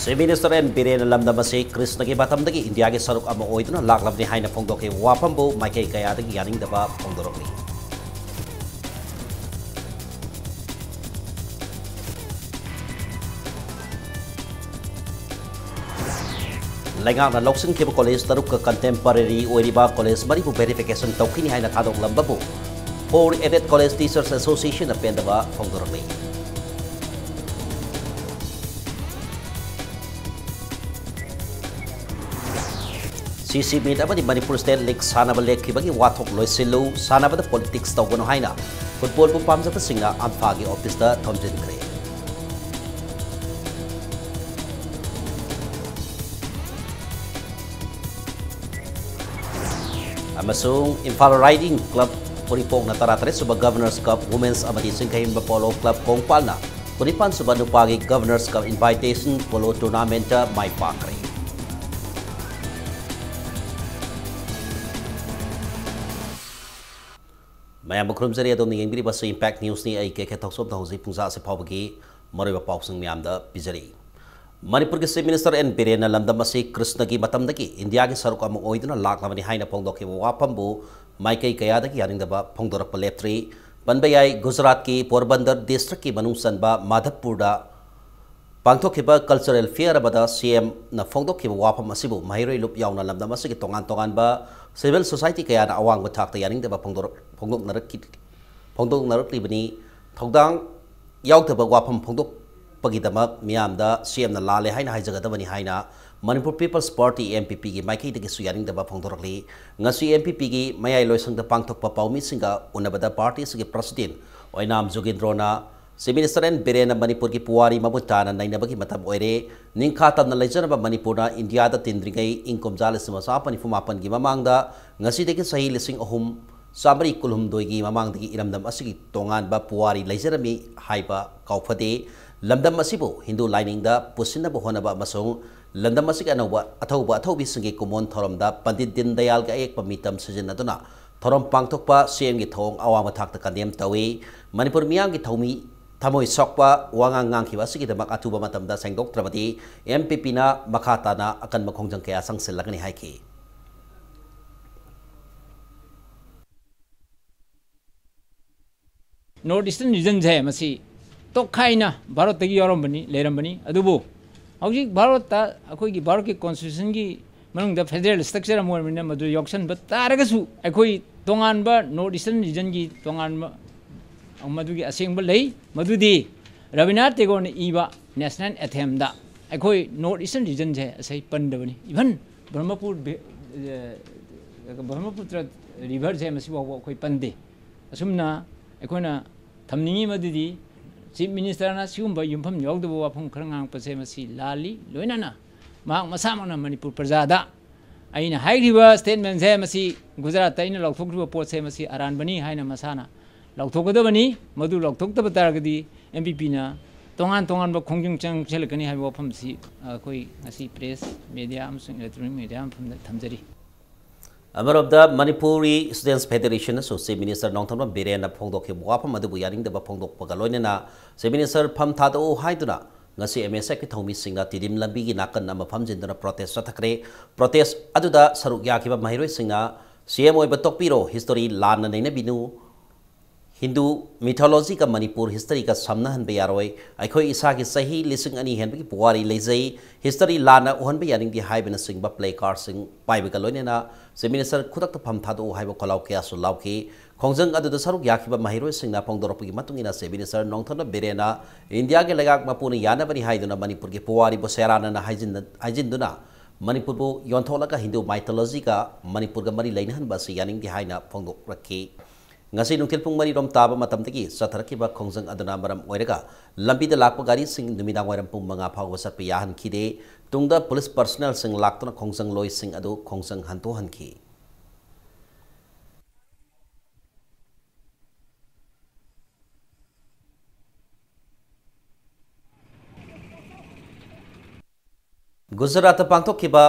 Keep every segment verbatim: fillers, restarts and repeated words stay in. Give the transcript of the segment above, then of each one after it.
Chief Minister N Biren ꯂꯝꯗꯝ ꯑꯁꯤ ꯀ꯭ꯔꯤꯁꯅꯒꯤ ꯃꯇꯝꯗꯒꯤ ꯏꯟꯗꯤꯌꯥꯒꯤ ꯁꯔꯨꯛ ꯑꯃ ꯑꯣꯏꯗꯨꯅ ꯂꯥꯛꯂꯕꯅꯤ ꯍꯥꯏꯅ ꯐꯣꯡꯗꯣꯛꯈꯤꯕ ꯋꯥꯐꯝꯕꯨ ꯃꯥꯏꯀꯩ ꯀꯌꯥꯗꯒꯤ ꯌꯥꯅꯤꯡꯗꯕ ꯐꯣꯡꯗꯣꯔꯛꯂꯤ꯫ ꯂꯩꯉꯥꯛꯅ ꯂꯧꯁꯤꯟꯈꯤꯕ ꯀꯣꯂꯦꯖ ꯇꯔꯨꯛꯀ ꯀꯟꯇꯦꯝꯄꯔꯦꯔꯤ ꯑꯣꯏꯔꯤꯕ ꯀꯣꯂꯦꯖ ꯃꯔꯤꯕꯨ ꯚꯦꯔꯤꯐꯤꯀꯦꯁꯟ ꯇꯧꯈꯤꯅꯤ ꯍꯥꯏꯅ ꯊꯥꯗꯣꯛꯂꯝꯕꯕꯨ Four Aided College Teachers Association ꯅ ꯄꯦꯟꯗꯕ ꯐꯣꯡꯗꯣꯔꯛꯂꯤ꯫ ꯁꯤ ꯁꯤ ꯃꯤꯠ ꯑꯃꯗꯤ ꯃꯅꯤꯄꯨꯔ ꯁ꯭ꯇꯦꯠ ꯂꯤꯒ ꯁꯥꯟꯅꯕ ꯂꯦꯞꯈꯤꯕꯒꯤ ꯋꯥꯊꯣꯛ ꯂꯣꯏꯁꯤꯜꯂꯨ, ꯁꯥꯟꯅꯕꯗ ꯄꯣꯂꯤꯇꯤꯛꯁ ꯇꯧꯒꯅꯨ ꯍꯥꯏꯅ ꯐꯨꯠꯕꯣꯜꯕꯨ ꯄꯥꯝꯖꯕꯁꯤꯡꯅ ꯑꯝꯐꯥꯒꯤ ꯑꯣꯐꯤꯁꯇ ꯊꯣꯝꯖꯤꯟꯈ꯭ꯔꯦ꯫ ꯑꯃꯁꯨꯡ ꯏꯝꯐꯥꯜ ꯔꯥꯏꯗꯤꯡ ꯀ꯭ꯂꯕ ꯎꯔꯤꯄꯣꯛꯅ ꯇꯔꯥꯇꯔꯦꯠ ꯁꯨꯕ ꯒꯚꯔꯅꯔꯁ ꯀꯞ ꯋꯨꯃꯦꯟꯁ ꯑꯃꯗꯤ ꯆꯤꯡꯈꯩꯍꯨꯟꯕ ꯄꯣꯂꯣ ꯀ꯭ꯂꯕ ꯀꯣꯡꯄꯥꯜꯅ ꯀꯨꯟꯅꯤꯄꯥꯟ ꯁꯨꯕ ꯅꯨꯄꯥꯒꯤ ꯒꯚꯔꯅꯔꯁ ꯀꯞ ꯏꯟꯚꯥꯏꯇꯦꯁꯟ ꯄꯣꯂꯣ ꯇꯣꯔꯅꯥꯃꯦꯟꯠꯇ ꯃꯥꯏ ꯄꯥꯛꯈ꯭ꯔꯦ꯫ ꯃꯌꯥꯝꯕꯨ ꯈꯨꯔꯨꯝꯖꯔꯤ꯫ ꯑꯗꯣꯝꯅ ꯌꯦꯡꯕꯤꯔꯤꯕꯁꯤ ꯏꯝꯄꯦꯛ ꯅ꯭ꯌꯨꯁꯅꯤ꯫ ꯑꯩ ꯀꯦ ꯀꯦ ꯊꯣꯛꯆꯣꯝ꯫ ꯍꯧꯖꯤꯛ ꯄꯨꯡꯖꯥ ꯑꯁꯤ ꯐꯥꯎꯕꯒꯤ ꯃꯔꯨꯑꯣꯏꯕ ꯄꯥꯎꯁꯤꯡ ꯃꯌꯥꯝꯗ ꯄꯤꯖꯔꯤ꯫ ꯃꯅꯤꯄꯨꯔꯒꯤ ꯆꯤꯐ ꯃꯤꯅꯤꯁꯇꯔ ꯑꯦꯟ ꯕꯤꯔꯦꯟꯅ ꯂꯝꯗꯝ ꯑꯁꯤ ꯀ꯭ꯔꯤꯁꯅꯒꯤ ꯃꯇꯝꯗꯒꯤ ꯏꯟꯗꯤꯌꯥꯒꯤ ꯁꯔꯨꯛ ꯑꯃ ꯑꯣꯏꯗꯨꯅ ꯂꯥꯛꯂꯕꯅꯤ ꯍꯥꯏꯅ ꯐꯣꯡꯗꯣꯛꯈꯤꯕ ꯋꯥꯐꯝꯕꯨ ꯃꯥꯏꯀꯩ ꯀꯌꯥꯗꯒꯤ ꯌꯥꯅꯤꯡꯗꯕ ꯐꯣꯡꯗꯣꯔꯛꯄ ꯂꯦꯞꯇ꯭ꯔꯤ꯫ ꯄꯟꯕ ꯌꯥꯏ, ꯒꯨꯖꯔꯥꯠꯀꯤ ꯄꯣꯔꯕꯟꯗꯔ ꯗꯤꯁꯇ꯭ꯔꯤꯛꯀꯤ ꯃꯅꯨꯡ ꯆꯟꯕ ꯃꯥꯙꯕꯄꯨꯔꯗ ꯄꯥꯡꯊꯣꯛꯈꯤꯕ ꯀꯜꯆꯔꯦꯜ ꯐꯤꯌꯔ ꯑꯃꯗ ꯁꯤ ꯑꯦꯝꯅ ꯐꯣꯡꯗꯣꯛꯈꯤꯕ ꯋꯥꯐꯝ ꯑꯁꯤꯕꯨ ꯃꯍꯩꯔꯣꯏ ꯂꯨꯞ ꯌꯥꯎꯅ ꯂꯝꯗꯝ ꯑꯁꯤꯒꯤ ꯇꯣꯉꯥꯟ ꯇꯣꯉꯥꯟꯕ ꯁꯤꯚꯤꯜ ꯁꯣꯁꯥꯏꯇꯤ ꯀꯌꯥꯅ ꯑꯋꯥꯡꯕ ꯊꯥꯛꯇ ꯌꯥꯅꯤꯡꯗꯕ ꯐꯣꯡꯗꯣꯔꯛ-, ꯐꯣꯡꯗꯣꯛꯅꯔꯛꯈꯤ-, ꯐꯣꯡꯗꯣꯛꯅꯔꯛꯂꯤꯕꯅꯤ꯫ ꯊꯧꯗꯥꯡ ꯌꯥꯎꯗꯕ ꯋꯥꯐꯝ ꯐꯣꯡꯗꯣꯛꯄꯒꯤꯗꯃꯛ ꯃꯤꯌꯥꯝꯗ ꯁꯤ ꯑꯦꯝꯅ ꯂꯥꯜꯂꯦ ꯍꯥꯏꯅ ꯍꯥꯏꯖꯒꯗꯕꯅꯤ ꯍꯥꯏꯅ Manipur people's party, M P ꯄꯤꯒꯤ ꯃꯥꯏꯀꯩꯗꯒꯤꯁꯨ ꯌꯥꯅꯤꯡꯗꯕ ꯐꯣꯡꯗꯣꯔꯛꯂꯤ꯫ ꯉꯁꯤ ꯑꯦꯝ ꯄꯤ ꯄꯤꯒꯤ ꯃꯌꯥꯏ ꯂꯣꯏꯁꯪꯗ ꯄꯥꯡꯊꯣꯛꯄ ꯄꯥꯎꯃꯤꯁꯤꯡꯒ ꯎꯅꯕꯗ ꯄꯥꯔꯇꯤ ꯑꯁꯤꯒꯤ president Oinam ꯖꯣꯒꯤꯟꯗ꯭ꯔꯣꯅ chief minister and ꯕꯤꯔꯦꯟꯅ ꯃꯅꯤꯄꯨꯔꯒꯤ ꯄꯨꯋꯥꯔꯤ ꯃꯃꯨꯠ ꯇꯥꯅ ꯅꯩꯅꯕꯒꯤ ꯃꯇꯝ ꯑꯣꯏꯔꯦ꯫ ꯅꯤꯡꯈꯥ ꯇꯝꯅ ꯂꯩꯖꯔꯝꯕ ꯃꯅꯤꯄꯨꯔꯅ ꯏꯟꯗꯤꯌꯥꯗ ꯇꯤꯟꯗ꯭ꯔꯤꯉꯩ ꯏꯪ ꯀꯨꯝꯖꯥ ꯂꯤꯁꯤꯡ ꯑꯃ ꯆꯥꯃꯥꯄꯟ ꯅꯤꯐꯨ ꯃꯥꯄꯟꯒꯤ ꯃꯃꯥꯡꯗ ꯉꯁꯤꯗꯒꯤ ꯆꯍꯤ ꯂꯤꯁꯤꯡ ꯑꯍꯨꯝ ꯆꯥꯃꯔꯤ ꯀꯨꯟꯍꯨꯝꯗꯣꯏꯒꯤ ꯃꯃꯥꯡꯗꯒꯤ ꯏꯔꯝꯗꯝ ꯑꯁꯤꯒꯤ ꯇꯣꯉꯥꯟꯕ ꯄꯨꯋꯥꯔꯤ ꯂꯩꯖꯔꯝꯃꯤ ꯍꯥꯏꯕ ꯀꯥꯎꯐꯗꯦ꯫ ꯂꯝꯗꯝ ꯑꯁꯤꯕꯨ ꯍꯤꯟꯗꯨ ꯂꯥꯏꯅꯤꯡꯗ ꯄꯨꯁꯤꯟꯅꯕ ꯍꯣꯠꯅꯕ ꯑꯃꯁꯨꯡ ꯂꯝꯗꯝ ꯑꯁꯤꯒꯤ ꯑꯅꯧꯕ ꯑꯊꯧꯕ ꯑꯊꯧꯕꯤꯁꯤꯡꯒꯤ ꯀꯨꯝꯑꯣꯟ ꯊꯧꯔꯝꯗ ꯄꯟꯗꯤꯠ ꯗꯤꯟ ꯗꯌꯥꯜꯒꯤ ꯑꯌꯦꯛꯄ ꯃꯤꯇꯝ ꯁꯤꯖꯤꯟꯅꯗꯨꯅ ꯊꯧꯔꯝ ꯄꯥꯡꯊꯣꯛꯄ ꯁꯤ ꯑꯦꯝꯒꯤ ꯊꯧꯑꯣꯡ ꯑꯋꯥꯡꯕ ꯊꯥꯛꯇ ꯀꯟꯗꯦꯝ ꯇꯧꯏ꯫ ꯃꯅꯤꯄꯨꯔ ꯃꯤꯌꯥꯝꯒꯤ ꯊꯧꯃꯤ ꯊꯃꯣꯏ ꯁꯣꯛꯄ ꯋꯥꯉꯥꯡ ꯉꯥꯡꯈꯤꯕ ꯑꯁꯤꯒꯤꯗꯃꯛ ꯑꯊꯨꯕ ꯃꯇꯝꯗ ꯁꯦꯡꯗꯣꯛꯇ꯭ꯔꯕꯗꯤ ꯑꯦꯝ ꯄꯤ ꯄꯤꯅ ꯃꯈꯥ ꯇꯥꯅ ꯑꯀꯟꯕ ꯈꯣꯡꯖꯪ ꯀꯌꯥ ꯆꯪꯁꯤꯜꯂꯒꯅꯤ ꯍꯥꯏꯈꯤ꯫ North Eastern regionꯁꯦ ꯃꯁꯤ ꯇꯣꯈꯥꯏꯅ ꯚꯥꯔꯠꯇꯒꯤ ꯌꯥꯎꯔꯝꯕꯅꯤ, ꯂꯩꯔꯝꯕꯅꯤ꯫ ꯑꯗꯨꯕꯨ ꯍꯧꯖꯤꯛ ꯚꯥꯔꯠꯇ, ꯑꯩꯈꯣꯏꯒꯤ ꯚꯥꯔꯠꯀꯤ constitutionꯒꯤ ꯃꯅꯨꯡꯗ federal structure ꯑꯃ ꯑꯣꯏꯔꯕꯅꯤꯅ ꯃꯗꯨ ꯌꯥꯎꯁꯟꯕ ꯇꯥꯔꯒꯁꯨ ꯑꯩꯈꯣꯏ ꯇꯣꯉꯥꯟꯕ North Eastern regionꯒꯤ ꯇꯣꯉꯥꯟꯕ ꯃꯗꯨꯒꯤ ꯑꯁꯦꯡꯕ ꯂꯩ꯫ ꯃꯗꯨꯗꯤ ꯔꯕꯤꯟꯗ꯭ꯔꯅꯥꯊ ꯇꯦꯒꯣꯔꯅ ꯏꯕ national anthemꯗ ꯑꯩꯈꯣꯏ North Eastern regionꯁꯦ ꯑꯁꯤ ꯄꯟꯗꯕꯅꯤ꯫ Even ꯕ꯭ꯔꯍꯃꯄꯨꯔ ꯕꯦ-, ꯑꯦ, ꯕ꯭ꯔꯍꯃꯄꯨꯇ꯭ꯔ riverꯁꯦ ꯃꯁꯤꯐꯥꯎꯕ ꯑꯩꯈꯣꯏ ꯄꯟꯗꯦ꯫ ꯑꯁꯨꯝꯅ ꯑꯩꯈꯣꯏꯅ ꯊꯝꯅꯤꯡꯉꯤ ꯃꯗꯨꯗꯤ Chief Ministerꯅ ꯁꯤꯒꯨꯝꯕ ꯌꯨꯝꯐꯝ ꯌꯥꯎꯗꯕ ꯋꯥꯐꯝ ꯈꯔ ꯉꯥꯡꯉꯛꯄꯁꯦ ꯃꯁꯤ ꯂꯥꯜꯂꯤ꯫ ꯂꯣꯏꯅꯅ ꯃꯍꯥꯛ ꯃꯁꯥꯃꯛꯅ ꯃꯅꯤꯄꯨꯔ ꯄ꯭ꯔꯖꯥꯗ ꯑꯩꯅ ꯍꯥꯏꯈ꯭ꯔꯤꯕ statementꯁꯦ ꯃꯁꯤ ꯒꯨꯖꯔꯥꯠꯇ ꯑꯩꯅ ꯂꯥꯎꯊꯣꯛꯈ꯭ꯔꯤꯕ ꯄꯣꯠꯁꯦ ꯃꯁꯤ ꯑꯔꯥꯟꯕꯅꯤ ꯍꯥꯏꯅ ꯃꯁꯥꯅ ꯂꯥꯎꯊꯣꯛꯀꯗꯕꯅꯤ꯫ ꯃꯗꯨ ꯂꯥꯎꯊꯣꯛꯇꯕ ꯇꯥꯔꯒꯗꯤ ꯑꯦꯝ ꯄꯤ ꯄꯤꯅ ꯇꯣꯉꯥꯟ ꯇꯣꯉꯥꯟꯕ ꯈꯣꯡꯖꯪ ꯆꯪꯁꯤꯜꯂꯛꯀꯅꯤ ꯍꯥꯏꯕ ꯋꯥꯐꯝꯁꯤ ꯑꯩꯈꯣꯏ ꯉꯁꯤ press media ꯑꯃꯁꯨꯡ electronic media ꯃꯐꯝꯗ ꯊꯝꯖꯔꯤ꯫ ꯑꯃꯔꯣꯝꯗ Manipuri Students Federationꯅꯁꯨ Chief Minister Nongthombam ꯕꯤꯔꯦꯟꯅ ꯐꯣꯡꯗꯣꯛꯈꯤꯕ ꯋꯥꯐꯝ ꯑꯗꯨꯕꯨ ꯌꯥꯅꯤꯡꯗꯕ ꯐꯣꯡꯗꯣꯛꯄꯒ ꯂꯣꯏꯅꯅ Chief Minister ꯐꯝ ꯊꯥꯗꯣꯛꯎ ꯍꯥꯏꯗꯨꯅ ꯉꯁꯤ M S Fꯀꯤ ꯊꯧꯃꯤꯁꯤꯡꯅ ꯇꯤꯗꯤꯝ ꯂꯝꯕꯤꯒꯤ ꯅꯥꯀꯟ ꯑꯃ ꯐꯝꯖꯤꯟꯗꯨꯅ protest ꯆꯠꯊꯈ꯭ꯔꯦ꯫ Protest ꯑꯗꯨꯗ ꯁꯔꯨꯛ ꯌꯥꯈꯤꯕ ꯃꯍꯩꯔꯣꯏꯁꯤꯡꯅ C M ꯑꯣꯏꯕ ꯇꯣꯛꯄꯤꯔꯣ, history ꯂꯥꯟꯅ ꯅꯩꯅꯕꯤꯅꯨ, ꯍꯤꯟꯗꯨ mythologyꯒ ꯃꯅꯤꯄꯨꯔ historyꯒ ꯁꯝꯅꯍꯟꯕ ꯌꯥꯔꯣꯏ, ꯑꯩꯈꯣꯏ ꯏꯁꯥꯒꯤ ꯆꯍꯤ ꯂꯤꯁꯤꯡ ꯑꯅꯤ ꯍꯦꯟꯕꯒꯤ ꯄꯨꯋꯥꯔꯤ ꯂꯩꯖꯩ, history ꯂꯥꯟꯅ ꯎꯍꯟꯕ ꯌꯥꯅꯤꯡꯗꯦ ꯍꯥꯏꯕꯅꯆꯤꯡꯕ placardꯁꯤꯡ ꯄꯥꯏꯕꯒ ꯂꯣꯏꯅꯅ Chief Minister ꯈꯨꯗꯛꯇ ꯐꯝ ꯊꯥꯗꯣꯛꯎ ꯍꯥꯏꯕ ꯈꯣꯜꯂꯥꯎ ꯀꯌꯥꯁꯨ ꯂꯥꯎꯈꯤ꯫ ꯈꯣꯡꯖꯪ ꯑꯗꯨꯗ ꯁꯔꯨꯛ ꯌꯥꯈꯤꯕ ꯃꯍꯩꯔꯣꯏꯁꯤꯡꯅ ꯐꯣꯡꯗꯣꯔꯛꯄꯒꯤ ꯃꯇꯨꯡ ꯏꯟꯅ Chief Minister ꯅꯣꯡꯊꯣꯝꯕꯝ ꯕꯤꯔꯦꯟꯅ ꯏꯟꯗꯤꯌꯥꯒꯤ ꯂꯩꯉꯥꯛ ꯃꯄꯨꯅ ꯌꯥꯅꯕꯅꯤ ꯍꯥꯏꯗꯨꯅ ꯃꯅꯤꯄꯨꯔꯒꯤ ꯄꯨꯋꯥꯔꯤꯕꯨ ꯁꯦꯔꯥꯟꯅꯅ ꯍꯥꯏꯖꯤꯟꯅ-, ꯍꯥꯏꯖꯤꯟꯗꯨꯅ ꯃꯅꯤꯄꯨꯔꯕꯨ ꯌꯣꯟꯊꯣꯛꯂꯒ ꯍꯤꯟꯗꯨ mythologyꯒ ꯃꯅꯤꯄꯨꯔꯒ ꯃꯔꯤ ꯂꯩꯅꯍꯟꯕ ꯑꯁꯤ ꯌꯥꯅꯤꯡꯗꯦ ꯍꯥꯏꯅ ꯐꯣꯡꯗꯣꯛꯂꯛꯈꯤ꯫ ꯉꯁꯤ ꯅꯨꯡꯊꯤꯜ ꯄꯨꯡ ꯃꯔꯤ ꯔꯣꯝ ꯇꯥꯕ ꯃꯇꯝꯗꯒꯤ ꯆꯠꯊꯔꯛꯈꯤꯕ ꯈꯣꯡꯖꯪ ꯑꯗꯨꯅ ꯃꯔꯝ ꯑꯣꯏꯔꯒ ꯂꯝꯕꯤꯗ ꯂꯥꯛꯄ ꯒꯥꯔꯤꯁꯤꯡ ꯅꯨꯃꯤꯗꯥꯡ ꯋꯥꯏꯔꯝ ꯄꯨꯡ ꯃꯉꯥ ꯐꯥꯎꯕ ꯆꯠꯄ ꯌꯥꯍꯟꯈꯤꯗꯦ꯫ ꯇꯨꯡꯗ police personnelꯁꯤꯡ ꯂꯥꯛꯇꯨꯅ ꯈꯣꯡꯖꯪꯂꯣꯏꯁꯤꯡ ꯑꯗꯨ ꯈꯣꯡꯖꯪ ꯍꯟꯗꯣꯛꯍꯟꯈꯤ꯫ ꯒꯨꯖꯔꯥꯠꯇ ꯄꯥꯡꯊꯣꯛꯈꯤꯕ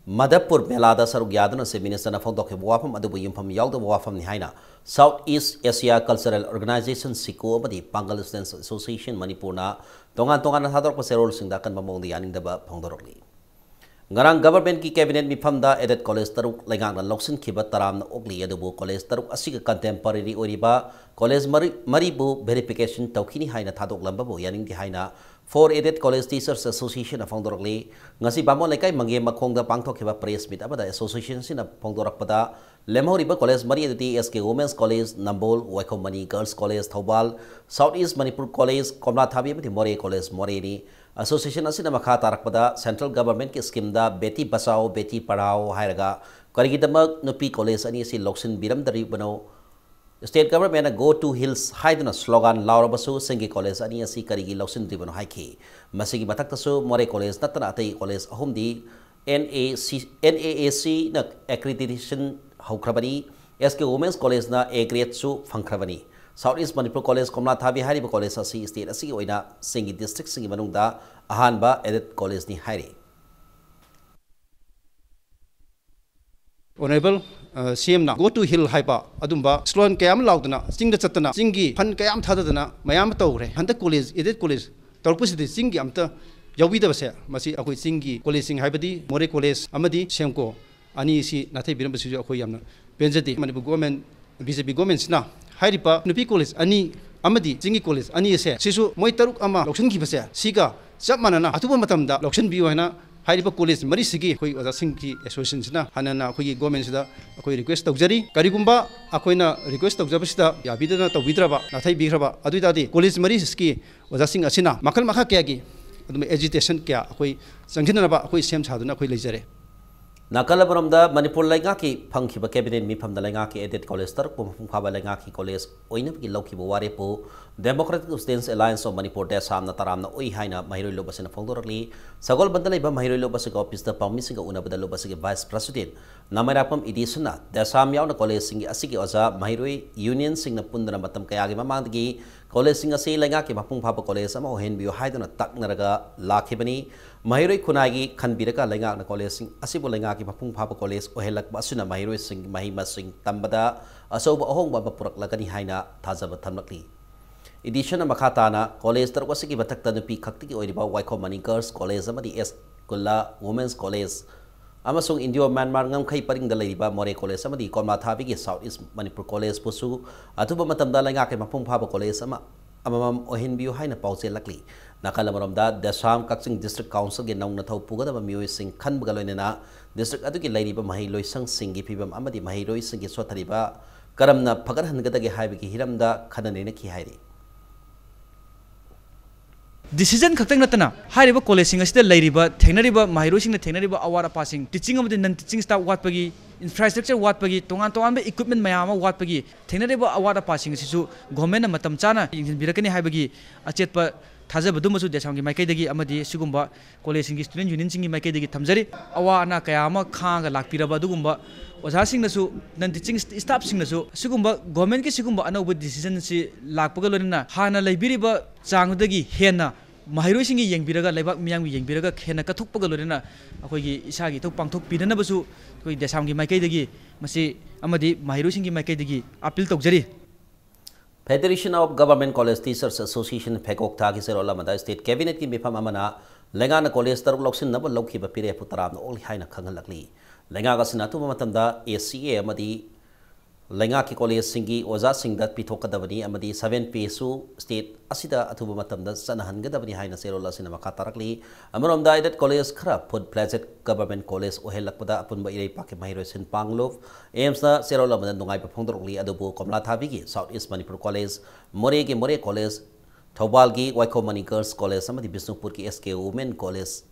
ꯃꯗꯄꯨꯔ ꯃꯦꯂꯥꯗ ꯁꯔꯨꯛ ꯌꯥꯗꯨꯅ Chief Ministerꯅ ꯐꯣꯡꯗꯣꯛꯈꯤꯕ ꯋꯥꯐꯝ ꯑꯗꯨꯕꯨ ꯌꯨꯝꯐꯝ ꯌꯥꯎꯗꯕ ꯋꯥꯐꯝꯅꯤ ꯍꯥꯏꯅ South East Asia Cultural Organization, ꯁꯤꯀꯣ, ꯑꯃꯗꯤ Pangal Students Association ꯃꯅꯤꯄꯨꯔꯅ ꯇꯣꯉꯥꯟ ꯇꯣꯉꯥꯟꯅ ꯊꯥꯗꯣꯔꯛꯄ ꯆꯦꯔꯣꯜꯁꯤꯡꯗ ꯑꯀꯟꯕ ꯃꯑꯣꯡꯗ ꯌꯥꯅꯤꯡꯗꯕ ꯐꯣꯡꯗꯣꯔꯛꯂꯤ꯫ ꯉꯔꯥꯡ governmentꯀꯤ cabinet ꯃꯤꯐꯝꯗ aided college ꯇꯔꯨꯛ ꯂꯩꯉꯥꯛꯅ ꯂꯧꯁꯤꯟꯈꯤꯕ ꯇꯔꯥꯝꯅ ꯑꯣꯛꯂꯤ, ꯑꯗꯨꯕꯨ college ꯇꯔꯨꯛ ꯑꯁꯤꯒ contemporary ꯑꯣꯏꯔꯤꯕ college ꯃꯔꯤ, ꯃꯔꯤꯕꯨ verification ꯇꯧꯈꯤꯅꯤ ꯍꯥꯏꯅ ꯊꯥꯗꯣꯛꯂꯝꯕꯕꯨ ꯌꯥꯅꯤꯡꯗꯦ ꯍꯥꯏꯅ Four Aided College Teachers Associationꯅ ꯐꯣꯡꯗꯣꯔꯛꯂꯤ꯫ ꯉꯁꯤ ꯕꯥꯃꯣꯟ ꯂꯩꯀꯥꯏ ꯃꯪꯒꯦꯝ ꯃꯈꯣꯡꯗ ꯄꯥꯡꯊꯣꯛꯈꯤꯕ press meet ꯑꯃꯗ association ꯑꯁꯤꯅ ꯐꯣꯡꯗꯣꯔꯛꯄꯗ, ꯂꯦꯝꯍꯧꯔꯤꯕ college ꯃꯔꯤ ꯑꯗꯨꯗꯤ S K Women's College Nambol, Waikhom Mani Girls College Thoubal, South East Manipur College Komlathabi ꯑꯃꯗꯤ ꯃꯣꯔꯦ College ꯃꯣꯔꯦꯅꯤ꯫ Association ꯑꯁꯤꯅ ꯃꯈꯥ ꯇꯥꯔꯛꯄꯗ central governmentꯀꯤ schemeꯗ Beti Bachao Beti Padhao ꯍꯥꯏꯔꯒ ꯀꯔꯤꯒꯤꯗꯃꯛ ꯅꯨꯄꯤ college ꯑꯅꯤ ꯑꯁꯤ ꯂꯧꯁꯤꯟꯕꯤꯔꯝꯗꯔꯤꯕꯅꯣ? State governmentꯅ "Go to Hills" ꯍꯥꯏꯗꯨꯅ slogan ꯂꯥꯎꯔꯕꯁꯨ ꯆꯤꯡꯒꯤ college ꯑꯅꯤ ꯑꯁꯤ ꯀꯔꯤꯒꯤ ꯂꯧꯁꯤꯟꯗ꯭ꯔꯤꯕꯅꯣ ꯍꯥꯏꯈꯤ꯫ ꯃꯁꯤꯒꯤ ꯃꯊꯛꯇꯁꯨ ꯃꯣꯔꯦ College ꯅꯠꯇꯅ ꯑꯇꯩ college ꯑꯍꯨꯝꯗꯤ N A C, N A A Cꯅ accreditation ꯍꯧꯈ꯭ꯔꯕꯅꯤ꯫ S K Women's Collegeꯅ A gradeꯁꯨ ꯐꯪꯈ꯭ꯔꯕꯅꯤ꯫ South East Manipur College ꯀꯣꯝꯂꯥꯊꯥꯕꯤ ꯍꯥꯏꯔꯤꯕ college ꯑꯁꯤ state ꯑꯁꯤꯒꯤ ꯑꯣꯏꯅ ꯆꯤꯡꯒꯤ districtꯁꯤꯡꯒꯤ ꯃꯅꯨꯡꯗ ꯑꯍꯥꯟꯕ aided collegeꯅꯤ ꯍꯥꯏꯔꯤ꯫ Honourable, ꯑ, CMꯅ "Go to Hill" ꯍꯥꯏꯕ ꯑꯗꯨꯝꯕ slogan ꯀꯌꯥ ꯑꯃ ꯂꯥꯎꯗꯅ, ꯆꯤꯡꯗ ꯆꯠꯇꯅ, ꯆꯤꯡꯒꯤ fund ꯀꯌꯥ ꯑꯃ ꯊꯥꯗꯗꯅ ꯃꯌꯥꯝ ꯑꯃ ꯇꯧꯈ꯭ꯔꯦ꯫ ꯍꯟꯗꯛ college, aided college ꯇꯧꯔꯛꯄꯁꯤꯗꯤ ꯆꯤꯡꯒꯤ ꯑꯝꯇ ꯌꯥꯎꯕꯤꯗꯕꯁꯦ, ꯃꯁꯤ ꯑꯩꯈꯣꯏ ꯆꯤꯡꯒꯤ collegeꯁꯤꯡ, ꯍꯥꯏꯕꯗꯤ ꯃꯣꯔꯦ College ꯑꯃꯗꯤ ꯁꯦꯝꯀꯣ ꯑꯅꯤ ꯑꯁꯤ ꯅꯥꯊꯩꯕꯤꯔꯝꯕꯁꯤꯁꯨ ꯑꯩꯈꯣꯏ ꯌꯥꯝꯅ ꯄꯦꯟꯖꯗꯦ꯫ ꯃꯅꯤꯄꯨꯔ government, BJP governmentꯁꯤꯅ ꯍꯥꯏꯔꯤꯕ ꯅꯨꯄꯤ college ꯑꯅꯤ ꯑꯃꯗꯤ ꯆꯤꯡꯒꯤ college ꯑꯅꯤ ꯑꯁꯦ, ꯁꯤꯁꯨ ꯃꯣꯏ ꯇꯔꯨꯛ ꯑꯃ ꯂꯧꯁꯤꯟꯈꯤꯕꯁꯦ, ꯁꯤꯒ ꯆꯞ ꯃꯥꯟꯅꯅ ꯑꯊꯨꯕ ꯃꯇꯝꯗ ꯂꯧꯁꯤꯟꯕꯤꯌꯨ ꯍꯥꯏꯅ ꯍꯥꯏꯔꯤꯕ college ꯃꯔꯤꯁꯤꯒꯤ ꯑꯩꯈꯣꯏ ꯑꯣꯖꯥꯁꯤꯡꯒꯤ associationꯁꯤꯅ ꯍꯟꯅ ꯍꯟꯅ ꯑꯩꯈꯣꯏꯒꯤ governmentꯁꯤꯗ ꯑꯩꯈꯣꯏ request ꯇꯧꯖꯔꯤ꯫ ꯀꯔꯤꯒꯨꯝꯕ ꯑꯩꯈꯣꯏꯅ request ꯇꯧꯖꯕꯁꯤꯗ ꯌꯥꯕꯤꯗꯅ ꯇꯧꯕꯤꯗ꯭ꯔꯕ, ꯅꯥꯊꯩꯕꯤꯈ꯭ꯔꯕ ꯑꯗꯨ ꯑꯣꯏ ꯇꯥꯔꯗꯤ, college ꯃꯔꯤꯁꯤꯒꯤ ꯑꯣꯖꯥꯁꯤꯡ ꯑꯁꯤꯅ ꯃꯈꯜ ꯃꯈꯥ ꯀꯌꯥꯒꯤ ꯑꯗꯨꯝ agitation ꯀꯌꯥ ꯑꯩꯈꯣꯏ ꯆꯪꯁꯤꯟꯅꯅꯕ ꯑꯩꯈꯣꯏ ꯁꯦꯝ ꯁꯥꯗꯨꯅ ꯑꯩꯈꯣꯏ ꯂꯩꯖꯔꯦ꯫ ꯅꯥꯀꯜ ꯑꯃꯔꯣꯝꯗ, ꯃꯅꯤꯄꯨꯔ ꯂꯩꯉꯥꯛꯀꯤ ꯐꯪꯈꯤꯕ cabinet ꯃꯤꯐꯝꯗ ꯂꯩꯉꯥꯛꯀꯤ aided college ꯇꯔꯨꯛꯄꯨ ꯃꯄꯨꯡ ꯐꯥꯕ ꯂꯩꯉꯥꯛꯀꯤ college ꯑꯣꯏꯅꯕꯒꯤ ꯂꯧꯈꯤꯕ ꯋꯥꯔꯦꯞꯄꯨ Democratic Students Alliance of Manipur, DESAM ꯅ ꯇꯔꯥꯝꯅ ꯑꯣꯛꯏ ꯍꯥꯏꯅ ꯃꯍꯩꯔꯣꯏ ꯂꯨꯞ ꯑꯁꯤꯅ ꯐꯣꯡꯗꯣꯔꯛꯂꯤ꯫ ꯁꯒꯣꯜꯕꯟꯗ ꯂꯩꯕ ꯃꯍꯩꯔꯣꯏ ꯂꯨꯞ ꯑꯁꯤꯒ officeꯇ ꯄꯥꯎꯃꯤꯁꯤꯡꯒ ꯎꯅꯕꯗ ꯂꯨꯞ ꯑꯁꯤꯒꯤ vice president ꯅꯃꯩꯔꯥꯛꯄꯝ ꯏꯗꯤꯁꯟꯅ DESAM ꯌꯥꯎꯅ collegeꯁꯤꯡꯒꯤ ꯑꯁꯤꯒꯤ ꯑꯣꯖꯥ ꯃꯍꯩꯔꯣꯏ unionꯁꯤꯡꯅ ꯄꯨꯟꯗꯨꯅ ꯃꯇꯝ ꯀꯌꯥꯒꯤ ꯃꯃꯥꯡꯗꯒꯤ ꯀꯣꯂꯦꯖꯁꯤꯡ ꯑꯁꯤ ꯂꯩꯉꯥꯛꯀꯤ ꯃꯄꯨꯡ ꯐꯥꯕ ꯀꯣꯂꯦꯖ ꯑꯃ ꯑꯣꯏꯍꯟꯕꯤꯌꯨ ꯍꯥꯏꯗꯨꯅ ꯇꯛꯅꯔꯒ ꯂꯥꯛꯈꯤꯕꯅꯤ꯫ ꯃꯍꯩꯔꯣꯏ ꯈꯨꯟꯅꯥꯏꯒꯤ ꯈꯟꯕꯤꯔꯒ ꯂꯩꯉꯥꯛꯅ ꯀꯣꯂꯦꯖꯁꯤꯡ ꯑꯁꯤꯕꯨ ꯂꯩꯉꯥꯛꯀꯤ ꯃꯄꯨꯡ ꯐꯥꯕ ꯀꯣꯂꯦꯖ ꯑꯣꯏꯍꯜꯂꯛꯄ ꯑꯁꯤꯅ ꯃꯍꯩꯔꯣꯏꯁꯤꯡ ꯃꯍꯩ ꯃꯁꯤꯡ ꯇꯝꯕꯗ ꯑꯆꯧꯕ ꯑꯍꯣꯡꯕ ꯑꯃ ꯄꯨꯔꯛꯂꯒꯅꯤ ꯍꯥꯏꯅ ꯊꯥꯖꯕ ꯊꯝꯂꯛꯂꯤ꯫ ꯏꯗꯤꯁꯟꯅ ꯃꯈꯥ ꯇꯥꯅ ꯀꯣꯂꯦꯖ ꯇꯔꯨꯛ ꯑꯁꯤꯒꯤ ꯃꯊꯛꯇ ꯅꯨꯄꯤ ꯈꯛꯇꯒꯤ ꯑꯣꯏꯔꯤꯕ ꯋꯥꯏꯈꯣꯝ ꯃꯅꯤ ꯒꯔꯜꯁ ꯀꯣꯂꯦꯖ ꯑꯃꯗꯤ ꯑꯦꯁ ꯀꯨꯜꯂꯥ ꯋꯨꯃꯦꯟꯁ ꯀꯣꯂꯦꯖ ꯑꯃꯁꯨꯡ ꯏꯟꯗꯤꯌꯣ ꯃ꯭ꯌꯥꯟꯃꯥꯔ ꯉꯝꯈꯩ ꯄꯔꯤꯡꯗ ꯂꯩꯔꯤꯕ ꯃꯣꯔꯦ ꯀꯣꯂꯦꯖ ꯑꯃꯗꯤ ꯀꯣꯝꯂꯥꯊꯥꯕꯤꯒꯤ ꯁꯥꯎꯠ ꯏꯁ ꯃꯅꯤꯄꯨꯔ ꯀꯣꯂꯦꯖꯄꯨꯁꯨ ꯑꯊꯨꯕ ꯃꯇꯝꯗ ꯂꯩꯉꯥꯛꯀꯤ ꯃꯄꯨꯡ ꯐꯥꯕ ꯀꯣꯂꯦꯖ ꯑꯃ ꯑꯃꯃꯝ ꯑꯣꯏꯍꯟꯕꯤꯌꯨ ꯍꯥꯏꯅ ꯄꯥꯎꯖꯦꯜꯂꯛꯂꯤ꯫ ꯅꯥꯀꯜ ꯑꯃꯔꯣꯝꯗ, ꯗꯦꯁꯥꯝ ꯀꯛꯆꯤꯡ ꯗꯤꯁꯇ꯭ꯔꯤꯛ ꯀꯥꯎꯟꯁꯤꯜꯒꯤ ꯅꯧꯅ ꯊꯧ ꯄꯨꯒꯗꯕ ꯃꯤꯑꯣꯏꯁꯤꯡ ꯈꯟꯕꯒ ꯂꯣꯏꯅꯅ ꯗꯤꯁꯇ꯭ꯔꯤꯛ ꯑꯗꯨꯒꯤ ꯂꯩꯔꯤꯕ ꯃꯍꯩ ꯂꯣꯏꯁꯪꯁꯤꯡꯒꯤ ꯐꯤꯕꯝ ꯑꯃꯗꯤ ꯃꯍꯩꯔꯣꯏꯁꯤꯡꯒꯤ ꯁꯣꯠꯊꯔꯤꯕ ꯀꯔꯝꯅ ꯐꯒꯠꯍꯟꯒꯗꯒꯦ ꯍꯥꯏꯕꯒꯤ ꯍꯤꯔꯝꯗ ꯈꯟꯅ ꯅꯩꯅꯈꯤ ꯍꯥꯏꯔꯤ꯫ ꯗꯤꯁꯤꯖꯟ ꯈꯛꯇꯪ ꯅꯠꯇꯅ, ꯍꯥꯏꯔꯤꯕ ꯀꯣꯂꯦꯖꯁꯤꯡ ꯑꯁꯤꯗ ꯂꯩꯔꯤꯕ, ꯊꯦꯡꯅꯔꯤꯕ ꯃꯍꯩꯔꯣꯏꯁꯤꯡꯅ ꯊꯦꯡꯅꯔꯤꯕ ꯑꯋꯥꯠ ꯑꯄꯥꯁꯤꯡ, ꯇꯤꯆꯤꯡ ꯑꯃꯗꯤ ꯅꯟ ꯇꯤꯆꯤꯡ ꯁ꯭ꯇꯥꯐ ꯋꯥꯠꯄꯒꯤ, ꯏꯟꯐ꯭ꯔꯥꯁ꯭ꯇ꯭ꯔꯛꯆꯔ ꯋꯥꯠꯄꯒꯤ, ꯇꯣꯉꯥꯟ ꯇꯣꯉꯥꯟꯕ ꯏꯀ꯭ꯋꯤꯞꯃꯦꯟ ꯃꯌꯥꯝ ꯑꯃ ꯋꯥꯠꯄꯒꯤ ꯊꯦꯡꯅꯔꯤꯕ ꯑꯋꯥꯠ ꯑꯄꯥꯁꯤꯡ ꯑꯁꯤꯁꯨ ꯒꯣꯔꯃꯦꯟꯅ ꯃꯇꯝ ꯆꯥꯅ ꯌꯦꯡꯁꯤꯟꯕꯤꯔꯛꯀꯅꯤ ꯍꯥꯏꯕꯒꯤ ꯑꯆꯦꯠꯄ ꯊꯥꯖꯕꯗꯨꯃꯁꯨ ꯗꯦꯁꯥꯝꯒꯤ ꯃꯥꯏꯀꯩꯗꯒꯤ ꯑꯃꯗꯤ ꯁꯤꯒꯨꯝꯕ ꯀꯣꯂꯦꯖꯁꯤꯡꯒꯤ ꯁ꯭ꯇꯨꯗꯦꯟ ꯌꯨꯅꯤꯌꯟꯁꯤꯡꯒꯤ ꯃꯥꯏꯀꯩꯗꯒꯤ ꯊꯝꯖꯔꯤ꯫ ꯑꯋꯥ ꯑꯅꯥ ꯀꯌꯥ ꯑꯃ ꯈꯥꯡꯉꯒ ꯂꯥꯛꯄꯤꯔꯕ ꯑꯗꯨꯒꯨꯝꯕ ꯑꯣꯖꯥꯁꯤꯡꯅꯁꯨ, ꯅꯟ ꯇꯤꯆꯤꯡ ꯁ꯭ꯇꯥꯐꯁꯤꯡꯅꯁꯨ, ꯁꯤꯒꯨꯝꯕ ꯒꯣꯔꯃꯦꯟꯒꯤ ꯁꯤꯒꯨꯝꯕ ꯑꯅꯧꯕ ꯗꯤꯁꯤꯖꯟꯁꯤ ꯂꯥꯛꯄꯒ ꯂꯣꯏꯅꯅ ꯍꯥꯟꯅ ꯂꯩꯕꯤꯔꯤꯕ ꯆꯥꯡꯗꯨꯗꯒꯤ ꯍꯦꯟꯅ ꯃꯍꯩꯔꯣꯏꯁꯤꯡꯒꯤ ꯌꯦꯡꯕꯤꯔꯒ, ꯂꯩꯕꯥꯛ ꯃꯤꯌꯥꯝꯒꯤ ꯌꯦꯡꯕꯤꯔꯒ ꯍꯦꯟꯅ ꯀꯠꯊꯣꯛꯄꯒ ꯂꯣꯏꯅꯅ ꯑꯩꯈꯣꯏꯒꯤ ꯏꯁꯥꯒꯤ ꯏꯊꯧ ꯄꯥꯡꯊꯣꯛꯄꯤꯅꯅꯕꯁꯨ ꯑꯩꯈꯣꯏ ꯗꯦꯁꯥꯝꯒꯤ ꯃꯥꯏꯀꯩꯗꯒꯤ ꯃꯁꯤ ꯑꯃꯗꯤ ꯃꯍꯩꯔꯣꯏꯁꯤꯡꯒꯤ ꯃꯥꯏꯀꯩꯗꯒꯤ ꯑꯥꯄꯤꯜ ꯇꯧꯖꯔꯤ꯫ Federation of Government College Teachers Association, ꯐꯦꯀꯣꯛꯊꯥꯒꯤ ꯆꯦꯔꯣꯜ ꯑꯃꯗ ꯁ꯭ꯇꯦꯠ ꯀꯦꯕꯤꯅꯦꯠꯀꯤ ꯃꯤꯐꯝ ꯑꯃꯅ ꯂꯩꯉꯥꯛꯅ ꯀꯣꯂꯦꯖ ꯇꯔꯨꯛ ꯂꯧꯁꯤꯟꯅꯕ ꯂꯧꯈꯤꯕ ꯐꯤꯔꯦꯞꯄꯨ ꯇꯔꯥꯝꯅ ꯑꯣꯛꯂꯤ ꯍꯥꯏꯅ ꯈꯪꯍꯜꯂꯛꯂꯤ꯫ ꯂꯩꯉꯥꯛ ꯑꯁꯤꯅ ꯑꯊꯨꯕ ꯃꯇꯝꯗ ꯑꯦ ꯁꯤ ꯑꯦ ꯑꯃꯗꯤ ꯂꯩꯉꯥꯛꯀꯤ ꯀꯣꯂꯦꯖꯁꯤꯡꯒꯤ ꯑꯣꯖꯥꯁꯤꯡꯗ ꯄꯤꯊꯣꯛꯀꯗꯕꯅꯤ ꯑꯃꯗꯤ ꯁꯚꯦꯟ ꯄꯦꯁꯨ ꯁ꯭ꯇꯦꯠ ꯑꯁꯤꯗ ꯑꯊꯨꯕ ꯃꯇꯝꯗ ꯆꯠꯅꯍꯟꯒꯗꯕꯅꯤ ꯍꯥꯏꯅ ꯆꯦꯔꯣꯜ ꯑꯁꯤꯅ ꯃꯈꯥ ꯇꯥꯔꯛꯂꯤ꯫ ꯑꯃꯔꯣꯝꯗ, aided college ꯈꯔ full fledged government college ꯑꯣꯏꯍꯜꯂꯛꯄꯗ ꯑꯄꯨꯟꯕ ꯏꯔꯩꯄꯥꯛꯀꯤ ꯃꯍꯩꯔꯣꯏ ꯁꯤꯟ ꯄꯥꯡꯂꯨꯞ ꯑꯦꯝꯁꯅ ꯆꯦꯔꯣꯜ ꯑꯃꯗ ꯅꯨꯡꯉꯥꯏꯕ ꯐꯣꯡꯗꯣꯔꯛꯂꯤ꯫ ꯑꯗꯨꯕꯨ ꯀꯣꯝꯂꯥꯊꯥꯕꯤꯒꯤ South East Manipur College, ꯃꯣꯔꯦꯒꯤ ꯃꯣꯔꯦ ꯀꯣꯂꯦꯖ, ꯊꯧꯕꯥꯜꯒꯤ ꯋꯥꯏꯈꯣꯝ ꯃꯅꯤ ꯒꯔꯜꯁ ꯀꯣꯂꯦꯖ ꯑꯃꯗꯤ ꯕꯤꯁꯅꯨꯄꯨꯔꯒꯤ ꯑꯦꯁ ꯀꯦ ꯋꯨꯃꯦꯟ ꯀꯣꯂꯦꯖ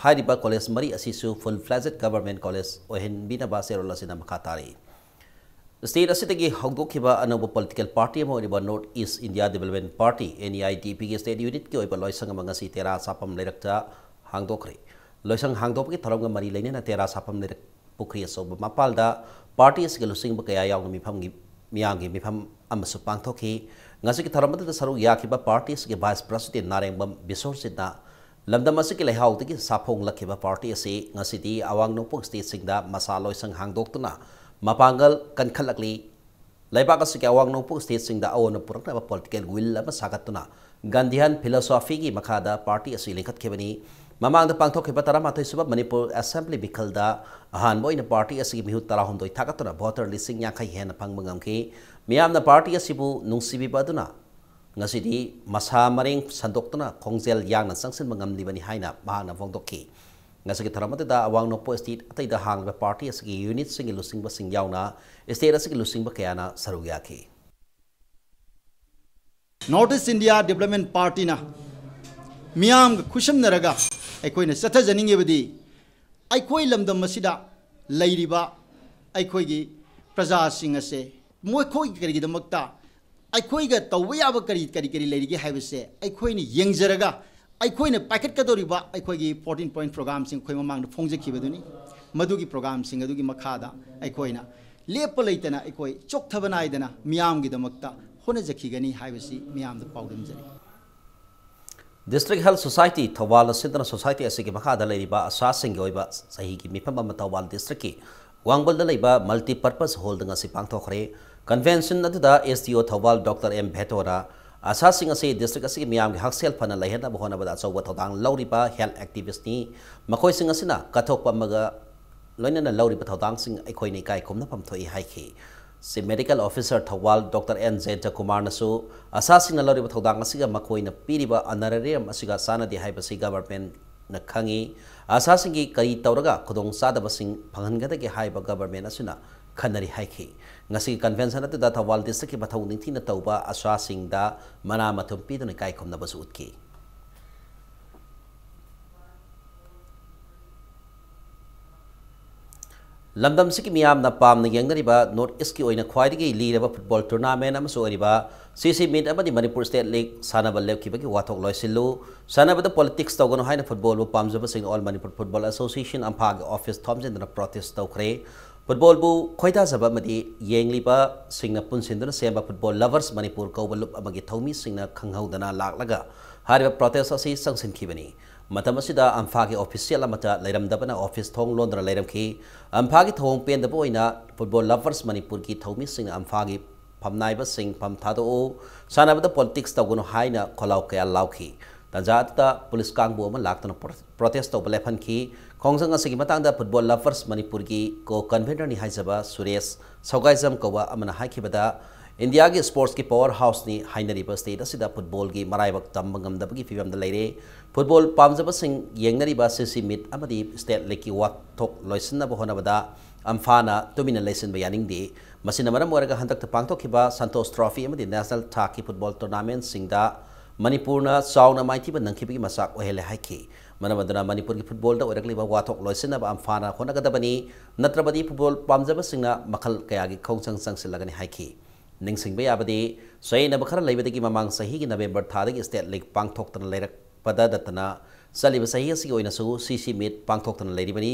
ꯍꯥꯏꯔꯤꯕ ꯀꯣꯂꯦꯖ ꯃꯔꯤ ꯑꯁꯤꯁꯨ full fledged government college ꯑꯣꯏꯍꯟꯕꯤꯅꯕ ꯆꯦꯔꯣꯜ ꯑꯁꯤꯅ ꯃꯈꯥ ꯇꯥꯔꯤ꯫ ꯁ꯭ꯇꯦꯠ ꯑꯁꯤꯗꯒꯤ ꯍꯧꯗꯣꯛꯈꯤꯕ ꯑꯅꯧꯕ ꯄꯣꯂꯤꯇꯤꯀꯦꯜ ꯄꯥꯔꯇꯤ ꯑꯃ ꯑꯣꯏꯔꯤꯕ North East India Development Party, N E I D P, ꯒꯤ ꯁ꯭ꯇꯦꯠ ꯌꯨꯅꯤꯠꯀꯤ ꯑꯣꯏꯕ ꯂꯣꯏꯁꯪ ꯑꯃ ꯉꯁꯤ ꯇꯦꯔꯥ ꯁꯥꯐꯝ ꯂꯩꯔꯛꯇ ꯍꯥꯡꯗꯣꯛꯈ꯭ꯔꯦ꯫ ꯂꯣꯏꯁꯪ ꯍꯥꯡꯗꯣꯛꯄꯒꯤ ꯊꯧꯔꯝꯒ ꯃꯔꯤ ꯂꯩꯅꯅ ꯇꯦꯔꯥ ꯁꯥꯐꯝ ꯂꯩꯔꯛ ꯄꯨꯈ꯭ꯔꯤ ꯑꯆꯧꯕ ꯃꯄꯥꯜꯗ ꯄꯥꯔꯇꯤ ꯑꯁꯤꯒꯤ ꯂꯨꯆꯤꯡꯕ ꯀꯌꯥ ꯌꯥꯎꯅ ꯃꯤꯐꯝꯒꯤ ꯃꯤꯌꯥꯝꯒꯤ ꯃꯤꯐꯝ ꯑꯃꯁꯨ ꯄꯥꯡꯊꯣꯛꯈꯤ꯫ ꯉꯁꯤꯒꯤ ꯊꯧꯔꯝ ꯑꯗꯨꯗ ꯁꯔꯨꯛ ꯌꯥꯈꯤꯕ ꯄꯥꯔꯇꯤ ꯑꯁꯤꯒꯤ ꯚꯥꯏꯁ ꯄ꯭ꯔꯁꯤꯗꯦꯟ ꯅꯥꯔꯦꯡꯕꯝ ꯕꯤꯁꯣꯔꯖꯤꯠꯅ ꯂꯝꯗꯝ ꯑꯁꯤꯒꯤ ꯂꯩꯍꯥꯎꯗꯒꯤ ꯁꯥꯐꯣꯡꯂꯛꯈꯤꯕ ꯄꯥꯔꯇꯤ ꯑꯁꯤ ꯉꯁꯤꯗꯤ ꯑꯋꯥꯡ ꯅꯣꯡꯄꯣꯛ ꯁ꯭ꯇꯦꯠꯁꯤꯡꯗ ꯃꯁꯥ ꯂꯣꯏꯁꯪ ꯍꯥꯡꯗꯣꯛꯇꯨꯅ ꯃꯄꯥꯡꯒꯜ ꯀꯟꯈꯠꯂꯛꯂꯤ꯫ ꯂꯩꯕꯥꯛ ꯑꯁꯤꯒꯤ ꯑꯋꯥꯡ ꯅꯣꯡꯄꯣꯛ ꯁ꯭ꯇꯦꯠꯁꯤꯡꯗ ꯑꯑꯣꯟꯕ ꯄꯨꯔꯛꯅꯕ ꯄꯣꯂꯤꯇꯤꯀꯦꯜ ꯋꯤꯜ ꯑꯃ ꯁꯥꯒꯠꯇꯨꯅ ꯒꯥꯟꯙꯤꯌꯥꯟ ꯐꯤꯂꯣꯁꯣꯐꯤꯒꯤ ꯃꯈꯥꯗ ꯄꯥꯔꯇꯤ ꯑꯁꯤ ꯂꯤꯡꯈꯠꯈꯤꯕꯅꯤ꯫ ꯃꯃꯥꯡꯗ ꯄꯥꯡꯊꯣꯛꯈꯤꯕ ꯇꯔꯥꯃꯥꯊꯣꯏ ꯁꯨꯕ ꯃꯅꯤꯄꯨꯔ ꯑꯦꯁꯦꯝꯕ꯭ꯂꯤ ꯃꯤꯈꯜꯗ ꯑꯍꯥꯟꯕ ꯑꯣꯏꯅ ꯄꯥꯔꯇꯤ ꯑꯁꯤꯒꯤ ꯃꯤꯍꯨꯠ ꯇꯔꯥꯍꯨꯝꯗꯣꯏ ꯊꯥꯒꯠꯇꯨꯅ ꯚꯣꯇꯔ ꯂꯤꯁꯤꯡ ꯌꯥꯡꯈꯩ ꯍꯦꯟꯅ ꯐꯪꯕ ꯉꯝꯈꯤ꯫ ꯃꯤꯌꯥꯝꯅ ꯄꯥꯔꯇꯤ ꯑꯁꯤꯕꯨ ꯅꯨꯡꯁꯤꯕꯤꯕ ꯑꯗꯨꯅ ꯉꯁꯤꯗꯤ ꯃꯁꯥ ꯃꯔꯦꯡ ꯁꯟꯗꯣꯛꯇꯨꯅ ꯈꯣꯡꯖꯦꯜ ꯌꯥꯡꯅ ꯆꯪꯁꯤꯟꯕ ꯉꯝꯂꯤꯕꯅꯤ ꯍꯥꯏꯅ ꯃꯍꯥꯛꯅ ꯐꯣꯡꯗꯣꯛꯈꯤ꯫ ꯉꯁꯤꯒꯤ ꯊꯧꯔꯝ ꯑꯗꯨꯗ ꯑꯋꯥꯡ ꯅꯣꯡꯄꯣꯛ ꯁ꯭ꯇꯦꯠ ꯑꯇꯩꯗ ꯍꯥꯡꯂꯤꯕ ꯄꯥꯔꯇꯤ ꯑꯁꯤꯒꯤ ꯌꯨꯅꯤꯠꯁꯤꯡꯒꯤ ꯂꯨꯆꯤꯡꯕꯁꯤꯡ ꯌꯥꯎꯅ ꯁ꯭ꯇꯦꯠ ꯑꯁꯤꯒꯤ ꯂꯨꯆꯤꯡꯕ ꯀꯌꯥꯅ ꯁꯔꯨꯛ ꯌꯥꯈꯤ꯫ North East India Development Partyꯅ ꯃꯤꯌꯥꯝꯒ ꯈꯨꯠꯁꯝꯅꯔꯒ ꯑꯩꯈꯣꯏꯅ ꯆꯠꯊꯖꯅꯤꯡꯉꯤꯕꯗꯤ, ꯑꯩꯈꯣꯏ ꯂꯝꯗꯝ ꯑꯁꯤꯗ ꯂꯩꯔꯤꯕ ꯑꯩꯈꯣꯏꯒꯤ ꯄ꯭ꯔꯖꯥꯁꯤꯡ ꯑꯁꯦ ꯃꯈꯣꯏ ꯀꯔꯤꯒꯤꯗꯃꯛꯇ, ꯑꯩꯈꯣꯏꯒ ꯇꯧꯕ ꯌꯥꯕ ꯀꯔꯤ ꯀꯔꯤ ꯀꯔꯤ ꯂꯩꯔꯤꯒꯦ ꯍꯥꯏꯕꯁꯦ ꯑꯩꯈꯣꯏꯅ ꯌꯦꯡꯖꯔꯒ, ꯑꯩꯈꯣꯏꯅ ꯄꯥꯏꯈꯠꯀꯗꯧꯔꯤꯕ ꯑꯩꯈꯣꯏꯒꯤ fourteen point programꯁꯤꯡ ꯑꯩꯈꯣꯏ ꯃꯃꯥꯡꯗ ꯐꯣꯡꯖꯈꯤꯕꯗꯨꯅꯤ꯫ ꯃꯗꯨꯒꯤ programꯁꯤꯡ ꯑꯗꯨꯒꯤ ꯃꯈꯥꯗ ꯑꯩꯈꯣꯏꯅ ꯂꯦꯞꯄ ꯂꯩꯇꯅ, ꯑꯩꯈꯣꯏ ꯆꯣꯛꯊꯕ ꯅꯥꯏꯗꯅ ꯃꯤꯌꯥꯝꯒꯤꯗꯃꯛꯇ ꯍꯣꯠꯅꯖꯈꯤꯒꯅꯤ ꯍꯥꯏꯕꯁꯤ ꯃꯤꯌꯥꯝꯗ ꯄꯥꯎꯗꯝꯖꯔꯤ꯫ District Health Society ꯊꯧꯕꯥꯜꯅ ꯁꯤꯟꯗꯨꯅ ꯁꯣꯁꯥꯏꯇꯤ ꯑꯁꯤꯒꯤ ꯃꯈꯥꯗ ꯂꯩꯔꯤꯕ ꯑꯁꯥꯁꯤꯡꯒꯤ ꯑꯣꯏꯕ ꯆꯍꯤꯒꯤ ꯃꯤꯐꯝ ꯑꯃ ꯊꯧꯕꯥꯜ ꯗꯤꯁꯇ꯭ꯔꯤꯛꯀꯤ ꯋꯥꯡꯕꯜꯗ ꯂꯩꯕ ꯃꯜꯇꯤꯄꯔꯄꯁ ꯍꯣꯜꯗ ꯉꯁꯤ ꯄꯥꯡꯊꯣꯛꯈ꯭ꯔꯦ꯫ ꯀꯟꯚꯦꯟꯁꯟ ꯑꯗꯨꯗ ꯑꯦꯁ ꯗꯤ ꯑꯣ ꯊꯧꯕꯥꯜ ꯗꯣꯛꯇꯔ ꯑꯦꯝ ꯚꯦꯇꯣꯅ ꯑꯁꯥꯁꯤꯡ ꯑꯁꯤ ꯗꯤꯁꯇ꯭ꯔꯤꯛ ꯑꯁꯤꯒꯤ ꯃꯤꯌꯥꯝꯒꯤ ꯍꯛꯁꯦꯜ ꯐꯅ ꯂꯩꯍꯟꯅꯕ ꯍꯣꯠꯅꯕꯗ ꯑꯆꯧꯕ ꯊꯧꯗꯥꯡ ꯂꯧꯔꯤꯕ ꯍꯦꯜꯊ ꯑꯦꯛꯇꯤꯚꯤꯁ꯭ꯠꯅꯤ꯫ ꯃꯈꯣꯏꯁꯤꯡ ꯑꯁꯤꯅ ꯀꯠꯊꯣꯛꯄ ꯑꯃꯒ ꯂꯣꯏꯅꯅ ꯂꯧꯔꯤꯕ ꯊꯧꯗꯥꯡꯁꯤꯡ ꯑꯩꯈꯣꯏꯅ ꯏꯀꯥꯏ ꯈꯨꯝꯅꯐꯝ ꯊꯣꯛꯏ ꯍꯥꯏꯈꯤ꯫ Chief medical officer Thoubal doctor N Jayanta ꯀꯨꯃꯥꯔꯅꯁꯨ ꯑꯁꯥꯁꯤꯡꯅ ꯂꯧꯔꯤꯕ ꯊꯧꯗꯥꯡ ꯑꯁꯤꯒ ꯃꯈꯣꯏꯅ ꯄꯤꯔꯤꯕ ꯑꯣꯅꯔꯦꯔꯤꯌꯝ ꯑꯁꯤꯒ ꯆꯥꯟꯅꯗꯦ ꯍꯥꯏꯕꯁꯤ ꯒꯚꯔꯟꯃꯦꯟꯠꯅ ꯈꯪꯏ꯫ ꯑꯁꯥꯁꯤꯡꯒꯤ ꯀꯔꯤ ꯇꯧꯔꯒ ꯈꯨꯗꯣꯡꯆꯥꯗꯕꯁꯤꯡ ꯐꯪꯍꯟꯒꯗꯒꯦ ꯍꯥꯏꯕ ꯒꯚꯔꯟꯃꯦꯟꯠ ꯑꯁꯤꯅ ꯈꯟꯅꯔꯤ ꯍꯥꯏꯈꯤ꯫ ꯉꯁꯤꯒꯤ ꯀꯟꯚꯦꯟꯁꯟ ꯑꯗꯨꯗ ꯊꯧꯕꯥꯜ ꯗꯤꯁꯇ꯭ꯔꯤꯛꯀꯤ ꯃꯊꯧ ꯅꯤꯡꯊꯤꯅ ꯇꯧꯕ ꯑꯁꯥꯁꯤꯡꯗ ꯃꯅꯥ ꯃꯊꯨꯝ ꯄꯤꯗꯨꯅ ꯏꯀꯥꯏ ꯈꯨꯝꯅꯕꯁꯨ ꯎꯠꯈꯤ꯫ ꯂꯝꯗꯝꯁꯤꯒꯤ ꯃꯤꯌꯥꯝꯅ ꯄꯥꯝꯅ ꯌꯦꯡꯅꯔꯤꯕ ꯅꯣꯔꯠ ꯏꯁꯀꯤ ꯑꯣꯏꯅ ꯈ꯭ꯋꯥꯏꯗꯒꯤ ꯂꯤꯔꯕ ꯐꯨꯠꯕꯣꯜ ꯇꯨꯔꯅꯥꯃꯦꯟ ꯑꯃꯁꯨ ꯑꯣꯏꯔꯤꯕ ꯁꯤ ꯁꯤ ꯃꯤꯠ ꯑꯃꯗꯤ ꯃꯅꯤꯄꯨꯔ ꯁ꯭ꯇꯦꯠ ꯂꯤꯒ ꯁꯥꯟꯅꯕ ꯂꯦꯞꯈꯤꯕꯒꯤ ꯋꯥꯊꯣꯛ ꯂꯣꯏꯁꯤꯜꯂꯨ, ꯁꯥꯟꯅꯕꯗ ꯄꯣꯂꯤꯇꯤꯛꯁ ꯇꯧꯒꯅꯨ ꯍꯥꯏꯅ ꯐꯨꯠꯕꯣꯜꯕꯨ ꯄꯥꯝꯖꯕꯁꯤꯡꯅ ꯑꯣꯜ ꯃꯅꯤꯄꯨꯔ ꯐꯨꯠꯕꯣꯜ ꯑꯦꯁꯣꯁꯤꯌꯦꯁꯟ, ꯑꯝꯐꯥꯒꯤ ꯑꯣꯐꯤꯁ ꯊꯣꯝꯖꯤꯟꯗꯨꯅ ꯄ꯭ꯔꯣꯇꯦꯁ ꯇꯧꯈ꯭ꯔꯦ꯫ ꯐꯨꯠꯕꯣꯜꯕꯨ ꯈꯣꯏꯗꯥꯖꯕ ꯑꯃꯗꯤ ꯌꯦꯡꯂꯤꯕꯁꯤꯡꯅ ꯄꯨꯟꯁꯤꯟꯗꯨꯅ ꯁꯦꯝꯕ ꯐꯨꯠꯕꯣꯜ ꯂꯚꯔꯁ ꯃꯅꯤꯄꯨꯔ ꯀꯧꯕ ꯂꯨꯞ ꯑꯃꯒꯤ ꯊꯧꯃꯤꯁꯤꯡꯅ ꯈꯪꯍꯧꯗꯅ ꯂꯥꯛꯂꯒ ꯍꯥꯏꯔꯤꯕ ꯄ꯭ꯔꯣꯇꯦꯁ ꯑꯁꯤ ꯆꯪꯁꯤꯟꯈꯤꯕꯅꯤ꯫ ꯃꯇꯝ ꯑꯁꯤꯗ ꯑꯝꯐꯥꯒꯤ ꯑꯣꯐꯤꯁꯤꯌꯦꯜ ꯑꯃꯠꯇ ꯂꯩꯔꯝꯗꯕꯅ ꯑꯣꯐꯤꯁ ꯊꯣꯡ ꯂꯣꯟꯗꯨꯅ ꯂꯩꯔꯝꯈꯤ꯫ ꯑꯝꯐꯥꯒꯤ ꯊꯧꯑꯣꯡ ꯄꯦꯟꯗꯕ ꯑꯣꯏꯅ ꯐꯨꯠꯕꯣꯜ ꯂꯚꯔꯁ ꯃꯅꯤꯄꯨꯔꯒꯤ ꯊꯧꯃꯤꯁꯤꯡꯅ ꯑꯝꯐꯥꯒꯤ ꯐꯝꯅꯥꯏꯕꯁꯤꯡ ꯐꯝ ꯊꯥꯗꯣꯛꯎ, ꯁꯥꯟꯅꯕꯗ ꯄꯣꯂꯤꯇꯤꯛꯁ ꯇꯧꯒꯅꯨ ꯍꯥꯏꯅ ꯈꯣꯜꯂꯥꯎ ꯀꯌꯥ ꯂꯥꯎꯈꯤ꯫ ꯇꯥꯟꯖꯥ ꯑꯗꯨꯗ ꯄꯨꯂꯤꯁ ꯀꯥꯡꯕꯨ ꯑꯃ ꯂꯥꯛꯇꯨꯅ ꯄ꯭ꯔꯣ-, ꯄ꯭ꯔꯣꯇꯦꯁ ꯇꯧꯕ ꯂꯦꯞꯍꯟꯈꯤ꯫ ꯈꯣꯡꯖꯪ ꯑꯁꯤꯒꯤ ꯃꯇꯥꯡꯗ ꯐꯨꯠꯕꯣꯜ ꯂꯚꯔꯁ ꯃꯅꯤꯄꯨꯔꯒꯤ ꯀꯣ ꯀꯟꯚꯦꯅꯔꯅꯤ ꯍꯥꯏꯖꯕ ꯁꯨꯔꯦꯁ ꯁꯧꯒꯥꯏꯖꯝ ꯀꯧꯕ ꯑꯃꯅ ꯍꯥꯏꯈꯤꯕꯗ, ꯏꯟꯗꯤꯌꯥꯒꯤ ꯁ꯭ꯄꯣꯔꯠꯁꯀꯤ ꯄꯋꯥꯔ ꯍꯥꯎꯁꯅꯤ ꯍꯥꯏꯅꯔꯤꯕ ꯁ꯭ꯇꯦꯠ ꯑꯁꯤꯗ ꯐꯨꯠꯕꯣꯜꯒꯤ ꯃꯔꯥꯏꯕꯛ ꯇꯝꯕ ꯉꯝꯗꯕꯒꯤ ꯐꯤꯕꯝꯗ ꯂꯩꯔꯦ꯫ ꯐꯨꯠꯕꯣꯜ ꯄꯥꯝꯖꯕꯁꯤꯡ ꯌꯦꯡꯅꯔꯤꯕ ꯁꯤ ꯁꯤ ꯃꯤꯠ ꯑꯃꯗꯤ ꯁ꯭ꯇꯦꯠ ꯂꯤꯒꯀꯤ ꯋꯥꯊꯣꯛ ꯂꯣꯏꯁꯤꯟꯅꯕ ꯍꯣꯠꯅꯕꯗ ꯑꯝꯐꯥꯅ ꯇꯨꯃꯤꯟꯅ ꯂꯩꯁꯤꯟꯕ ꯌꯥꯅꯤꯡꯗꯦ꯫ ꯃꯁꯤꯅ ꯃꯔꯝ ꯑꯣꯏꯔꯒ ꯍꯟꯗꯛꯇ ꯄꯥꯡꯊꯣꯛꯈꯤꯕ ꯁꯟꯇꯣꯁ ꯇ꯭ꯔꯣꯐꯤ ꯑꯃꯗꯤ ꯅꯦꯁꯅꯦꯜ ꯊꯥꯛꯀꯤ ꯐꯨꯠꯕꯣꯜ ꯇꯣꯔꯅꯥꯃꯦꯟꯠꯁꯤꯡꯗ ꯃꯅꯤꯄꯨꯔꯅ ꯆꯥꯎꯅ ꯃꯥꯏꯊꯤꯕ ꯅꯪꯈꯤꯕꯒꯤ ꯃꯆꯥꯛ ꯑꯣꯏꯍꯜꯂꯦ ꯍꯥꯏꯈꯤ꯫ ꯃꯔꯝ ꯑꯗꯨꯅ ꯃꯅꯤꯄꯨꯔꯒꯤ ꯐꯨꯠꯕꯣꯜꯗ ꯑꯣꯏꯔꯛꯂꯤꯕ ꯋꯥꯊꯣꯛ ꯂꯣꯏꯁꯤꯟꯅꯕ ꯑꯝꯐꯥꯅ ꯍꯣꯠꯅꯒꯗꯕꯅꯤ, ꯅꯠꯇ꯭ꯔꯕꯗꯤ ꯐꯨꯠꯕꯣꯜ ꯄꯥꯝꯖꯕꯁꯤꯡꯅ ꯃꯈꯜ ꯀꯌꯥꯒꯤ ꯈꯣꯡꯖꯪ ꯆꯪꯁꯤꯜꯂꯒꯅꯤ ꯍꯥꯏꯈꯤ꯫ ꯅꯤꯡꯁꯤꯡꯕ ꯌꯥꯕꯗꯤ, ꯆꯌꯦꯠꯅꯕ ꯈꯔ ꯂꯩꯕꯗꯒꯤ ꯃꯃꯥꯡ ꯆꯍꯤꯒꯤ ꯅꯕꯦꯝꯕꯔ ꯊꯥꯗꯒꯤ ꯁ꯭ꯇꯦꯠ ꯂꯤꯒ ꯄꯥꯡꯊꯣꯛꯇꯅ ꯂꯩꯔꯛꯄꯗ ꯅꯠꯇꯅ ꯆꯠꯂꯤꯕ ꯆꯍꯤ ꯑꯁꯤꯒꯤ ꯑꯣꯏꯅꯁꯨ ꯁꯤ ꯁꯤ ꯃꯤꯠ ꯄꯥꯡꯊꯣꯛꯇꯅ ꯂꯩꯔꯤꯕꯅꯤ꯫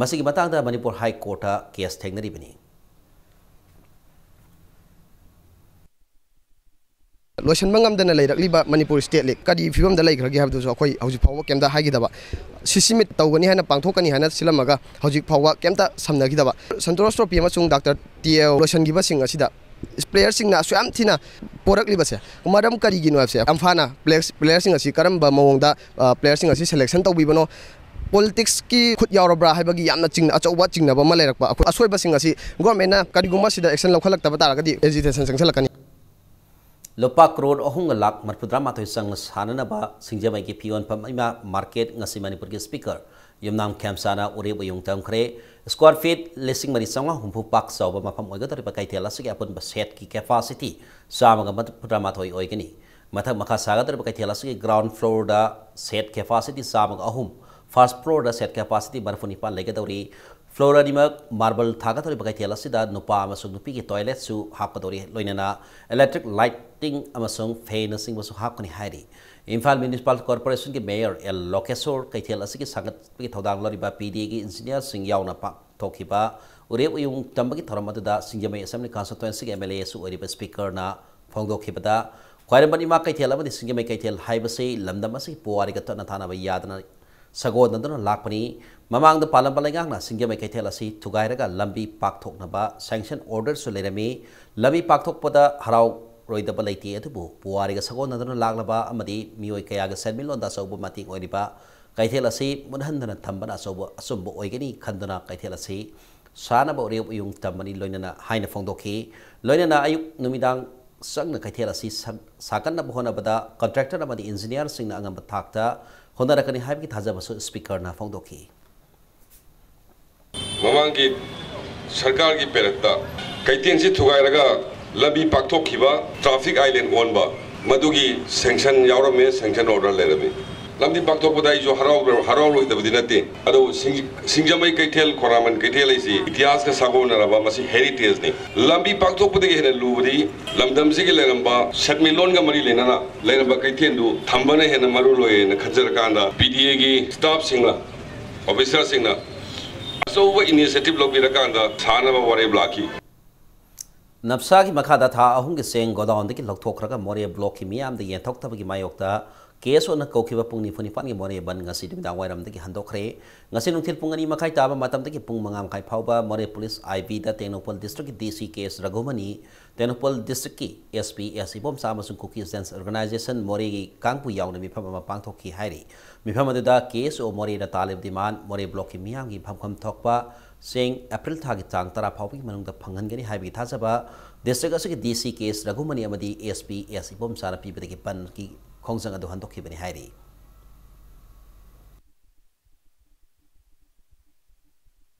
ꯃꯁꯤꯒꯤ ꯃꯇꯥꯡꯗ ꯃꯅꯤꯄꯨꯔ ꯍꯥꯏ ꯀꯣꯔꯠꯇ ꯀꯦꯁ ꯊꯦꯡꯅꯔꯤꯕꯅꯤ꯫ ꯂꯣꯏꯁꯤꯟꯕ ꯉꯝꯗꯅ ꯂꯩꯔꯛꯂꯤꯕ ꯃꯅꯤꯄꯨꯔ ꯁ꯭ꯇꯦꯠ ꯂꯤꯒ ꯀꯔꯤ ꯐꯤꯕꯝꯗ ꯂꯩꯈ꯭ꯔꯒꯦ ꯍꯥꯏꯕꯗꯨꯁꯨ ꯑꯩꯈꯣꯏ ꯍꯧꯖꯤꯛ ꯐꯥꯎꯕ ꯀꯩꯝꯇ ꯍꯥꯏꯈꯤꯗꯕ꯫ ꯁꯤ ꯁꯤ ꯃꯤꯠ ꯇꯧꯒꯅꯤ ꯍꯥꯏꯅ, ꯄꯥꯡꯊꯣꯛꯀꯅꯤ ꯍꯥꯏꯅ ꯁꯤꯜꯂꯝꯃꯒ ꯍꯧꯖꯤꯛ ꯐꯥꯎꯕ ꯀꯩꯝꯇ ꯁꯝꯅꯈꯤꯗꯕ꯫ ꯁꯟꯇꯣꯁ ꯇ꯭ꯔꯣꯐꯤ ꯑꯃꯁꯨꯡ ꯗꯥꯛꯇꯔ ꯇꯤ ꯑꯦꯜ ꯂꯣꯏꯁꯤꯟꯈꯤꯕꯁꯤꯡ ꯑꯁꯤꯗ ꯄ꯭ꯂꯦꯌꯔꯁꯤꯡꯅ ꯑꯁꯨꯛ ꯌꯥꯝ ꯊꯤꯅ ꯄꯣꯔꯛꯂꯤꯕꯁꯦ ꯃꯔꯝ ꯀꯔꯤꯒꯤꯅꯣ ꯍꯥꯏꯕꯁꯦ, ꯑꯝꯐꯥꯅ ꯄ꯭ꯂꯦꯌꯔꯁ-, ꯄ꯭ꯂꯦꯌꯔꯁꯤꯡ ꯑꯁꯤ ꯀꯔꯝꯕ ꯃꯑꯣꯡꯗ, ꯑ, ꯄ꯭ꯂꯦꯌꯔꯁꯤꯡ ꯑꯁꯤ ꯁꯦꯂꯦꯛꯁꯟ ꯇꯧꯕꯤꯕꯅꯣ, ꯄꯣꯂꯤꯇꯤꯛꯁꯀꯤ ꯈꯨꯠ ꯌꯥꯎꯔꯕ꯭ꯔꯥ ꯍꯥꯏꯕꯒꯤ ꯌꯥꯝꯅ ꯆꯤꯡꯅ-, ꯑꯆꯧꯕ ꯆꯤꯡꯅꯕ ꯑꯃ ꯂꯩꯔꯛꯄ꯫ ꯑꯩꯈꯣꯏ ꯑꯁꯣꯏꯕꯁꯤꯡ ꯑꯁꯤ ꯒꯣꯔꯃꯦꯟꯅ ꯀꯔꯤꯒꯨꯝꯕ ꯁꯤꯗ ꯑꯦꯛꯁꯟ ꯂꯧꯈꯠꯂꯛꯇꯕ ꯇꯥꯔꯒꯗꯤ ꯑꯦꯖꯤꯇꯦꯁꯟ ꯆꯪꯁꯤꯜꯂꯛꯀꯅꯤ꯫ ꯂꯨꯄꯥ ꯀ꯭ꯔꯣꯔ ꯑꯍꯨꯝꯒ ꯂꯥꯈ ꯃꯔꯤꯐꯨꯇꯔꯥ ꯃꯥꯊꯣꯏ ꯆꯪꯅ ꯁꯥꯟꯅꯅꯕ ꯁꯤꯡꯖꯃꯩꯒꯤ ꯐꯤꯌꯣꯟꯐꯝ ꯏꯃꯥ ꯃꯥꯔꯀꯦꯠ ꯉꯁꯤ ꯃꯅꯤꯄꯨꯔꯒꯤ ꯁ꯭ꯄꯤꯀꯔ ꯌꯨꯝꯅꯥꯝ ꯈꯦꯝꯆꯥꯅ ꯎꯔꯦꯞ ꯎꯌꯨꯡ ꯇꯝꯈ꯭ꯔꯦ꯫ ꯁ꯭ꯀ꯭ꯋꯥꯔ ꯐꯤꯠ ꯂꯤꯁꯤꯡ ꯃꯔꯤ ꯆꯥꯝꯃꯉꯥ ꯍꯨꯝꯐꯨ ꯄꯥꯛ ꯆꯥꯎꯕ ꯃꯐꯝ ꯑꯣꯏꯒꯗꯧꯔꯤꯕ ꯀꯩꯊꯦꯜ ꯑꯁꯤꯒꯤ ꯑꯄꯨꯟꯕ ꯁꯦꯠꯀꯤ ꯀꯦꯄꯥꯁꯤꯇꯤ ꯆꯥꯝꯃꯒ ꯃꯔꯤꯐꯨꯇꯔꯥ ꯃꯥꯊꯣꯏ ꯑꯣꯏꯒꯅꯤ꯫ ꯃꯊꯛ ꯃꯈꯥ ꯁꯥꯒꯗꯧꯔꯤꯕ ꯀꯩꯊꯦꯜ ꯑꯁꯤꯒꯤ ꯒ꯭ꯔꯥꯎꯟ ꯐ꯭ꯂꯣꯔꯗ ꯁꯦꯠ ꯀꯦꯄꯥꯁꯤꯇꯤ ꯆꯥꯝꯃꯒ ꯑꯍꯨꯝ, ꯐꯥꯔꯁ ꯐ꯭ꯂꯣꯔꯗ ꯁꯦꯠ ꯀꯦꯄꯥꯁꯤꯇꯤ ꯃꯔꯤꯐꯨ ꯅꯤꯄꯥꯟ ꯂꯩꯒꯗꯧꯔꯤ꯫ ꯐ꯭ꯂꯣꯔ ꯑꯅꯤꯃꯛ ꯃꯥꯔꯕꯜ ꯊꯥꯒꯗꯧꯔꯤꯕ ꯀꯩꯊꯦꯜ ꯑꯁꯤꯗ ꯅꯨꯄꯥ ꯑꯃꯁꯨꯡ ꯅꯨꯄꯤꯒꯤ ꯇꯣꯏꯂꯦꯠꯁꯨ ꯍꯥꯞꯀꯗꯧꯔꯤ, ꯂꯣꯏꯅꯅ ꯏꯂꯦꯛꯇ꯭ꯔꯤꯛ ꯂꯥꯏꯇꯤꯡ ꯑꯃꯁꯨꯡ ꯐꯦꯟꯅꯆꯤꯡꯕꯁꯨ ꯍꯥꯞꯀꯅꯤ ꯍꯥꯏꯔꯤ꯫ ꯏꯝꯐꯥꯜ ꯃ꯭ꯌꯨꯅꯤꯁꯤꯄꯥꯜ ꯀꯣꯔꯄꯣꯔꯦꯁꯟꯒꯤ ꯃꯦꯌꯔ ꯑꯦꯜ ꯂꯣꯀꯦꯁꯣꯔ ꯀꯩꯊꯦꯜ ꯑꯁꯤꯒꯤ ꯁꯥꯒꯠꯄꯒꯤ ꯊꯧꯗꯥꯡ ꯂꯧꯔꯤꯕ ꯄꯤ ꯗꯤ ꯑꯦꯒꯤ ꯏꯟꯖꯤꯅꯤꯌꯔꯁꯤꯡ ꯌꯥꯎꯅ ꯄꯥꯡꯊꯣꯛꯈꯤꯕ ꯎꯔꯦꯞ ꯎꯌꯨꯡ ꯇꯝꯕꯒꯤ ꯊꯧꯔꯝ ꯑꯗꯨꯗ ꯁꯤꯡꯖꯃꯩ ꯑꯦꯁꯦꯝꯕ꯭ꯂꯤ ꯀꯟꯁꯇꯤꯇ꯭ꯋꯦꯟꯁꯤꯒꯤ ꯑꯦꯝ ꯑꯦꯜ ꯑꯦꯁꯨ ꯑꯣꯏꯔꯤꯕ ꯁ꯭ꯄꯤꯀꯔꯅ ꯐꯣꯡꯗꯣꯛꯈꯤꯕꯗ, ꯈ꯭ꯋꯥꯏꯔꯝꯕꯟ ꯏꯃꯥ ꯀꯩꯊꯦꯜ ꯑꯃꯗꯤ ꯁꯤꯡꯖꯃꯩ ꯀꯩꯊꯦꯜ ꯍꯥꯏꯕꯁꯤ ꯂꯝꯗꯝ ꯑꯁꯤꯒꯤ ꯄꯨꯋꯥꯔꯤꯒ ꯇꯠꯅ ꯊꯥꯅꯕ ꯌꯥꯗꯅ ꯁꯥꯒꯣꯟꯅꯗꯨꯅ ꯂꯥꯛꯄꯅꯤ꯫ ꯃꯃꯥꯡꯗ ꯄꯥꯜꯂꯝꯕ ꯂꯩꯉꯥꯛꯅ ꯁꯤꯡꯖꯃꯩ ꯀꯩꯊꯦꯜ ꯑꯁꯤ ꯊꯨꯒꯥꯏꯔꯒ ꯂꯝꯕꯤ ꯄꯥꯛꯊꯣꯛꯅꯕ ꯁꯦꯡꯁꯟ ꯑꯣꯔꯗꯔꯁꯨ ꯂꯩꯔꯝꯃꯤ꯫ ꯂꯝꯕꯤ ꯄꯥꯛꯊꯣꯛꯄꯗ ꯍꯔꯥꯎꯔꯣꯏꯗꯕ ꯂꯩꯇꯦ, ꯑꯗꯨꯕꯨ ꯄꯨꯋꯥꯔꯤꯒ ꯁꯥꯒꯣꯟꯅꯗꯨꯅ ꯂꯥꯛꯂꯕ ꯑꯃꯗꯤ ꯃꯤꯑꯣꯏ ꯀꯌꯥꯒꯤ ꯁꯦꯟꯃꯤꯠꯂꯣꯟꯗ ꯑꯆꯧꯕ ꯃꯇꯦꯡ ꯑꯣꯏꯔꯤꯕ ꯀꯩꯊꯦꯜ ꯑꯁꯤ ꯃꯨꯠꯍꯟꯗꯅ ꯊꯝꯕꯅ ꯑꯆꯧꯕ ꯑꯆꯨꯝꯕ ꯑꯣꯏꯒꯅꯤ ꯈꯟꯗꯨꯅ ꯀꯩꯊꯦꯜ ꯑꯁꯤ ꯁꯥꯅꯕ ꯎꯔꯦꯞ ꯎꯌꯨꯡ ꯇꯝꯕꯅꯤ ꯂꯣꯏꯅꯅ ꯍꯥꯏꯅ ꯐꯣꯡꯗꯣꯛꯈꯤ꯫ ꯂꯣꯏꯅꯅ ꯑꯌꯨꯛ ꯅꯨꯃꯤꯗꯥꯡ ꯆꯪꯅ ꯀꯩꯊꯦꯜ ꯑꯁꯤ ꯁꯛ-, ꯁꯥꯒꯠꯅꯕ ꯍꯣꯠꯅꯕꯗ ꯀꯟꯇ꯭ꯔꯦꯛꯇꯔ ꯑꯃꯗꯤ ꯏꯟꯖꯤꯅꯤꯌꯥꯔꯁꯤꯡꯅ ꯑꯉꯝꯕ ꯊꯥꯛꯇ ꯍꯣꯠꯅꯔꯛꯀꯅꯤ ꯍꯥꯏꯕꯒꯤ ꯊꯥꯖꯕꯁꯨ ꯁ꯭ꯄꯤꯀꯔꯅ ꯐꯣꯡꯗꯣꯛꯈꯤ꯫ ꯃꯃꯥꯡꯒꯤ ꯁꯔꯀꯥꯔꯒꯤ ꯄꯦꯔꯠꯇ ꯀꯩꯊꯦꯜꯁꯤ ꯊꯨꯒꯥꯏꯔꯒ ꯂꯝꯕꯤ ꯄꯥꯛꯊꯣꯛꯈꯤꯕ, ꯇ꯭ꯔꯥꯐꯤꯛ ꯑꯥꯏꯂꯦꯟ ꯑꯣꯟꯕ, ꯃꯗꯨꯒꯤ ꯁꯦꯡꯁꯟ ꯌꯥꯎꯔꯝꯃꯦ, ꯁꯦꯡꯁꯟ ꯑꯣꯔꯗꯔ ꯂꯩꯔꯝꯃꯤ꯫ ꯂꯝꯕꯤ ꯄꯥꯛꯊꯣꯛꯄꯗ ꯑꯩꯁꯨ ꯍꯔꯥꯎꯔ-, ꯍꯔꯥꯎꯔꯣꯏꯗꯕꯗꯤ ꯅꯠꯇꯦ꯫ ꯑꯗꯣ ꯁꯤꯡ-, ꯁꯤꯡꯖꯃꯩ ꯀꯩꯊꯦꯜ, ꯈꯣꯔꯥꯃꯟ ꯀꯩꯊꯦꯜ ꯍꯥꯏꯁꯤ ꯏꯇꯤꯍꯥꯁꯀ ꯁꯥꯒꯣꯟꯅꯔꯕ ꯃꯁꯤ ꯍꯦꯔꯤꯇꯦꯖꯅꯤ꯫ ꯂꯝꯕꯤ ꯄꯥꯛꯊꯣꯛꯄꯗꯒꯤ ꯍꯦꯟꯅ ꯂꯨꯕꯗꯤ ꯂꯝꯗꯝꯁꯤꯒꯤ ꯂꯩꯔꯝꯕ ꯁꯦꯟꯃꯤꯠꯂꯣꯟꯒ ꯃꯔꯤ ꯂꯩꯅꯅ ꯂꯩꯔꯝꯕ ꯀꯩꯊꯦꯜꯗꯨ ꯊꯝꯕꯅ ꯍꯦꯟꯅ ꯃꯔꯨ ꯑꯣꯏꯅ ꯈꯟꯖꯔꯀꯥꯟꯗ ꯄꯤ ꯗꯤ ꯑꯦꯒꯤ ꯁ꯭ꯇꯥꯐꯁꯤꯡꯅ, ꯑꯣꯐꯤꯁꯥꯔꯁꯤꯡꯅ ꯑꯆꯧꯕ ꯏꯅꯤꯁꯤꯌꯦꯇꯤꯚ ꯂꯧꯕꯤꯔꯀꯥꯟꯗ ꯁꯥꯅꯕ ꯋꯥꯔꯦꯞ ꯂꯥꯛꯈꯤ꯫ ꯅꯞꯁꯥꯒꯤ ꯃꯈꯥꯗ ꯊꯥ ꯑꯍꯨꯝꯒꯤ ꯆꯦꯡ ꯒꯣꯗꯥꯎꯟꯗꯒꯤ ꯂꯧꯊꯣꯛꯈ꯭ꯔꯒ ꯃꯣꯔꯦ ꯕ꯭ꯂꯣꯛꯀꯤ ꯃꯤꯌꯥꯝꯗ ꯌꯦꯟꯊꯣꯛꯇꯕꯒꯤ ꯃꯥꯌꯣꯛꯇ ꯀꯦ ꯑꯦꯁ ꯑꯣꯅ ꯀꯧꯈꯤꯕ ꯄꯨꯡ ꯅꯤꯐꯨ ꯅꯤꯄꯥꯟꯒꯤ ꯃꯣꯔꯦ ꯕꯟ ꯉꯁꯤ ꯅꯨꯃꯤꯗꯥꯡ ꯋꯥꯏꯔꯝꯗꯒꯤ ꯍꯟꯗꯣꯛꯈ꯭ꯔꯦ꯫ ꯉꯁꯤ ꯅꯨꯡꯊꯤꯜ ꯄꯨꯡ ꯑꯅꯤ ꯃꯈꯥꯏ ꯇꯥꯕ ꯃꯇꯝꯗꯒꯤ ꯄꯨꯡ ꯃꯉꯥ ꯃꯈꯥꯏ ꯐꯥꯎꯕ ꯃꯣꯔꯦ ꯄꯨꯂꯤꯁ ꯑꯥꯏ ꯕꯤꯗ ꯇꯦꯡꯅꯧꯄꯜ ꯗꯤꯁꯇ꯭ꯔꯤꯛꯀꯤ ꯗꯤ ꯁꯤ ꯀꯦ ꯑꯦꯁ ꯔꯘꯨꯃꯅꯤ, ꯇꯦꯡꯅꯧꯄꯜ ꯗꯤꯁꯇ꯭ꯔꯤꯛꯀꯤ ꯑꯦꯁ ꯄꯤ ꯑꯦꯁ ꯏꯕꯣꯝꯆꯥ ꯑꯃꯁꯨꯡ ꯀꯨꯀꯤ ꯖꯦꯟꯠꯁ ꯑꯣꯔꯒꯅꯥꯏꯖꯦꯁꯟ ꯃꯣꯔꯦꯒꯤ ꯀꯥꯡꯕꯨ ꯌꯥꯎꯅ ꯃꯤꯐꯝ ꯑꯃ ꯄꯥꯡꯊꯣꯛꯈꯤ ꯍꯥꯏꯔꯤ꯫ ꯃꯤꯐꯝ ꯑꯗꯨꯗ ꯀꯦ ꯑꯦꯁ ꯑꯣ ꯃꯣꯔꯦꯅ ꯇꯥꯜꯂꯤꯕ ꯗꯤꯃꯥꯟ, ꯃꯣꯔꯦ ꯕ꯭ꯂꯣꯛꯀꯤ ꯃꯤꯌꯥꯝꯒꯤ ꯐꯝꯐꯝ ꯊꯣꯛꯄ ꯆꯦꯡ ꯑꯦꯄ꯭ꯔꯤꯜ ꯊꯥꯒꯤ ꯇꯥꯡ ꯇꯔꯥ ꯐꯥꯎꯕꯒꯤ ꯃꯅꯨꯡꯗ ꯐꯪꯍꯟꯒꯅꯤ ꯍꯥꯏꯕꯒꯤ ꯊꯥꯖꯕ ꯗꯤꯁꯇ꯭ꯔꯤꯛ ꯑꯁꯤꯒꯤ ꯗꯤ ꯁꯤ ꯀꯦ ꯑꯦꯁ ꯔꯘꯨꯃꯅꯤ ꯑꯃꯗꯤ ꯑꯦꯁ ꯄꯤ ꯑꯦꯁ ꯏꯕꯣꯝꯆꯥꯅ ꯄꯤꯕꯗꯒꯤ ꯕꯟꯒꯤ ꯈꯣꯡꯖꯪ ꯑꯗꯨ ꯍꯟꯗꯣꯛꯈꯤꯕꯅꯤ ꯍꯥꯏꯔꯤ꯫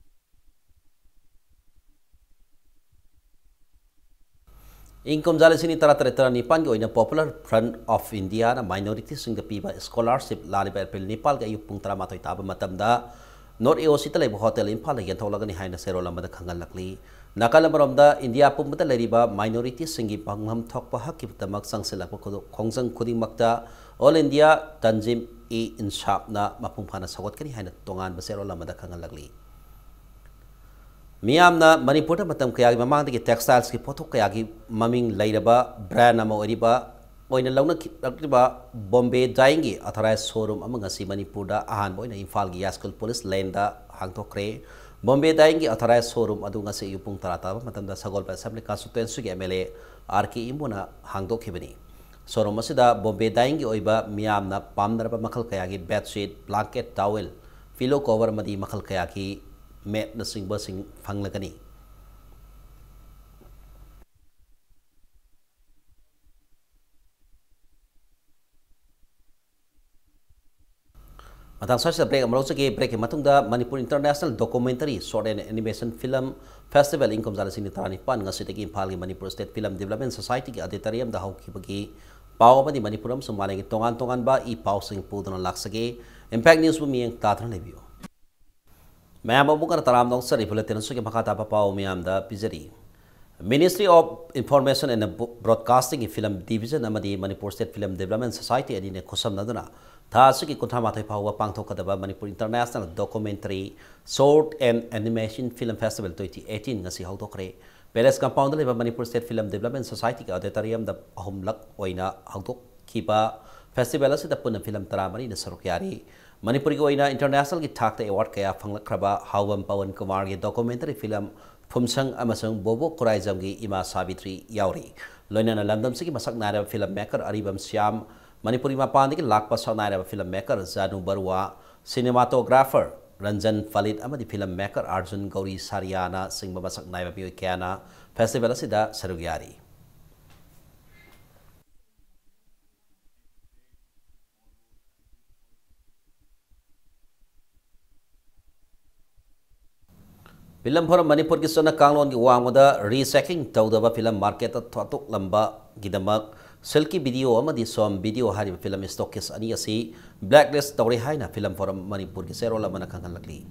ꯏꯪ ꯀꯨꯝꯖꯥ ꯂꯤꯁꯤꯡ ꯑꯅꯤ ꯇꯔꯥꯇꯔꯦꯠ ꯇꯔꯥꯅꯤꯄꯥꯟꯒꯤ ꯑꯣꯏꯅ Popular Front of Indiaꯅ ꯃꯥꯏꯅꯣꯔꯤꯇꯤꯁꯤꯡꯗ ꯄꯤꯕ ꯁ꯭ꯀꯣꯂꯥꯔꯁꯤꯞ ꯂꯥꯛꯂꯤꯕ ꯑꯦꯄ꯭ꯔꯤꯜ ꯅꯤꯄꯥꯜꯒꯤ ꯑꯌꯨꯛ ꯄꯨꯡ ꯇꯔꯥꯃꯥꯊꯣꯏ ꯇꯥꯕ ꯃꯇꯝꯗ ꯅꯣꯔꯠ ꯑꯦ ꯑꯣ ꯁꯤꯗ ꯂꯩꯕ ꯍꯣꯇꯦꯜ ꯏꯝꯐꯥꯜꯗ ꯌꯦꯟꯊꯣꯛꯂꯒꯅꯤ ꯍꯥꯏꯅ ꯆꯦꯔꯣꯜ ꯑꯃꯗ ꯈꯪꯍꯜꯂꯛꯂꯤ꯫ ꯅꯥꯀꯜ ꯑꯃꯔꯣꯝꯗ, ꯏꯟꯗꯤꯌꯥ ꯄꯨꯝꯕꯗ ꯂꯩꯔꯤꯕ ꯃꯥꯏꯅꯣꯔꯤꯇꯤꯁꯤꯡꯒꯤ ꯐꯪꯐꯝ ꯊꯣꯛꯄ ꯍꯛꯀꯤꯗꯃꯛ ꯆꯪꯁꯤꯜꯂꯛꯄ ꯈꯨꯗꯣ-, ꯈꯣꯡꯖꯪ ꯈꯨꯗꯤꯡꯃꯛꯇ All India Tanzim-e-Insaf-ꯅ ꯃꯄꯨꯡ ꯐꯥꯅ ꯁꯧꯒꯠꯀꯅꯤ ꯍꯥꯏꯅ ꯇꯣꯉꯥꯟꯕ ꯆꯦꯔꯣꯜ ꯑꯃꯗ ꯈꯪꯍꯜꯂꯛꯂꯤ꯫ ꯃꯤꯌꯥꯝꯅ ꯃꯅꯤꯄꯨꯔꯗ ꯃꯇꯝ ꯀꯌꯥꯒꯤ ꯃꯃꯥꯡꯗꯒꯤ textiles ꯀꯤ ꯄꯣꯠꯊꯣꯛ ꯀꯌꯥꯒꯤ ꯃꯃꯤꯡ ꯂꯩꯔꯕ brand ꯑꯃ ꯑꯣꯏꯔꯤꯕ, ꯑꯣꯏꯅ ꯂꯧꯅꯔꯛꯂꯤꯕ Bombay Dyeing ꯒꯤ authorized showroom ꯑꯃ ꯉꯁꯤ ꯃꯅꯤꯄꯨꯔꯗ ꯑꯍꯥꯟꯕ ꯑꯣꯏꯅ ꯏꯝꯐꯥꯜꯒꯤ ꯌꯥꯏꯁ꯭ꯀꯨꯜ ꯄꯨꯂꯤꯁ ꯂꯦꯟꯗ ꯍꯥꯡꯗꯣꯛꯈ꯭ꯔꯦ꯫ Bombay Dyeing ꯒꯤ authorized showroom ꯑꯗꯨ ꯉꯁꯤ ꯑꯌꯨꯛ ꯄꯨꯡ ꯇꯔꯥ ꯇꯥꯕ ꯃꯇꯝꯗ ꯁꯒꯣꯜꯕꯟ Assembly Constituency ꯒꯤ M L A R K ꯏꯃꯣꯅ ꯍꯥꯡꯗꯣꯛꯈꯤꯕꯅꯤ꯫ Showroom ꯑꯁꯤꯗ Bombay Dyeing ꯒꯤ ꯑꯣꯏꯕ ꯃꯤꯌꯥꯝꯅ ꯄꯥꯝꯅꯔꯕ ꯃꯈꯜ ꯀꯌꯥꯒꯤ bedsheet, blanket, towel, pillow cover ꯑꯃꯗꯤ ꯃꯈꯜ ꯀꯌꯥꯒꯤ ꯃꯦꯠꯅꯆꯤꯡꯕꯁꯤꯡ ꯐꯪꯂꯒꯅꯤ꯫ ꯃꯇꯥꯡ ꯑꯁꯤꯗ break ꯑꯃ ꯂꯧꯖꯒꯦ꯫ Break ꯀꯤ ꯃꯇꯨꯡꯗ Manipur International Documentary Short and Animation Film Festival ꯏꯪ ꯀꯨꯝꯖꯥ ꯂꯤꯁꯤꯡ ꯑꯅꯤ ꯇꯔꯥꯅꯤꯄꯥꯟ ꯉꯁꯤꯗꯒꯤ ꯏꯝꯐꯥꯜꯒꯤ Manipur State Film Development Society ꯒꯤ auditorium ꯗ ꯍꯧꯈꯤꯕꯒꯤ ꯄꯥꯎ ꯑꯃꯗꯤ ꯃꯅꯤꯄꯨꯔ ꯑꯃꯁꯨꯡ ꯃꯥꯂꯦꯝꯒꯤ ꯇꯣꯉꯥꯟ ꯇꯣꯉꯥꯟꯕ ꯏ ꯄꯥꯎꯁꯤꯡ ꯄꯨꯗꯨꯅ ꯂꯥꯛꯆꯒꯦ꯫ Impact News ꯕꯨ ꯃꯤꯠꯌꯦꯡ ꯇꯥꯗꯨꯅ ꯂꯩꯕꯤꯌꯨ꯫ ꯃꯌꯥꯝ ꯑꯃꯨꯛ ꯍꯟꯅ ꯇꯔꯥꯝꯅ ꯑꯣꯛꯆꯔꯤ꯫ Bulletin ꯑꯁꯤꯒꯤ ꯃꯈꯥ ꯇꯥꯕ ꯄꯥꯎ ꯃꯤꯌꯥꯝꯗ ꯄꯤꯖꯔꯤ꯫ Ministry of Information and Broadcasting ꯒꯤ Film Division ꯑꯃꯗꯤ Manipur State Film Development Society ꯑꯅꯤꯅ ꯈꯨꯠꯁꯝꯅꯗꯨꯅ ꯊꯥ ꯑꯁꯤꯒꯤ ꯀꯨꯟꯊ꯭ꯔꯥ ꯃꯥꯊꯣꯏ ꯐꯥꯎꯕ ꯄꯥꯡꯊꯣꯛꯀꯗꯕ Manipur International Documentary Short and Animation Film Festival twenty eighteen ꯉꯁꯤ ꯍꯧꯗꯣꯛꯈ꯭ꯔꯦ꯫ Palace Compound ꯗ ꯂꯩꯕ Manipur State Film Development Society ꯒꯤ auditorium ꯗ ꯑꯍꯨꯝꯂꯛ ꯑꯣꯏꯅ ꯍꯧꯗꯣꯛꯈꯤꯕ festival ꯑꯁꯤꯗ ꯄꯨꯟꯅ film ꯇꯔꯥꯃꯔꯤꯅ ꯁꯔꯨꯛ ꯌꯥꯔꯤ꯫ ꯃꯅꯤꯄꯨꯔꯒꯤ ꯑꯣꯏꯅ international ꯒꯤ ꯊꯥꯛꯇ award ꯀꯌꯥ ꯐꯪꯂꯛꯈ꯭ꯔꯕ ꯍꯥꯎꯕꯝ ꯄꯋꯟ ꯀꯨꯃꯥꯔꯒꯤ documentary film ꯐꯨꯝꯁꯪ ꯑꯃꯁꯨꯡ ꯕꯣꯕꯣꯛ ꯈꯨꯔꯥꯏꯖꯝꯒꯤ ꯏꯃꯥ ꯁꯥꯕꯤꯇ꯭ꯔꯤ ꯌꯥꯎꯔꯤ꯫ ꯂꯣꯏꯅꯅ ꯂꯝꯗꯝꯁꯤꯒꯤ ꯃꯁꯛ ꯅꯥꯏꯔꯕ film maker ꯑꯔꯤꯕꯝ ꯁ꯭ꯌꯥꯝ, ꯃꯅꯤꯄꯨꯔꯒꯤ ꯃꯄꯥꯟꯗꯒꯤ ꯂꯥꯛꯄ ꯁꯛ ꯅꯥꯏꯔꯕ film maker ꯖꯥꯅꯨ ꯕꯔꯨꯋꯥ, cinematographer ꯔꯟꯖꯟ ꯐꯂꯤꯠ ꯑꯃꯗꯤ film maker ꯑꯥꯔꯖꯨꯟ ꯒꯧꯔꯤ ꯁꯥꯔꯤꯌꯥꯅ ꯆꯤꯡꯕ ꯃꯁꯛ ꯅꯥꯏꯕ ꯃꯤꯑꯣꯏ ꯀꯌꯥꯅ festival ꯑꯁꯤꯗ ꯁꯔꯨꯛ ꯌꯥꯔꯤ꯫ Film Forum ꯃꯅꯤꯄꯨꯔꯒꯤ ꯆꯠꯅ ꯀꯥꯡꯂꯣꯟꯒꯤ ꯋꯥꯡꯃꯗ rechecking ꯇꯧꯗꯕ film market ꯊꯥꯗꯣꯛꯂꯝꯕꯒꯤꯗꯃꯛ Silky Video ꯑꯃꯗꯤ Som Video ꯍꯥꯏꯔꯤꯕ film stockist ꯑꯅꯤ ꯑꯁꯤ blacklist ꯇꯧꯔꯦ ꯍꯥꯏꯅ Film Forum ꯃꯅꯤꯄꯨꯔꯒꯤ ꯆꯦꯔꯣꯜ ꯑꯃꯅ ꯈꯪꯍꯜꯂꯛꯂꯤ꯫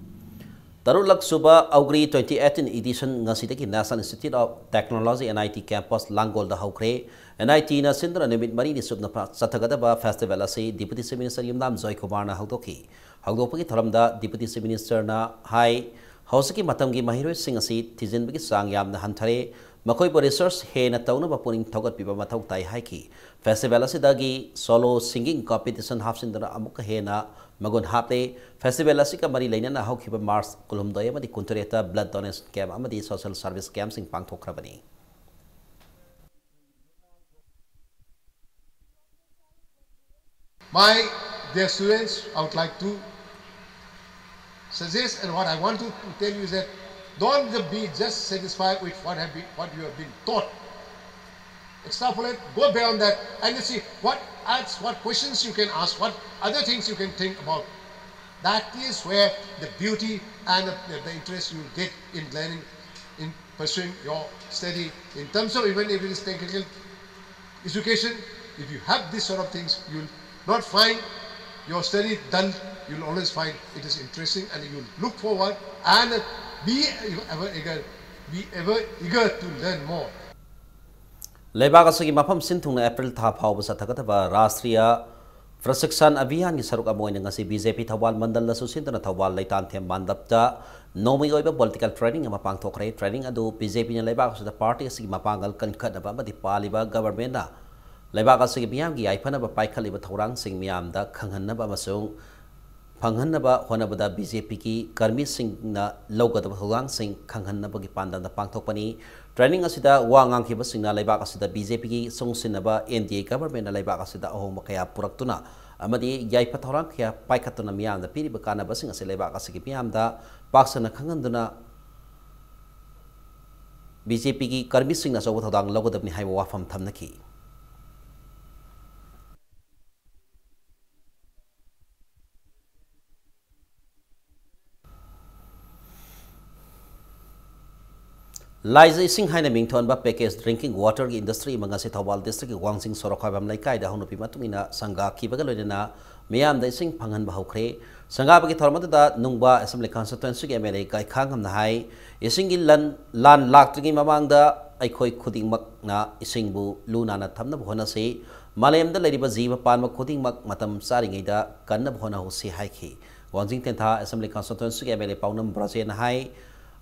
ꯇꯔꯨꯛꯂꯛ ꯁꯨꯕ ꯑꯧꯒ꯭ꯔꯤ twenty eighteen edition ꯉꯁꯤꯗꯒꯤ National Institute of Technology N I T campus ꯂꯥꯡꯒꯣꯜꯗ ꯍꯧꯈ꯭ꯔꯦ꯫ N I T ꯅ ꯁꯤꯟꯗꯨꯅ ꯅꯨꯃꯤꯠ ꯃꯔꯤꯅꯤ ꯆꯨꯞꯅ ꯆꯠꯊꯒꯗꯕ festival ꯑꯁꯤ Deputy Chief Minister ꯌꯨꯝꯅꯥꯝ ꯖꯣꯏꯀꯨꯃꯥꯔꯅ ꯍꯧꯗꯣꯛꯈꯤ꯫ ꯍꯧꯗꯣꯛꯄꯒꯤ ꯊꯧꯔꯝꯗ Deputy Chief Minister ꯅ ꯍꯥꯏ, ꯍꯧꯖꯤꯛꯀꯤ ꯃꯇꯝꯒꯤ ꯃꯍꯩꯔꯣꯏꯁꯤꯡ ꯑꯁꯤ ꯊꯤꯖꯤꯟꯕꯒꯤ ꯆꯥꯡ ꯌꯥꯝꯅ ꯍꯟꯊꯔꯦ꯫ ꯃꯈꯣꯏꯕꯨ research ꯍꯦꯟꯅ ꯇꯧꯅꯕ ꯄꯨꯛꯅꯤꯡ ꯊꯧꯒꯠꯄꯤꯕ ꯃꯊꯧ ꯇꯥꯏ ꯍꯥꯏꯈꯤ꯫ Festival ꯑꯁꯤꯗꯒꯤ solo singing competition ꯍꯥꯞꯆꯤꯟꯗꯨꯅ ꯑꯃꯨꯛꯀ ꯍꯦꯟꯅ ꯃꯒꯨꯟ ꯍꯥꯞꯂꯦ꯫ Festival ꯑꯁꯤꯒ ꯃꯔꯤ ꯂꯩꯅꯅ ꯍꯧꯈꯤꯕ March ꯀꯨꯟꯍꯨꯝꯗꯣꯏ ꯑꯃꯗꯤ ꯀꯨꯟꯇꯔꯦꯠꯇ blood donation camp ꯑꯃꯗꯤ social service campꯁꯤꯡ ꯄꯥꯡꯊꯣꯛꯈ꯭ꯔꯕꯅꯤ꯫ My dear students, I would like to suggest, and what I want to tell you is that don't be just satisfied with what have been, what you have been taught. Extrapolate, go beyond that, and you see what adds, what questions you can ask, what other things you can think about. That is where the beauty and the, the interest you get in learning, in pursuing your study, in terms of even if it is technical education. If you have this sort of things, you'll not find your study dull. You'll always find it is interesting, and you'll look forward and be ever eager, be ever eager to learn more. ꯂꯩꯕꯥꯛ ꯑꯁꯤꯒꯤ ꯃꯐꯝ ꯁꯤꯟ ꯊꯨꯡꯅ April ꯊꯥ ꯐꯥꯎꯕ ꯆꯠꯊꯒꯗꯕ ꯔꯥꯁꯇ꯭ꯔꯤꯌꯥ ꯄ꯭ꯔꯁꯤꯛꯁꯟ ꯑꯚꯤꯌꯥꯟꯒꯤ ꯁꯔꯨꯛ ꯑꯃ ꯑꯣꯏꯅ ꯉꯁꯤ BJP ꯊꯧꯕꯥꯜ ꯃꯟꯗꯜꯗꯁꯨ ꯁꯤꯟꯗꯨꯅ ꯊꯧꯕꯥꯜ ꯂꯩꯇꯥꯟꯊꯦꯝ ꯃꯟꯗꯞꯇ ꯅꯣꯡꯃꯒꯤ ꯑꯣꯏꯕ political training ꯑꯃ ꯄꯥꯡꯊꯣꯛꯈ꯭ꯔꯦ꯫ Training ꯑꯗꯨ BJPꯅ ꯂꯩꯕꯥꯛ ꯑꯁꯤꯗ party ꯑꯁꯤꯒꯤ ꯃꯄꯥꯡꯒꯜ ꯀꯟꯈꯠꯅꯕ ꯑꯃꯗꯤ ꯄꯥꯜꯂꯤꯕ governmentꯅ ꯂꯩꯕꯥꯛ ꯑꯁꯤꯒꯤ ꯃꯤꯌꯥꯝꯒꯤ ꯌꯥꯏꯐꯅꯕ ꯄꯥꯏꯈꯠꯂꯤꯕ ꯊꯧꯔꯥꯡꯁꯤꯡ ꯃꯤꯌꯥꯝꯗ ꯈꯪꯍꯟꯅꯕ ꯑꯃꯁꯨꯡ ꯐꯪꯍꯟꯅꯕ ꯍꯣꯠꯅꯕꯗ BJPꯒꯤ ꯀꯔꯃꯤꯁꯤꯡꯅ ꯂꯧꯒꯗꯕ ꯊꯧꯗꯥꯡꯁꯤꯡ ꯈꯪꯍꯟꯅꯕꯒꯤ ꯄꯥꯟꯗꯝꯗ ꯄꯥꯡꯊꯣꯛꯄꯅꯤ꯫ Training ꯑꯁꯤꯗ ꯋꯥ ꯉꯥꯡꯈꯤꯕꯁꯤꯡꯅ ꯂꯩꯕꯥꯛ ꯑꯁꯤꯗ BJPꯒꯤ ꯆꯨꯡꯁꯤꯟꯅꯕ NDA governmentꯅ ꯂꯩꯕꯥꯛ ꯑꯁꯤꯗ ꯑꯍꯣꯡꯕ ꯀꯌꯥ ꯄꯨꯔꯛꯇꯨꯅ ꯑꯃꯗꯤ ꯌꯥꯏꯐ ꯊꯧꯔꯥꯡ ꯀꯌꯥ ꯄꯥꯏꯈꯠꯇꯨꯅ ꯃꯤꯌꯥꯝꯗ ꯄꯤꯔꯤꯕ ꯀꯥꯟꯅꯕꯁꯤꯡ ꯑꯁꯤ ꯂꯩꯕꯥꯛ ꯑꯁꯤꯒꯤ ꯃꯤꯌꯥꯝꯗ ꯄꯥꯛ ꯁꯟꯅ ꯈꯪꯍꯟꯗꯨꯅ BJPꯒꯤ ꯀꯔꯃꯤꯁꯤꯡꯅ ꯑꯆꯧꯕ ꯊꯧꯗꯥꯡ ꯂꯧꯒꯗꯕꯅꯤ ꯍꯥꯏꯕ ꯋꯥꯐꯝ ꯊꯝꯅꯈꯤ꯫ ꯂꯥꯏꯖ ꯏꯁꯤꯡ ꯍꯥꯏꯅ ꯃꯤꯡꯊꯣꯟꯕ package drinking waterꯒꯤ industry ꯑꯃ ꯉꯁꯤ ꯊꯧꯕꯥꯜ districtꯀꯤ ꯋꯥꯡꯖꯤꯡ ꯁꯣꯔꯣꯛ ꯈ꯭ꯋꯥꯏꯕꯝ ꯂꯩꯀꯥꯏꯗ ꯍꯧꯅꯕꯤ ꯃꯇꯨꯡ ꯏꯟꯅ ꯁꯪꯒꯥꯈꯤꯕꯒ ꯂꯣꯏꯅꯅ ꯃꯤꯌꯥꯝꯗ ꯏꯁꯤꯡ ꯐꯪꯍꯟꯕ ꯍꯧꯈ꯭ꯔꯦ꯫ ꯁꯪꯒꯥꯕꯒꯤ ꯊꯧꯔꯝ ꯑꯗꯨꯗ ꯅꯨꯡꯕ Assembly Constituencyꯒꯤ MLA ꯒꯥꯏꯈꯥꯉꯝꯅ ꯍꯥꯏ, ꯏꯁꯤꯡꯒꯤ ꯂꯟ, ꯂꯥꯟ ꯂꯥꯛꯇ꯭ꯔꯤꯉꯩ ꯃꯃꯥꯡꯗ ꯑꯩꯈꯣꯏ ꯈꯨꯗꯤꯡꯃꯛꯅ ꯏꯁꯤꯡꯕꯨ ꯂꯨ ꯅꯥꯟꯅ ꯊꯝꯅꯕ ꯍꯣꯠꯅꯁꯤ꯫ ꯃꯥꯂꯦꯝꯗ ꯂꯩꯔꯤꯕ ꯖꯤꯕ ꯄꯥꯟꯕ ꯈꯨꯗꯤꯡꯃꯛ ꯃꯇꯝ ꯆꯥꯔꯤꯉꯩꯗ ꯀꯟꯅꯕ ꯍꯣꯠꯅꯍꯧꯁꯤ ꯍꯥꯏꯈꯤ꯫ ꯋꯥꯡꯖꯤꯡ ꯇꯦꯟꯊꯥ ꯑꯦꯁꯦꯝꯕ꯭ꯂꯤ ꯀꯟꯁꯇꯤꯇ꯭ꯋꯦꯟꯁꯤꯒꯤ ꯑꯦꯝ ꯑꯦꯜ ꯑꯦ ꯄꯥꯎꯅꯝ ꯕ꯭ꯔꯖꯦꯟꯅ ꯍꯥꯏ,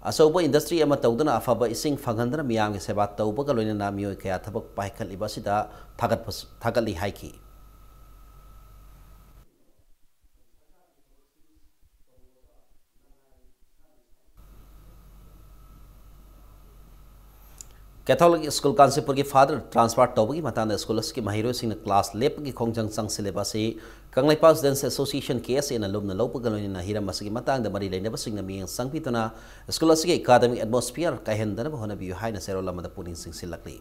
ꯑꯆꯧꯕ ꯏꯟꯗꯁꯇ꯭ꯔꯤ ꯑꯃ ꯇꯧꯗꯨꯅ ꯑꯐꯕ ꯏꯁꯤꯡ ꯐꯪꯍꯟꯗꯨꯅ ꯃꯤꯌꯥꯝꯒꯤ ꯁꯦꯕꯥ ꯇꯧꯕꯒ ꯂꯣꯏꯅꯅ ꯃꯤꯑꯣꯏ ꯀꯌꯥ ꯊꯕꯛ ꯄꯥꯏꯈꯠꯂꯤꯕ ꯑꯁꯤꯗ ꯊꯥꯒꯠꯄ, ꯊꯥꯒꯠꯂꯤ ꯍꯥꯏꯈꯤ꯫ ꯀꯦꯊꯣꯂꯤꯛ ꯁ꯭ꯀꯨꯜ ꯀꯥꯟꯆꯤꯄꯨꯔꯒꯤ ꯐꯥꯗꯔ ꯇ꯭ꯔꯥꯟꯁꯐꯔ ꯇꯧꯕꯒꯤ ꯃꯇꯥꯡꯗ ꯁ꯭ꯀꯨꯜ ꯑꯁꯤꯒꯤ ꯃꯍꯩꯔꯣꯏꯁꯤꯡꯅ ꯀ꯭ꯂꯥꯁ ꯂꯦꯞꯄꯒꯤ ꯈꯣꯡꯖꯪ ꯆꯪꯁꯤꯜꯂꯤꯕ ꯑꯁꯤ ꯀꯪꯂꯩꯄꯥꯛ ꯁ꯭ꯇꯨꯗꯦꯟꯠꯁ ꯑꯦꯁꯣꯁꯤꯌꯦꯁꯟ, ꯀꯦ ꯑꯦꯁ ꯑꯦꯅ ꯂꯨꯝꯅ ꯂꯧꯕꯒ ꯂꯣꯏꯅꯅ ꯍꯤꯔꯝ ꯑꯁꯤꯒꯤ ꯃꯇꯥꯡꯗ ꯃꯔꯤ ꯂꯩꯅꯕꯁꯤꯡꯅ ꯃꯤꯠꯌꯦꯡ ꯆꯪꯕꯤꯗꯨꯅ ꯁ꯭ꯀꯨꯜ ꯑꯁꯤꯒꯤ ꯑꯦꯀꯥꯗꯃꯤꯛ ꯑꯦꯠꯃꯣꯁꯐꯤꯌꯔ ꯀꯥꯏꯍꯟꯗꯅꯕ ꯍꯣꯠꯅꯕꯤꯌꯨ ꯍꯥꯏꯅ ꯆꯦꯔꯣꯜ ꯑꯃꯗ ꯄꯨꯛꯅꯤꯡ ꯆꯤꯡꯁꯤꯜꯂꯛꯂꯤ꯫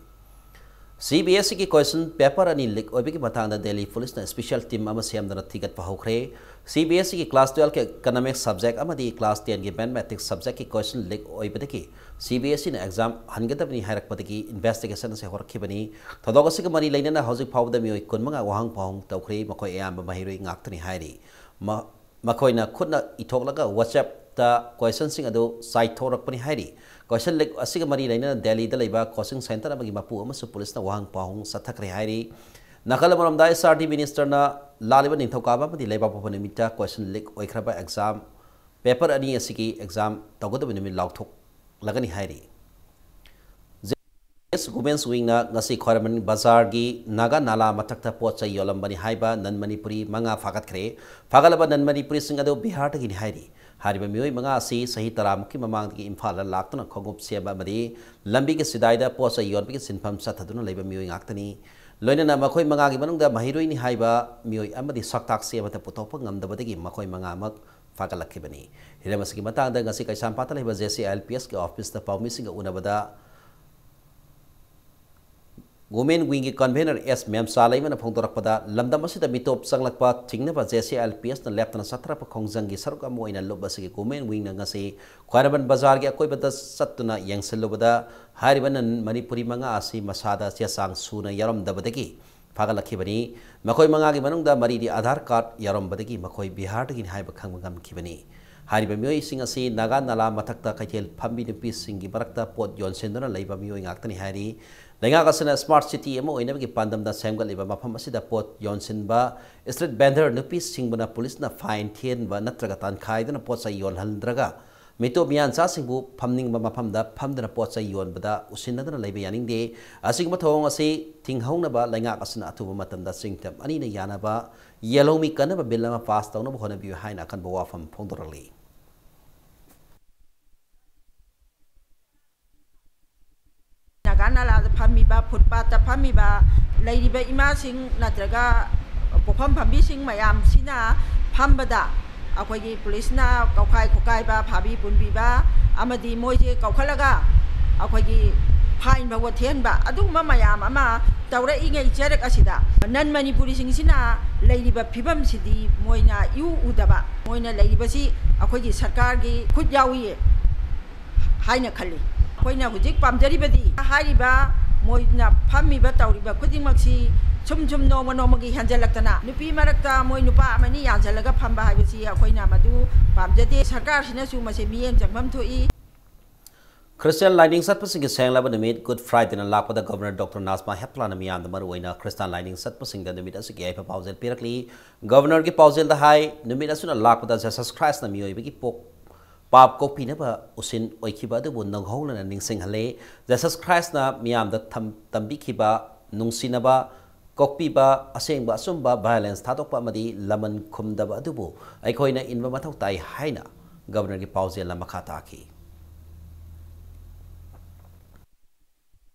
ꯁꯤ ꯕꯤ ꯑꯦꯁ ꯏꯒꯤ ꯀꯣꯏꯁꯟ ꯄꯦꯄꯔ ꯑꯅꯤ ꯂꯤꯛ ꯑꯣꯏꯕꯒꯤ ꯃꯇꯥꯡꯗ ꯗꯦꯜꯂꯤ ꯄꯨꯂꯤꯁꯅ ꯁ꯭ꯄꯦꯁꯤꯌꯦꯜ ꯇꯤꯝ ꯑꯃ ꯁꯦꯝꯗꯨꯅ ꯊꯤꯒꯠꯄ ꯍꯧꯈ꯭ꯔꯦ꯫ ꯁꯤ ꯕꯤ ꯑꯦꯁ ꯏꯒꯤ ꯀ꯭ꯂꯥꯁ ꯇꯨꯌꯦꯜꯐꯀꯤ ꯏꯀꯣꯅꯣꯃꯤꯛꯁ ꯁꯕꯖꯦꯛ ꯑꯃꯗꯤ ꯀ꯭ꯂꯥꯁ ꯇꯦꯟꯒꯤ ꯃꯦꯊꯃꯦꯇꯤꯛꯁ ꯁꯕꯖꯦꯛꯀꯤ ꯀꯣꯏꯁꯟ ꯂꯤꯛ ꯑꯣꯏꯕꯗꯒꯤ ꯁꯤ ꯕꯤ ꯑꯦꯁ ꯏꯅ ꯑꯦꯛꯖꯥꯝ ꯍꯟꯒꯗꯕꯅꯤ ꯍꯥꯏꯔꯛꯄꯗꯒꯤ ꯏꯟꯚꯦꯁꯇꯤꯒꯦꯁꯟ ꯑꯁꯤ ꯍꯧꯔꯛꯈꯤꯕꯅꯤ꯫ ꯊꯧꯗꯣꯛ ꯑꯁꯤꯒ ꯃꯔꯤ ꯂꯩꯅꯅ ꯍꯧꯖꯤꯛ ꯐꯥꯎꯕꯗ ꯃꯤꯑꯣꯏ ꯀꯨꯟꯃꯉꯥ ꯋꯥꯍꯪ ꯄꯥꯎꯍꯪ ꯇꯧꯈ꯭ꯔꯦ꯫ ꯃꯈꯣꯏ ꯑꯌꯥꯝꯕ ꯃꯍꯩꯔꯣꯏ ꯉꯥꯛꯇꯅꯤ ꯍꯥꯏꯔꯤ꯫ ꯃ-, ꯃꯈꯣꯏꯅ ꯈꯨꯠꯅ ꯏꯊꯣꯛꯂꯒ WhatsApp-ꯇ ꯀꯣꯏꯁꯟꯁꯤꯡ ꯑꯗꯨ ꯆꯥꯏꯊꯣꯔꯛꯄꯅꯤ ꯍꯥꯏꯔꯤ꯫ ꯀꯣꯏꯁꯟ ꯂꯤꯛ ꯑꯁꯤꯒ ꯃꯔꯤ ꯂꯩꯅꯅ ꯗꯦꯜꯂꯤꯗ ꯂꯩꯕ ꯀꯣꯆꯤꯡ ꯁꯦꯟꯇꯔ ꯑꯃꯒꯤ ꯃꯄꯨ ꯑꯃꯁꯨ ꯄꯨꯂꯤꯁꯅ ꯋꯥꯍꯪ ꯄꯥꯎꯍꯪ ꯆꯠꯊꯈ꯭ꯔꯦ ꯍꯥꯏꯔꯤ꯫ ꯅꯥꯀꯜ ꯑꯃꯔꯣꯝꯗ, ꯑꯦꯁ ꯑꯥꯔ ꯗꯤ ꯃꯤꯅꯤꯁꯇꯔꯅ ꯂꯥꯛꯂꯤꯕ ꯅꯤꯡꯊꯧꯀꯥꯕ ꯑꯃꯗꯤ ꯂꯩꯕꯥꯛꯄꯣꯛꯄ ꯅꯨꯃꯤꯠꯇ ꯀꯣꯏꯁꯟ ꯂꯤꯛ ꯑꯣꯏꯈ꯭ꯔꯕ ꯑꯦꯛꯖꯥꯝ ꯄꯦꯄꯔ ꯑꯅꯤ ꯑꯁꯤꯒꯤ ꯑꯦꯛꯖꯥꯝ ꯇꯧꯒꯗꯕ ꯅꯨꯃꯤꯠ ꯂꯥꯎꯊꯣꯛꯂꯒꯅꯤ ꯍꯥꯏꯔꯤ꯫ ꯖꯦ ꯑꯦꯁ ꯋꯨꯃꯦꯟꯁ ꯋꯤꯡꯅ ꯉꯁꯤ ꯈ꯭ꯋꯥꯏꯔꯝꯕꯟ ꯕꯖꯥꯔꯒꯤ ꯅꯥꯒꯥ ꯅꯥꯂꯥ ꯃꯊꯛꯇ ꯄꯣꯠ ꯆꯩ ꯌꯣꯜꯂꯝꯕꯅꯤ ꯍꯥꯏꯕ ꯅꯟ ꯃꯅꯤꯄꯨꯔꯤ ꯃꯉꯥ ꯐꯥꯒꯠꯈ꯭ꯔꯦ꯫ ꯐꯥꯒꯠꯂꯕ ꯅꯟ ꯃꯅꯤꯄꯨꯔꯤꯁꯤꯡ ꯑꯗꯨ ꯕꯤꯍꯥꯔꯗꯒꯤꯅꯤ ꯍꯥꯏꯔꯤ꯫ ꯍꯥꯏꯔꯤꯕ ꯃꯤꯑꯣꯏ ꯃꯉꯥ ꯑꯁꯤ ꯆꯍꯤ ꯇꯔꯥꯃꯨꯛꯀꯤ ꯃꯃꯥꯡꯗꯒꯤ ꯏꯝꯐꯥꯜꯗ ꯂꯥꯛꯇꯨꯅ ꯈꯣꯡꯎꯞ ꯁꯦꯝꯕ ꯑꯃꯗꯤ ꯂꯝꯕꯤꯒꯤ ꯆꯤꯗꯥꯏꯗ ꯄꯣꯠ ꯆꯩ ꯌꯣꯟꯕꯒꯤ ꯁꯤꯟꯐꯝ ꯆꯠꯊꯗꯨꯅ ꯂꯩꯕ ꯃꯤꯑꯣꯏ ꯉꯥꯛꯇꯅꯤ꯫ ꯂꯣꯏꯅꯅ ꯃꯈꯣꯏ ꯃꯉꯥꯒꯤ ꯃꯅꯨꯡꯗ ꯃꯍꯩꯔꯣꯏꯅꯤ ꯍꯥꯏꯕ ꯃꯤꯑꯣꯏ ꯑꯃꯗꯤ ꯁꯛꯇꯥꯛꯁꯤ ꯑꯃꯠꯇ ꯄꯨꯊꯣꯛꯄ ꯉꯝꯗꯕꯗꯒꯤ ꯃꯈꯣꯏ ꯃꯉꯥꯃꯛ ꯐꯥꯒꯠꯂꯛꯈꯤꯕꯅꯤ꯫ ꯍꯤꯔꯝ ꯑꯁꯤꯒꯤ ꯃꯇꯥꯡꯗ ꯉꯁꯤ ꯀꯩꯁꯥꯝꯄꯥꯠꯇ ꯂꯩꯕ J C I L P ꯑꯦꯁꯀꯤ ꯑꯣꯐꯤꯁꯇ ꯄꯥꯎꯃꯤꯁꯤꯡꯒ ꯎꯅꯕꯗ ꯋꯨꯃꯦꯟ ꯋꯤꯡꯒꯤ ꯀꯟꯚꯦꯅꯔ ꯑꯦꯁ ꯃꯦꯝꯆꯥꯂꯩꯃꯅ ꯐꯣꯡꯗꯣꯔꯛꯄꯗ, ꯂꯝꯗꯝ ꯑꯁꯤꯗ ꯃꯤꯇꯣꯞ ꯆꯪꯂꯛꯄ ꯊꯤꯡꯅꯕ J C I L P ꯑꯦꯁꯅ ꯂꯦꯞꯇꯅ ꯆꯠꯊꯔꯛꯄ ꯈꯣꯡꯖꯪꯒꯤ ꯁꯔꯨꯛ ꯑꯃ ꯑꯣꯏꯅ ꯂꯨꯞ ꯑꯁꯤꯒꯤ ꯋꯨꯃꯦꯟ ꯋꯤꯡꯅ ꯉꯁꯤ ꯈ꯭ꯋꯥꯏꯔꯝꯕꯟ ꯕꯖꯥꯔꯒꯤ ꯑꯀꯣꯏꯕꯗ ꯆꯠꯇꯨꯅ ꯌꯦꯡꯁꯤꯜꯂꯨꯕꯗ, ꯍꯥꯏꯔꯤꯕ ꯅꯟ ꯃꯅꯤꯄꯨꯔꯤ ꯃꯉꯥ ꯑꯁꯤ ꯃꯁꯥꯗ ꯆꯦ ꯆꯥꯡ ꯁꯨꯅ ꯌꯥꯎꯔꯝꯗꯕꯗꯒꯤ ꯐꯥꯒꯠꯂꯛꯈꯤꯕꯅꯤ꯫ ꯃꯈꯣꯏ ꯃꯉꯥꯒꯤ ꯃꯅꯨꯡꯗ ꯃꯔꯤꯗꯤ ꯑꯙꯥꯔ ꯀꯥꯔꯗ ꯌꯥꯎꯔꯝꯕꯗꯒꯤ ꯃꯈꯣꯏ ꯕꯤꯍꯥꯔꯗꯒꯤꯅꯤ ꯍꯥꯏꯕ ꯈꯪꯕ ꯉꯝꯈꯤꯕꯅꯤ꯫ ꯍꯥꯏꯔꯤꯕ ꯃꯤꯑꯣꯏꯁꯤꯡ ꯑꯁꯤ ꯅꯥꯒꯥ ꯅꯥꯂꯥ ꯃꯊꯛꯇ ꯀꯩꯊꯦꯜ ꯐꯝꯕꯤ ꯅꯨꯄꯤꯁꯤꯡꯒꯤ ꯃꯔꯛꯇ ꯄꯣꯠ ꯌꯣꯟꯁꯤꯟꯗꯨꯅ ꯂꯩꯕ ꯃꯤꯑꯣꯏ ꯉꯥꯛꯇꯅꯤ ꯍꯥꯏꯔꯤ꯫ ꯂꯩꯉꯥꯛ ꯑꯁꯤꯅ smart city ꯑꯃ ꯑꯣꯏꯅꯕꯒꯤ ꯄꯥꯟꯗꯝꯗ ꯁꯦꯝꯒꯠꯂꯤꯕ ꯃꯐꯝ ꯑꯁꯤꯗ ꯄꯣꯠ ꯌꯣꯟꯁꯤꯟꯕ street vendor ꯅꯨꯄꯤꯁꯤꯡꯕꯨꯅ ꯄꯨꯂꯤꯁꯅ fine ꯊꯤꯍꯟꯕ ꯅꯠꯇ꯭ꯔꯒ ꯇꯥꯟꯈꯥꯏꯗꯨꯅ ꯄꯣꯠ ꯆꯩ ꯌꯣꯜꯍꯟꯗ꯭ꯔꯒ ꯃꯤꯇꯣꯞ ꯃꯤꯌꯥꯟꯆꯥꯁꯤꯡꯕꯨ ꯐꯝꯅꯤꯡꯕ ꯃꯐꯝꯗ ꯐꯝꯗꯨꯅ ꯄꯣꯠ ꯆꯩ ꯌꯣꯟꯕꯗ ꯎꯁꯤꯟꯅꯗꯨꯅ ꯂꯩꯕ ꯌꯥꯅꯤꯡꯗꯦ꯫ ꯑꯁꯤꯒꯨꯝꯕ ꯊꯧꯑꯣꯡ ꯑꯁꯤ ꯊꯤꯡꯍꯧꯅꯕ ꯂꯩꯉꯥꯛ ꯑꯁꯤꯅ ꯑꯊꯨꯕ ꯃꯇꯝꯗ ꯆꯤꯡꯊꯝ ꯑꯅꯤꯅ ꯌꯥꯅꯕ ꯌꯦꯜꯍꯧꯃꯤ ꯀꯟꯅꯕ bill ꯑꯃ pass ꯇꯧꯅꯕ ꯍꯣꯠꯅꯕꯤꯌꯨ ꯍꯥꯏꯅ ꯑꯀꯟꯕ ꯋꯥꯐꯝ ꯐꯣꯡꯗꯣꯔꯛꯂꯤ꯫ ꯅꯥꯒꯥ ꯅꯥꯂꯥꯗ ꯐꯝꯃꯤꯕ, footpathꯇ ꯐꯝꯃꯤꯕ ꯂꯩꯔꯤꯕ ꯏꯃꯥꯁꯤꯡ ꯅꯠꯇ꯭ꯔꯒ ꯄꯣꯛꯐꯝ ꯐꯝꯕꯤꯁꯤꯡ ꯃꯌꯥꯝꯁꯤꯅ ꯐꯝꯕꯗ ꯑꯩꯈꯣꯏꯒꯤ ꯄꯨꯂꯤꯁꯅ ꯀꯧꯈꯥꯏ ꯈꯣꯀꯥꯏꯕ, ꯐꯥꯕꯤ ꯄꯨꯟꯕꯤꯕ ꯑꯃꯗꯤ ꯃꯣꯏꯁꯦ ꯀꯧꯈꯠꯂꯒ ꯑꯩꯈꯣꯏꯒꯤ fine ꯐꯥꯎꯕ ꯊꯤꯍꯟꯕ, ꯑꯗꯨꯒꯨꯝꯕ ꯃꯌꯥꯝ ꯑꯃ ꯇꯧꯔꯛꯏꯉꯩ ꯆꯩꯔꯛ ꯑꯁꯤꯗ non ꯃꯅꯤꯄꯨꯔꯤꯁꯤꯡꯁꯤꯅ ꯂꯩꯔꯤꯕ ꯐꯤꯕꯝꯁꯤꯗꯤ ꯃꯣꯏꯅ ꯏꯎ ꯎꯗꯕ, ꯃꯣꯏꯅ ꯂꯩꯔꯤꯕꯁꯤ ꯑꯩꯈꯣꯏꯒꯤ ꯁꯔꯀꯥꯔꯒꯤ ꯈꯨꯠ ꯌꯥꯎꯏ ꯍꯥꯏꯅ ꯈꯜꯂꯤ꯫ ꯑꯩꯈꯣꯏꯅ ꯍꯧꯖꯤꯛ ꯄꯥꯝꯖꯔꯤꯕꯗꯤ ꯍꯥꯏꯔꯤꯕ ꯃꯣꯏꯅ ꯐꯝꯃꯤꯕ ꯇꯧꯔꯤꯕ ꯈꯨꯗꯤꯡꯃꯛꯁꯤ ꯁꯨꯝ ꯁꯨꯝ ꯅꯣꯡꯃ ꯅꯣꯡꯃꯒꯤ ꯍꯦꯟꯖꯜꯂꯛꯇꯅ ꯅꯨꯄꯤ ꯃꯔꯛꯇ ꯃꯣꯏ ꯅꯨꯄꯥ ꯑꯃꯅꯤ ꯌꯥꯟꯁꯤꯜꯂꯒ ꯐꯝꯕ ꯍꯥꯏꯕꯁꯤ ꯑꯩꯈꯣꯏꯅ ꯃꯗꯨ ꯄꯥꯝꯖꯗꯦ꯫ ꯁꯔꯀꯥꯔꯁꯤꯅꯁꯨ ꯃꯁꯤ ꯃꯤꯠꯌꯦꯡ ꯆꯪꯐꯝ ꯊꯣꯛꯏ꯫ ꯈ꯭ꯔꯤꯁꯇꯤꯌꯥꯟ ꯂꯥꯏꯅꯤꯡ ꯆꯠꯄꯁꯤꯡꯒꯤ ꯁꯦꯡꯂꯕ ꯅꯨꯃꯤꯠ Good Fridayꯅ ꯂꯥꯛꯄꯗ Governor Doctor Najma Heptullaꯅ ꯃꯤꯌꯥꯝꯗ ꯃꯔꯨꯑꯣꯏꯅ ꯈ꯭ꯔꯤꯁꯇꯥꯟ ꯂꯥꯏꯅꯤꯡ ꯆꯠꯄꯁꯤꯡꯗ ꯅꯨꯃꯤꯠ ꯑꯁꯤꯒꯤ ꯌꯥꯏꯐ ꯄꯥꯎꯖꯦꯜ ꯄꯤꯔꯛꯂꯤ꯫ Governorꯒꯤ ꯄꯥꯎꯖꯦꯜꯗ ꯍꯥꯏ, ꯅꯨꯃꯤꯠ ꯑꯁꯤꯅ ꯂꯥꯛꯄꯗ Jesus Christꯅ ꯃꯤꯑꯣꯏꯕꯒꯤ ꯄꯣꯛ ꯄꯥꯞ ꯀꯣꯛꯄꯤꯅꯕ ꯎꯁꯤꯟ ꯑꯣꯏꯈꯤꯕ ꯑꯗꯨꯕꯨ ꯅꯧꯍꯧꯅꯅ ꯅꯤꯡꯁꯤꯡꯍꯜꯂꯦ꯫ Jesus Christꯅ ꯃꯤꯌꯥꯝꯗ ꯊꯝ-, ꯇꯝꯕꯤꯈꯤꯕ ꯅꯨꯡꯁꯤꯅꯕ, ꯀꯣꯛꯄꯤꯕ, ꯑꯁꯦꯡꯕ ꯑꯆꯨꯝꯕ, violence ꯊꯥꯗꯣꯛꯄ ꯑꯃꯗꯤ ꯂꯃꯟ ꯈꯨꯝꯗꯕ ꯑꯗꯨꯕꯨ ꯑꯩꯈꯣꯏꯅ ꯏꯟꯕ ꯃꯊꯧ ꯇꯥꯏ ꯍꯥꯏꯅ Governorꯒꯤ ꯄꯥꯎꯖꯦꯜꯅ ꯃꯈꯥ ꯇꯥꯈꯤ꯫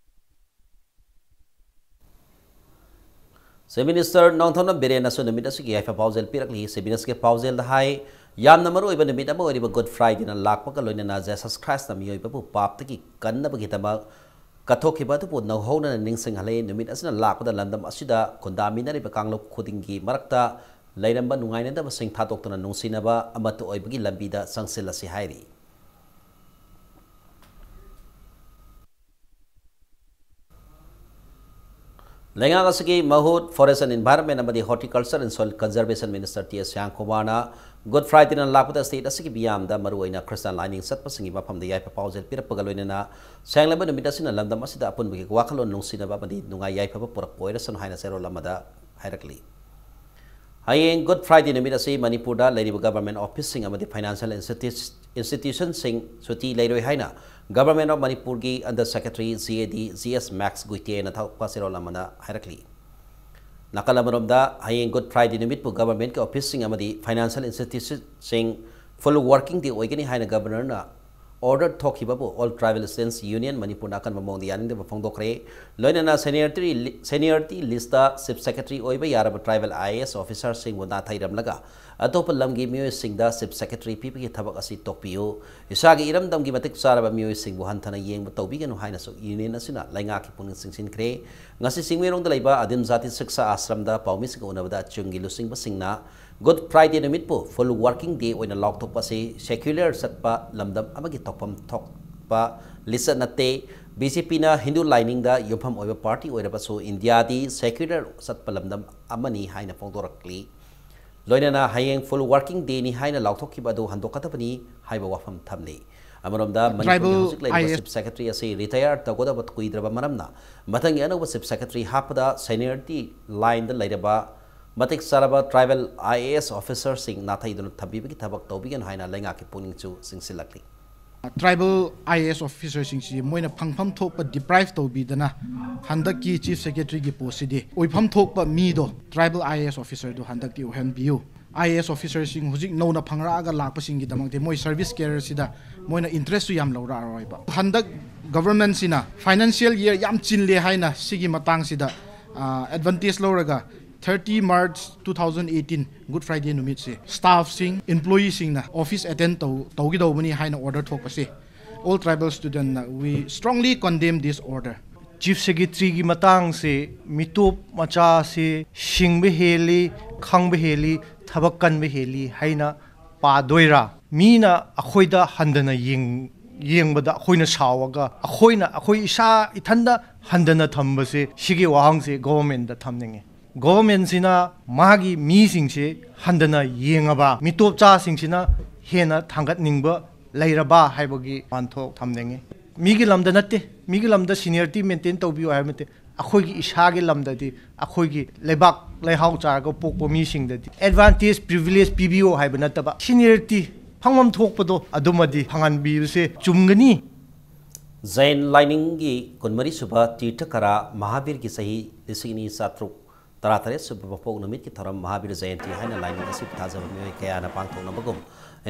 Chief Minister ꯅꯣꯡꯊꯣꯝꯕꯝ ꯕꯤꯔꯦꯟꯅꯁꯨ ꯅꯨꯃꯤꯠ ꯑꯁꯤꯒꯤ ꯌꯥꯏꯐ ꯄꯥꯎꯖꯦꯜ ꯄꯤꯔꯛꯂꯤ꯫ Chief Ministerꯒꯤ ꯄꯥꯎꯖꯦꯜꯗ ꯍꯥꯏ, ꯌꯥꯝꯅ ꯃꯔꯨꯑꯣꯏꯕ ꯅꯨꯃꯤꯠ ꯑꯃ ꯑꯣꯏꯔꯤꯕ Good Fridayꯅ ꯂꯥꯛꯄꯒ ꯂꯣꯏꯅꯅ Jesus Christꯅ ꯃꯤꯑꯣꯏꯕꯕꯨ ꯄꯥꯞꯇꯒꯤ ꯀꯟꯅꯕꯒꯤꯗꯃꯛ ꯀꯠꯊꯣꯛꯈꯤꯕ ꯑꯗꯨꯕꯨ ꯅꯧꯍꯧꯅꯅ ꯅꯤꯡꯁꯤꯡꯍꯜꯂꯤ꯫ ꯅꯨꯃꯤꯠ ꯑꯁꯤꯅ ꯂꯥꯛꯄꯗ ꯂꯝꯗꯝ ꯑꯁꯤꯗ ꯈꯨꯟꯗꯥꯃꯤꯟꯅꯔꯤꯕ ꯀꯥꯡꯂꯨꯞ ꯈꯨꯗꯤꯡꯒꯤ ꯃꯔꯛꯇ ꯂꯩꯔꯝꯕ ꯅꯨꯡꯉꯥꯏꯅꯗꯕꯁꯤꯡ ꯊꯥꯗꯣꯛꯇꯨꯅ ꯅꯨꯡꯁꯤꯅꯕ ꯑꯃꯠꯇ ꯑꯣꯏꯕꯒꯤ ꯂꯝꯕꯤꯗ ꯆꯪꯁꯤꯜꯂꯁꯤ ꯍꯥꯏꯔꯤ꯫ ꯂꯩꯉꯥꯛ ꯑꯁꯤꯒꯤ ꯃꯍꯨꯠ Forest and Environment ꯑꯃꯗꯤ Horticulture and Soil Conservation Minister T S Shyam ꯀꯨꯃꯥꯔꯅ Good Fridayꯅ ꯂꯥꯛꯄꯗ state ꯑꯁꯤꯒꯤ ꯃꯤꯌꯥꯝꯗ ꯃꯔꯨꯑꯣꯏꯅ ꯈ꯭ꯔꯤꯁꯇꯥꯟ ꯂꯥꯏꯅꯤꯡ ꯆꯠꯄꯁꯤꯡꯒꯤ ꯃꯐꯝꯗ ꯌꯥꯏꯐ ꯄꯥꯎꯖꯦꯜ ꯄꯤꯔꯛꯄꯒ ꯂꯣꯏꯅꯅ ꯁꯦꯡꯂꯕ ꯅꯨꯃꯤꯠ ꯑꯁꯤꯅ ꯂꯝꯗꯝ ꯑꯁꯤꯗ ꯑꯄꯨꯟꯕꯒꯤ ꯋꯥꯈꯜꯂꯣꯟ ꯅꯨꯡꯁꯤꯅꯕ ꯑꯃꯗꯤ ꯅꯨꯡꯉꯥꯏ ꯌꯥꯏꯐꯕ ꯄꯨꯔꯛꯄ ꯑꯣꯏꯔꯁꯅꯨ ꯍꯥꯏꯅ ꯆꯦꯔꯣꯜ ꯑꯃꯗ ꯍꯥꯏꯔꯛꯂꯤ꯫ ꯍꯌꯦꯡ Good Friday ꯅꯨꯃꯤꯠ ꯑꯁꯤ ꯃꯅꯤꯄꯨꯔꯗ ꯂꯩꯔꯤꯕ government officeꯁꯤꯡ ꯑꯃꯗꯤ financial institu-, institutionꯁꯤꯡ ꯁꯨꯇꯤ ꯂꯩꯔꯣꯏ ꯍꯥꯏꯅ Government of ꯃꯅꯤꯄꯨꯔꯒꯤ Under Secretary G A D G S Max ꯒꯨꯏꯇꯦꯅ ꯊꯣꯛꯄ ꯆꯦꯔꯣꯜ ꯑꯃꯅ ꯍꯥꯏꯔꯛꯂꯤ꯫ ꯅꯥꯀꯜ ꯑꯃꯔꯣꯝꯗ, ꯍꯌꯦꯡ Good Friday ꯅꯨꯃꯤꯠꯄꯨ governmentꯀꯤ officeꯁꯤꯡ ꯑꯃꯗꯤ financial institutionꯁꯤꯡ full working day ꯑꯣꯏꯒꯅꯤ ꯍꯥꯏꯅ Governorꯅ order ꯊꯣꯛꯈꯤꯕꯕꯨ All Tribal Students Union ꯃꯅꯤꯄꯨꯔꯅ ꯑꯀꯟꯕ ꯃꯑꯣꯡꯗ ꯌꯥꯅꯤꯡꯗꯕ ꯐꯣꯡꯗꯣꯛꯈ꯭ꯔꯦ꯫ ꯂꯣꯏꯅꯅ seniority li-, seniority listꯇ Chief Secretary ꯑꯣꯏꯕ ꯌꯥꯔꯕ tribal I A S officerꯁꯤꯡꯕꯨ ꯅꯥꯊꯩꯔꯝꯂꯒ ꯑꯇꯣꯞꯄ ꯂꯝꯒꯤ ꯃꯤꯑꯣꯏꯁꯤꯡꯗ Chief Secretary ꯄꯤꯕꯒꯤ ꯊꯕꯛ ꯑꯁꯤ ꯇꯣꯛꯄꯤꯌꯨ꯫ ꯏꯁꯥꯒꯤ ꯏꯔꯝꯗꯝꯒꯤ ꯃꯇꯤꯛ ꯆꯥꯔꯕ ꯃꯤꯑꯣꯏꯁꯤꯡꯕꯨ ꯍꯟꯊꯅ ꯌꯦꯡꯕ ꯇꯧꯕꯤꯒꯅꯨ ꯍꯥꯏꯅꯁꯨ union ꯑꯁꯤꯅ ꯂꯩꯉꯥꯛꯀꯤ ꯄꯨꯛꯅꯤꯡ ꯆꯤꯡꯁꯤꯟꯈ꯭ꯔꯦ꯫ ꯉꯁꯤ ꯆꯤꯡꯃꯩꯔꯣꯡꯗ ꯂꯩꯕ ꯑꯗꯤꯝ ꯖꯥꯇꯤ ꯁꯤꯛꯁꯥ ꯑꯥꯁ꯭ꯔꯝꯗ ꯄꯥꯎꯃꯤꯁꯤꯡꯒ ꯎꯅꯕꯗ ꯆꯤꯡꯒꯤ ꯂꯨꯆꯤꯡꯕꯁꯤꯡꯅ Good Friday ꯅꯨꯃꯤꯠꯄꯨ full working day ꯑꯣꯏꯅ ꯂꯥꯎꯊꯣꯛꯄ ꯑꯁꯤ secular ꯆꯠꯄ ꯂꯝꯗꯝ ꯑꯃꯒꯤ ꯊꯣꯛꯐꯝ ꯊꯣꯛꯄ ꯂꯤꯆꯠ ꯅꯠꯇꯦ꯫ ꯕꯤ ꯖꯦ ꯄꯤꯅ ꯍꯤꯟꯗꯨ ꯂꯥꯏꯅꯤꯡꯗ ꯌꯨꯝꯐꯝ ꯑꯣꯏꯕ party ꯑꯣꯏꯔꯕꯁꯨ ꯏꯟꯗꯤꯌꯥꯗꯤ secular ꯆꯠꯄ ꯂꯝꯗꯝ ꯑꯃꯅꯤ ꯍꯥꯏꯅ ꯐꯣꯡꯗꯣꯔꯛꯂꯤ꯫ ꯂꯣꯏꯅꯅ ꯍꯌꯦꯡ full working dayꯅꯤ ꯍꯥꯏꯅ ꯂꯥꯎꯊꯣꯛꯈꯤꯕ ꯑꯗꯨ ꯍꯟꯗꯣꯛꯀꯗꯕꯅꯤ ꯍꯥꯏꯕ ꯋꯥꯐꯝ ꯊꯝꯂꯤ꯫ ꯑꯃꯔꯣꯝꯗ ꯃꯅꯤꯄꯨꯔꯒꯤ tribal ꯍꯧꯖꯤꯛ ꯂꯩꯔꯤꯕ I A S Chief Secretary ꯑꯁꯤ retire ꯇꯧꯒꯗꯕ ꯀꯨꯏꯗ꯭ꯔꯕ ꯃꯔꯝꯅ ꯃꯊꯪꯒꯤ ꯑꯅꯧꯕ Chief Secretary ꯍꯥꯞꯄꯗ seniority lineꯗ ꯂꯩꯔꯕ ꯃꯇꯤꯛ ꯆꯥꯔꯕ tribal I A S officerꯁꯤꯡ ꯅꯥꯊꯩꯗꯨꯅ ꯊꯝꯕꯤꯕꯒꯤ ꯊꯕꯛ ꯇꯧꯕꯤꯒꯅꯨ ꯍꯥꯏꯅ ꯂꯩꯉꯥꯛꯀꯤ ꯄꯨꯛꯅꯤꯡꯁꯨ ꯆꯤꯡꯁꯤꯜꯂꯛꯂꯤ꯫ Tribal I A S officerꯁꯤꯡꯁꯤ ꯃꯣꯏꯅ ꯐꯪꯐꯝ ꯊꯣꯛꯄ deprive ꯇꯧꯕꯤꯗꯅ ꯍꯟꯗꯛꯀꯤ Chief Secretaryꯒꯤ postꯁꯤꯗꯤ ꯑꯣꯏꯐꯝ ꯊꯣꯛꯄ ꯃꯤꯗꯣ tribal I A S officerꯗꯨ ꯍꯟꯗꯛꯇꯤ ꯑꯣꯏꯍꯟꯕꯤꯌꯨ꯫ I A S officerꯁꯤꯡ ꯍꯧꯖꯤꯛ ꯅꯧꯅ ꯐꯪꯂꯛꯑꯒ ꯂꯥꯛꯄꯁꯤꯡꯒꯤꯗꯃꯛꯇꯤ ꯃꯣꯏ service careerꯁꯤꯗ ꯃꯣꯏꯅ interestꯁꯨ ꯌꯥꯝ ꯂꯧꯔꯛꯑꯔꯣꯏꯕ꯫ ꯍꯟꯗꯛ governmentꯁꯤꯅ financial year ꯌꯥꯝ ꯆꯤꯜꯂꯦ ꯍꯥꯏꯅ ꯁꯤꯒꯤ ꯃꯇꯥꯡꯁꯤꯗ ꯑ, advantage ꯂꯧꯔꯒ thirty March two thousand eighteen Good Friday ꯅꯨꯃꯤꯠꯁꯦ staffꯁꯤꯡ, employeeꯁꯤꯡꯅ office attend ꯇꯧ-, ꯇꯧꯒꯗꯧꯕꯅꯤ ꯍꯥꯏꯅ order ꯊꯣꯛꯄꯁꯦ All Tribal Studentꯅ we strongly condemn this order. Chief Secretaryꯒꯤ ꯃꯇꯥꯡꯁꯦ ꯃꯤꯇꯣꯞ ꯃꯆꯥꯁꯦ ꯁꯤꯡꯕ ꯍꯦꯜꯂꯤ, ꯈꯪꯕ ꯍꯦꯜꯂꯤ, ꯊꯕꯛ ꯀꯟꯕ ꯍꯦꯜꯂꯤ ꯍꯥꯏꯅ ꯄꯥꯗꯣꯏꯔꯥ? ꯃꯤꯅ ꯑꯩꯈꯣꯏꯗ ꯍꯟꯊꯅ ꯌꯦꯡ-, ꯌꯦꯡꯕꯗ ꯑꯩꯈꯣꯏꯅ ꯁꯥꯎꯔꯒ ꯑꯩꯈꯣꯏꯅ, ꯑꯩꯈꯣꯏ ꯏꯁꯥ ꯏꯊꯟꯗ ꯍꯟꯊꯅ ꯊꯝꯕꯁꯦ, ꯁꯤꯒꯤ ꯋꯥꯍꯪꯁꯦ ꯒꯣꯚꯔꯟꯃꯦꯟꯗ ꯊꯝꯅꯤꯡꯉꯤ꯫ ꯒꯣꯚꯔꯟꯃꯦꯟꯁꯤꯅ ꯃꯥꯒꯤ ꯃꯤꯁꯤꯡꯁꯦ ꯍꯟꯊꯅ ꯌꯦꯡꯉꯕ, ꯃꯤꯇꯣꯞ ꯆꯥꯁꯤꯡꯁꯤꯅ ꯍꯦꯟꯅ ꯊꯥꯡꯒꯠꯅꯤꯡꯕ ꯂꯩꯔꯕ ꯍꯥꯏꯕꯒꯤ ꯋꯥꯍꯟꯊꯣꯛ ꯊꯝꯅꯤꯡꯉꯤ꯫ ꯃꯤꯒꯤ ꯂꯝꯗ ꯅꯠꯇꯦ, ꯃꯤꯒꯤ ꯂꯝꯗ seniority maintain ꯇꯧꯕꯤꯌꯨ ꯍꯥꯏꯕ ꯅꯠꯇꯦ꯫ ꯑꯩꯈꯣꯏꯒꯤ ꯏꯁꯥꯒꯤ ꯂꯝꯗꯗꯤ, ꯑꯩꯈꯣꯏꯒꯤ ꯂꯩꯕꯥꯛ ꯂꯩꯍꯥꯎ ꯆꯥꯔꯒ ꯄꯣꯛꯄ ꯃꯤꯁꯤꯡꯗꯗꯤ advantage, privilege ꯄꯤꯕꯤꯌꯨ ꯍꯥꯏꯕ ꯅꯠꯇꯕ, seniority ꯐꯪꯐꯝ ꯊꯣꯛꯄꯗꯣ ꯑꯗꯨꯃꯗꯤ ꯐꯪꯍꯟꯕꯤꯕꯁꯦ ꯆꯨꯝꯒꯅꯤ꯫ ꯖꯩꯟ ꯂꯥꯏꯅꯤꯡꯒꯤ ꯀꯨꯟꯃꯔꯤ ꯁꯨꯕ ꯇꯤꯔꯊꯀꯔꯥ ꯃꯍꯥꯕꯤꯔꯒꯤ ꯆꯍꯤ ꯂꯤꯁꯤꯡ ꯑꯅꯤ ꯆꯥꯇ꯭ꯔꯨꯛ ꯇꯔꯥꯇꯔꯦꯠ ꯁꯨꯕ ꯃꯄꯣꯛ ꯅꯨꯃꯤꯠꯀꯤ ꯊꯧꯔꯝ ꯃꯍꯥꯕꯤꯔ ꯖꯌꯟꯇꯤ ꯍꯥꯏꯅ ꯂꯥꯏꯅꯤꯡ ꯑꯁꯤꯕꯨ ꯊꯥꯖꯕ ꯃꯤꯑꯣꯏ ꯀꯌꯥꯅ ꯄꯥꯡꯊꯣꯛꯅꯕꯒꯨꯝ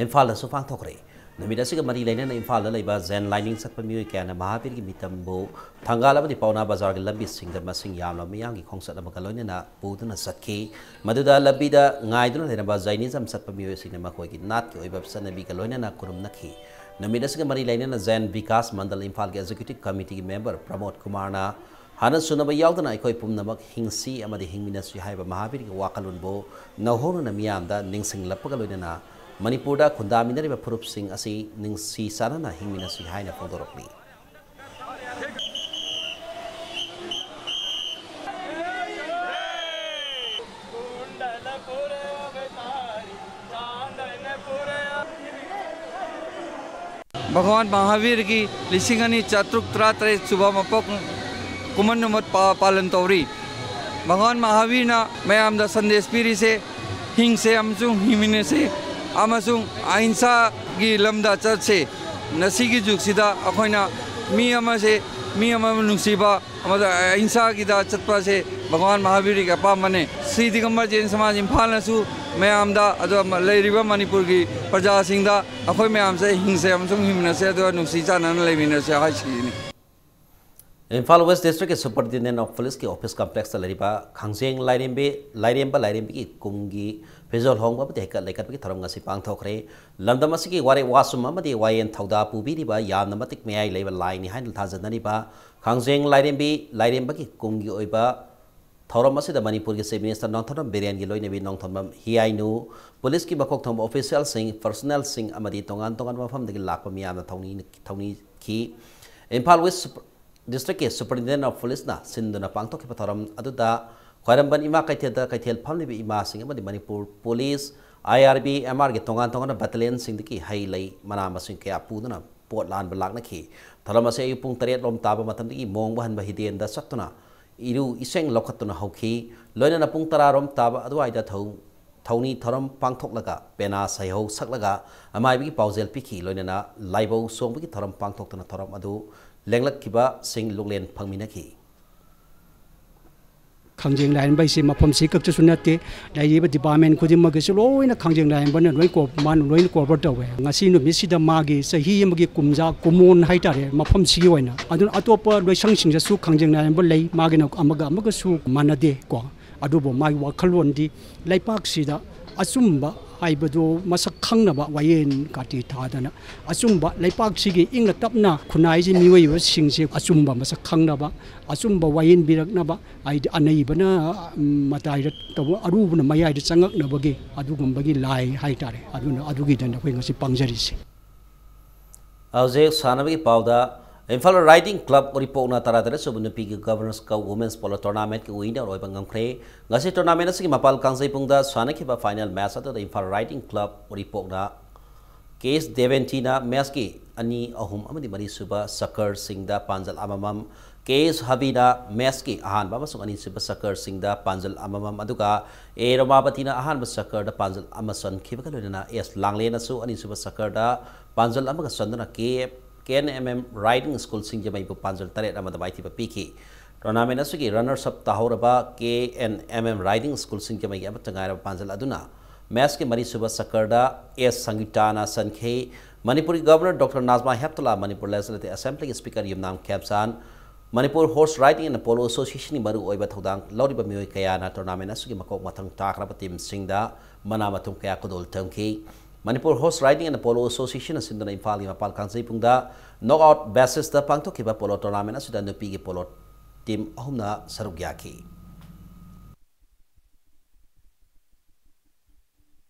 ꯏꯝꯐꯥꯜꯗꯁꯨ ꯄꯥꯡꯊꯣꯛꯈ꯭ꯔꯦ꯫ ꯅꯨꯃꯤꯠ ꯑꯁꯤꯒ ꯃꯔꯤ ꯂꯩꯅꯅ ꯏꯝꯐꯥꯜꯗ ꯂꯩꯕ ꯖꯩꯟ ꯂꯥꯏꯅꯤꯡ ꯆꯠꯄ ꯃꯤꯑꯣꯏ ꯀꯌꯥꯅ ꯃꯍꯥꯕꯤꯔꯒꯤ ꯃꯤꯇꯝꯕꯨ ꯊꯪꯒꯥꯜ ꯑꯃꯗꯤ ꯄꯥꯎꯅꯥ ꯕꯖꯥꯔꯒꯤ ꯂꯝꯕꯤꯁꯤꯡꯗ ꯃꯁꯤꯡ ꯌꯥꯝꯂꯕ ꯃꯤꯌꯥꯝꯒꯤ ꯈꯣꯡꯆꯠ ꯑꯃꯒ ꯂꯣꯏꯅꯅ ꯄꯨꯗꯨꯅ ꯆꯠꯈꯤ꯫ ꯃꯗꯨꯗ ꯂꯝꯕꯤꯗ ꯉꯥꯏꯗꯨꯅ ꯂꯩꯔꯝꯕ ꯖꯩꯅꯤꯖꯝ ꯆꯠꯄ ꯃꯤꯑꯣꯏꯁꯤꯡꯅ ꯃꯈꯣꯏꯒꯤ ꯅꯥꯠꯀꯤ ꯑꯣꯏꯕ ꯆꯠꯅꯕꯤꯒ ꯂꯣꯏꯅꯅ ꯈꯨꯔꯨꯝꯅꯈꯤ꯫ ꯅꯨꯃꯤꯠ ꯑꯁꯤꯒ ꯃꯔꯤ ꯂꯩꯅꯅ ꯖꯩꯟ ꯕꯤꯀꯥꯁ ꯃꯟꯗꯜ ꯏꯝꯐꯥꯜꯒꯤ executive committeeꯒꯤ member ꯄ꯭ꯔꯃꯣꯗ ꯀꯨꯃꯥꯔꯅ ꯍꯥꯟꯅ ꯁꯨꯅꯕ ꯌꯥꯎꯗꯅ ꯑꯩꯈꯣꯏ ꯄꯨꯝꯅꯃꯛ ꯍꯤꯡꯁꯤ ꯑꯃꯗꯤ ꯍꯤꯡꯃꯤꯟꯅꯁꯤ ꯍꯥꯏꯕ ꯃꯍꯥꯕꯤꯔꯒꯤ ꯋꯥꯈꯜꯂꯣꯟꯕꯨ ꯅꯧꯍꯧꯅꯅ ꯃꯤꯌꯥꯝꯗ ꯅꯤꯡꯁꯤꯡꯂꯛꯄꯒ ꯂꯣꯏꯅꯅ ꯃꯅꯤꯄꯨꯔꯗ ꯈꯨꯟꯗꯥꯃꯤꯟꯅꯔꯤꯕ ꯐꯨꯔꯨꯞꯁꯤꯡ ꯑꯁꯤ ꯅꯨꯡꯁꯤ ꯆꯥꯟꯅꯅ ꯍꯤꯡꯃꯤꯟꯅꯁꯤ ꯍꯥꯏꯅ ꯐꯣꯡꯗꯣꯔꯛꯂꯤ꯫ ꯚꯒꯋꯥꯟ ꯃꯍꯥꯕꯤꯔꯒꯤ ꯂꯤꯁꯤꯡ ꯑꯅꯤ ꯆꯥꯇ꯭ꯔꯨꯛ ꯇꯔꯥꯇꯔꯦꯠ ꯁꯨꯕ ꯃꯄꯣꯛ ꯀꯨꯝꯍꯟ ꯅꯨꯃꯤꯠ ꯄꯥ-, ꯄꯥꯂꯟ ꯇꯧꯔꯤ꯫ ꯚꯒꯋꯥꯟ ꯃꯍꯥꯕꯤꯔꯅ ꯃꯌꯥꯝꯗ ꯁꯟꯗꯦꯁ ꯄꯤꯔꯤꯁꯦ, ꯍꯤꯡꯁꯦ ꯑꯃꯁꯨꯡ ꯍꯤꯡꯃꯤꯟꯅꯁꯦ ꯑꯃꯁꯨꯡ ꯑꯍꯤꯡꯁꯥꯒꯤ ꯂꯝꯗ ꯆꯠꯁꯦ꯫ ꯉꯁꯤꯒꯤ ꯖꯨꯒꯁꯤꯗ ꯑꯩꯈꯣꯏꯅ ꯃꯤ ꯑꯃꯁꯦ, ꯃꯤ ꯑꯃꯕꯨ ꯅꯨꯡꯁꯤꯕ ꯑꯃꯗ ꯑꯍꯤꯡꯁꯥꯒꯤꯗ ꯆꯠꯄꯁꯦ ꯚꯒꯋꯥꯟ ꯃꯍꯥꯕꯤꯔꯒꯤ ꯑꯄꯥꯝꯕꯅꯦ꯫ ꯁ꯭ꯔꯤ ꯗꯤꯒꯝꯕꯔ ꯖꯩꯟ ꯁꯃꯥꯖ ꯏꯝꯐꯥꯜꯅꯁꯨ ꯃꯌꯥꯝꯗ, ꯑꯗꯨꯒ ꯂꯩꯔꯤꯕ ꯃꯅꯤꯄꯨꯔꯒꯤ ꯄ꯭ꯔꯖꯥꯁꯤꯡꯗ ꯑꯩꯈꯣꯏ ꯃꯌꯥꯝꯁꯦ ꯍꯤꯡꯁꯦ ꯑꯃꯁꯨꯡ ꯍꯤꯡꯃꯤꯟꯅꯁꯦ, ꯑꯗꯨꯒ ꯅꯨꯡꯁꯤ ꯆꯥꯟꯅꯅ ꯂꯩꯃꯤꯟꯅꯁꯦ ꯍꯥꯏꯁꯤꯅꯤ꯫ ꯏꯝꯐꯥꯜ ꯋꯦꯁ ꯗꯤꯁꯇ꯭ꯔꯤꯛꯀꯤ Superintendent of Policeꯀꯤ office complexꯇ ꯂꯩꯔꯤꯕ ꯈꯥꯡꯖꯦꯡ ꯂꯥꯏꯔꯦꯝꯕꯤ, ꯂꯥꯏꯔꯦꯝꯕ ꯂꯥꯏꯔꯦꯝꯕꯤꯒꯤ ꯀꯨꯝꯒꯤ ꯐꯤꯖꯣꯜ ꯍꯣꯡꯕ ꯑꯃꯗꯤ ꯍꯩꯀꯠ ꯂꯩꯀꯠꯄꯒꯤ ꯊꯧꯔꯝ ꯉꯁꯤ ꯄꯥꯡꯊꯣꯛꯈ꯭ꯔꯦ꯫ ꯂꯝꯗꯝ ꯑꯁꯤꯒꯤ ꯋꯥꯔꯦꯞ ꯋꯥꯁꯨꯝ ꯑꯃꯗꯤ ꯋꯥꯌꯦꯜ ꯊꯧꯗꯥ ꯄꯨꯕꯤꯔꯤꯕ ꯌꯥꯝꯅ ꯃꯇꯤꯛ ꯃꯌꯥꯏ ꯂꯩꯕ ꯂꯥꯏꯅꯤ ꯍꯥꯏꯅ ꯊꯥꯖꯅꯔꯤꯕ ꯈꯥꯡꯖꯦꯡ ꯂꯥꯏꯔꯦꯝꯕꯤ, ꯂꯥꯏꯔꯦꯝꯕꯒꯤ ꯀꯨꯝꯒꯤ ꯑꯣꯏꯕ ꯊꯧꯔꯝ ꯑꯁꯤꯗ ꯃꯅꯤꯄꯨꯔꯒꯤ Chief Minister ꯅꯣꯡꯊꯣꯝꯕꯝ ꯕꯤꯔꯦꯟꯒꯤ ꯂꯣꯏꯅꯕꯤ ꯅꯣꯡꯊꯣꯝꯕꯝ ꯍꯤꯌꯥꯏꯅꯨ, ꯄꯨꯂꯤꯁꯀꯤ ꯃꯀꯣꯛ ꯊꯣꯡꯕ officialꯁꯤꯡ, personnelꯁꯤꯡ ꯑꯃꯗꯤ ꯇꯣꯉꯥꯟ ꯇꯣꯉꯥꯟꯕ ꯃꯐꯝꯗꯒꯤ ꯂꯥꯛꯄ ꯃꯤꯌꯥꯝꯅ ꯊꯧꯅꯤ-, ꯊꯧꯅꯤꯈꯤ꯫ ꯏꯝꯐꯥꯜ ꯋꯦꯁ ꯁꯨꯄ-, Districtꯀꯤ Superintendent of Policeꯅ ꯁꯤꯟꯗꯨꯅ ꯄꯥꯡꯊꯣꯛꯈꯤꯕ ꯊꯧꯔꯝ ꯑꯗꯨꯗ ꯈ꯭ꯋꯥꯏꯔꯝꯕꯟ ꯏꯃꯥ ꯀꯩꯊꯦꯜꯗ ꯀꯩꯊꯦꯜ ꯐꯝꯂꯤꯕ ꯏꯃꯥꯁꯤꯡ ꯑꯃꯗꯤ Manipur police, I R B, M R ꯒꯤ ꯇꯣꯉꯥꯟ ꯇꯣꯉꯥꯟꯕ battalionꯁꯤꯡꯗꯒꯤ ꯍꯩ ꯂꯩ, ꯃꯅꯥ ꯃꯁꯤꯡ ꯀꯌꯥ ꯄꯨꯗꯨꯅ ꯄꯣꯠ ꯂꯥꯟꯕ ꯂꯥꯛꯅꯈꯤ꯫ ꯊꯧꯔꯝ ꯑꯁꯤ ꯑꯌꯨꯛ ꯄꯨꯡ ꯇꯔꯦꯠ ꯂꯣꯝ ꯇꯥꯕ ꯃꯇꯝꯗꯒꯤ ꯃꯣꯡꯕ ꯍꯟꯕ ꯍꯤꯗꯦꯟꯗ ꯆꯠꯇꯨꯅ ꯏꯔꯨ ꯏꯁꯤꯡ ꯂꯧꯈꯠꯇꯨꯅ ꯍꯧꯈꯤ꯫ ꯂꯣꯏꯅꯅ ꯄꯨꯡ ꯇꯔꯥ ꯔꯣꯝ ꯇꯥꯕ ꯑꯗꯨꯋꯥꯏꯗ ꯊꯧ-, ꯊꯧꯅꯤ ꯊꯧꯔꯝ ꯄꯥꯡꯊꯣꯛꯂꯒ ꯄꯦꯅꯥ ꯁꯩꯍꯧ ꯁꯛꯂꯒ ꯑꯃꯥꯏꯕꯒꯤ ꯄꯥꯎꯖꯦꯜ ꯄꯤꯈꯤ꯫ ꯂꯣꯏꯅꯅ ꯂꯥꯏꯕꯧ ꯁꯣꯡꯕꯒꯤ ꯊꯧꯔꯝ ꯄꯥꯡꯊꯣꯛꯇꯨꯅ ꯊꯧꯔꯝ ꯑꯗꯨ ꯂꯦꯡꯂꯛꯈꯤꯕꯁꯤꯡ ꯂꯨꯛꯂꯦꯟ ꯐꯪꯃꯤꯟꯅꯈꯤ꯫ ꯈꯥꯡꯖꯦꯡ ꯂꯥꯏꯔꯦꯝꯕ ꯍꯥꯏꯁꯤ ꯃꯐꯝꯁꯤ ꯈꯛꯇꯁꯨ ꯅꯠꯇꯦ, ꯂꯩꯔꯤꯕ department ꯈꯨꯗꯤꯡꯃꯛꯀꯤꯁꯨ ꯂꯣꯏꯅ ꯈꯥꯡꯖꯦꯡ ꯂꯥꯏꯔꯦꯝꯕꯅ ꯂꯣꯏ ꯀꯣ-, ꯃꯥꯅ ꯂꯣꯏꯅ cover ꯇꯧꯋꯦ꯫ ꯉꯁꯤ ꯅꯨꯃꯤꯠꯁꯤꯗ ꯃꯥꯒꯤ ꯆꯍꯤ ꯑꯃꯒꯤ ꯀꯨꯝꯖꯥ ꯀꯨꯃꯣꯟ ꯍꯥꯏꯇꯥꯔꯦ, ꯃꯐꯝꯁꯤꯒꯤ ꯑꯣꯏꯅ꯫ ꯑꯗꯨꯅ ꯑꯇꯣꯞꯄ ꯂꯣꯏꯁꯪꯁꯤꯡꯗꯁꯨ ꯈꯥꯡꯖꯦꯡ ꯂꯥꯏꯔꯦꯝꯕ ꯂꯩ, ꯃꯥꯒꯤꯅ ꯑꯃꯒ ꯑꯃꯒꯁꯨ ꯃꯥꯟꯅꯗꯦ ꯀꯣ꯫ ꯑꯗꯨꯕꯨ ꯃꯥꯒꯤ ꯋꯥꯈꯜꯂꯣꯟꯗꯤ ꯂꯩꯄꯥꯛꯁꯤꯗ ꯑꯆꯨꯝꯕ ꯍꯥꯏꯕꯗꯨ ꯃꯁꯛ ꯈꯪꯅꯕ ꯋꯥꯌꯦꯜ ꯀꯥꯇꯤ ꯊꯥꯗꯅ ꯑꯆꯨꯝꯕ ꯂꯩꯄꯥꯛꯁꯤꯒꯤ ꯏꯪꯅ ꯇꯞꯅ ꯈꯨꯟꯅꯥꯏꯁꯤ ꯃꯤꯑꯣꯏꯕꯁꯤꯡꯁꯦ ꯑꯆꯨꯝꯕ ꯃꯁꯛ ꯈꯪꯅꯕ, ꯑꯆꯨꯝꯕ ꯋꯥꯌꯦꯟꯕꯤꯔꯛꯅꯕ, ꯍꯥꯏꯗꯤ ꯑꯅꯩꯕꯅ, ꯎꯝ, ꯃꯇꯥꯏꯗ ꯇꯧꯕ, ꯑꯔꯨꯕꯅ ꯃꯌꯥꯏꯗ ꯆꯪꯉꯛꯅꯕꯒꯤ ꯑꯗꯨꯒꯨꯝꯕꯒꯤ ꯂꯥꯏ ꯍꯥꯏꯇꯥꯔꯦ꯫ ꯑꯗꯨꯅ ꯑꯗꯨꯒꯤꯗꯃꯛ ꯑꯩꯈꯣꯏ ꯉꯁꯤ ꯄꯥꯡꯖꯔꯤꯁꯦ꯫ ꯍꯧꯖꯤꯛ ꯁꯥꯟꯅꯕꯒꯤ ꯄꯥꯎꯗ, ꯏꯝꯐꯥꯜ Riding Club ꯎꯔꯤꯄꯣꯛꯅ ꯇꯔꯥꯇꯔꯦꯠ ꯁꯨꯕ ꯅꯨꯄꯤꯒꯤ Governors Cup Women's Polo Tournamentꯀꯤ winner ꯑꯣꯏꯕ ꯉꯝꯈ꯭ꯔꯦ꯫ ꯉꯁꯤ tournament ꯑꯁꯤꯒꯤ ꯃꯄꯥꯜ ꯀꯥꯡꯖꯩꯕꯨꯡꯗ ꯁꯥꯟꯅꯈꯤꯕ final match ꯑꯗꯨꯗ ꯏꯝꯐꯥꯜ Riding Club ꯎꯔꯤꯄꯣꯛꯅ ꯀꯦ ꯑꯦꯁ ꯗꯦꯕꯦꯟꯇꯤꯅ matchꯀꯤ ꯑꯅꯤ, ꯑꯍꯨꯝ ꯑꯃꯗꯤ ꯃꯔꯤ ꯁꯨꯕ ꯁꯛꯀꯔꯁꯤꯡꯗ ꯄꯥꯟꯖꯜ ꯑꯃꯃꯝ, ꯀꯦ ꯑꯦꯁ ꯍꯕꯤꯅ matchꯀꯤ ꯑꯍꯥꯟꯕ ꯑꯃꯁꯨꯡ ꯑꯅꯤꯁꯨꯕ ꯁꯛꯀꯔꯁꯤꯡꯗ ꯄꯥꯟꯖꯜ ꯑꯃꯃꯝ, ꯑꯗꯨꯒ ꯑꯦ ꯔꯣꯃꯥꯕꯇꯤꯅ ꯑꯍꯥꯟꯕ ꯁꯛꯀꯔꯗ ꯄꯥꯟꯖꯜ ꯑꯃ ꯆꯟꯈꯤꯕꯒ ꯂꯣꯏꯅꯅ ꯑꯦꯁ ꯂꯥꯡꯂꯦꯅꯁꯨ ꯑꯅꯤꯁꯨꯕ ꯁꯛꯀꯔꯗ ꯄꯥꯟꯖꯜ ꯑꯃꯒ ꯆꯟꯗꯨꯅ K F, K N M M Riding School ꯁꯤꯡꯖꯃꯩꯕꯨ ꯄꯥꯟꯖꯜ ꯇꯔꯦꯠ ꯑꯃꯗ ꯃꯥꯏꯊꯤꯕ ꯄꯤꯈꯤ꯫ Tournament ꯑꯁꯤꯒꯤ runners up ꯇꯥꯍꯧꯔꯕ K N M M Riding School ꯁꯤꯡꯖꯃꯩꯒꯤ ꯑꯃꯠꯇ ꯉꯥꯏꯔꯕ ꯄꯥꯟꯖꯜ ꯑꯗꯨꯅ matchꯀꯤ ꯃꯔꯤꯁꯨꯕ ꯁꯛꯀꯔꯗ ꯑꯦꯁ ꯁꯪꯒꯤꯇꯥꯅ ꯆꯟꯈꯤ꯫ ꯃꯅꯤꯄꯨꯔꯒꯤ Governor Doctor Najma Heptulla, Manipur Legislative Assemblyꯒꯤ Speaker Yumnam ꯈꯦꯝꯆꯥꯟ, Manipur Horse Riding and Polo Associationꯒꯤ ꯃꯔꯨꯑꯣꯏꯕ ꯊꯧꯗꯥꯡ ꯂꯧꯔꯤꯕ ꯃꯤꯑꯣꯏ ꯀꯌꯥꯅ tournament ꯑꯁꯤꯒꯤ ꯃꯀꯣꯛ ꯃꯊꯪ ꯇꯥꯈ꯭ꯔꯕ teamꯁꯤꯡꯗ ꯃꯅꯥ ꯃꯊꯨꯝ ꯀꯌꯥ ꯈꯨꯗꯣꯜ ꯇꯝꯈꯤ꯫ Manipur Horse Riding and Polo Associationꯅ ꯁꯤꯟꯗꯨꯅ ꯏꯝꯐꯥꯜꯒꯤ ꯃꯄꯥꯜ ꯀꯥꯡꯖꯩꯕꯨꯡꯗ knockout basisꯇ ꯄꯥꯡꯊꯣꯛꯈꯤꯕ polo tournament ꯑꯁꯤꯗ ꯅꯨꯄꯤꯒꯤ polo team ꯑꯍꯨꯝꯅ ꯁꯔꯨꯛ ꯌꯥꯈꯤ꯫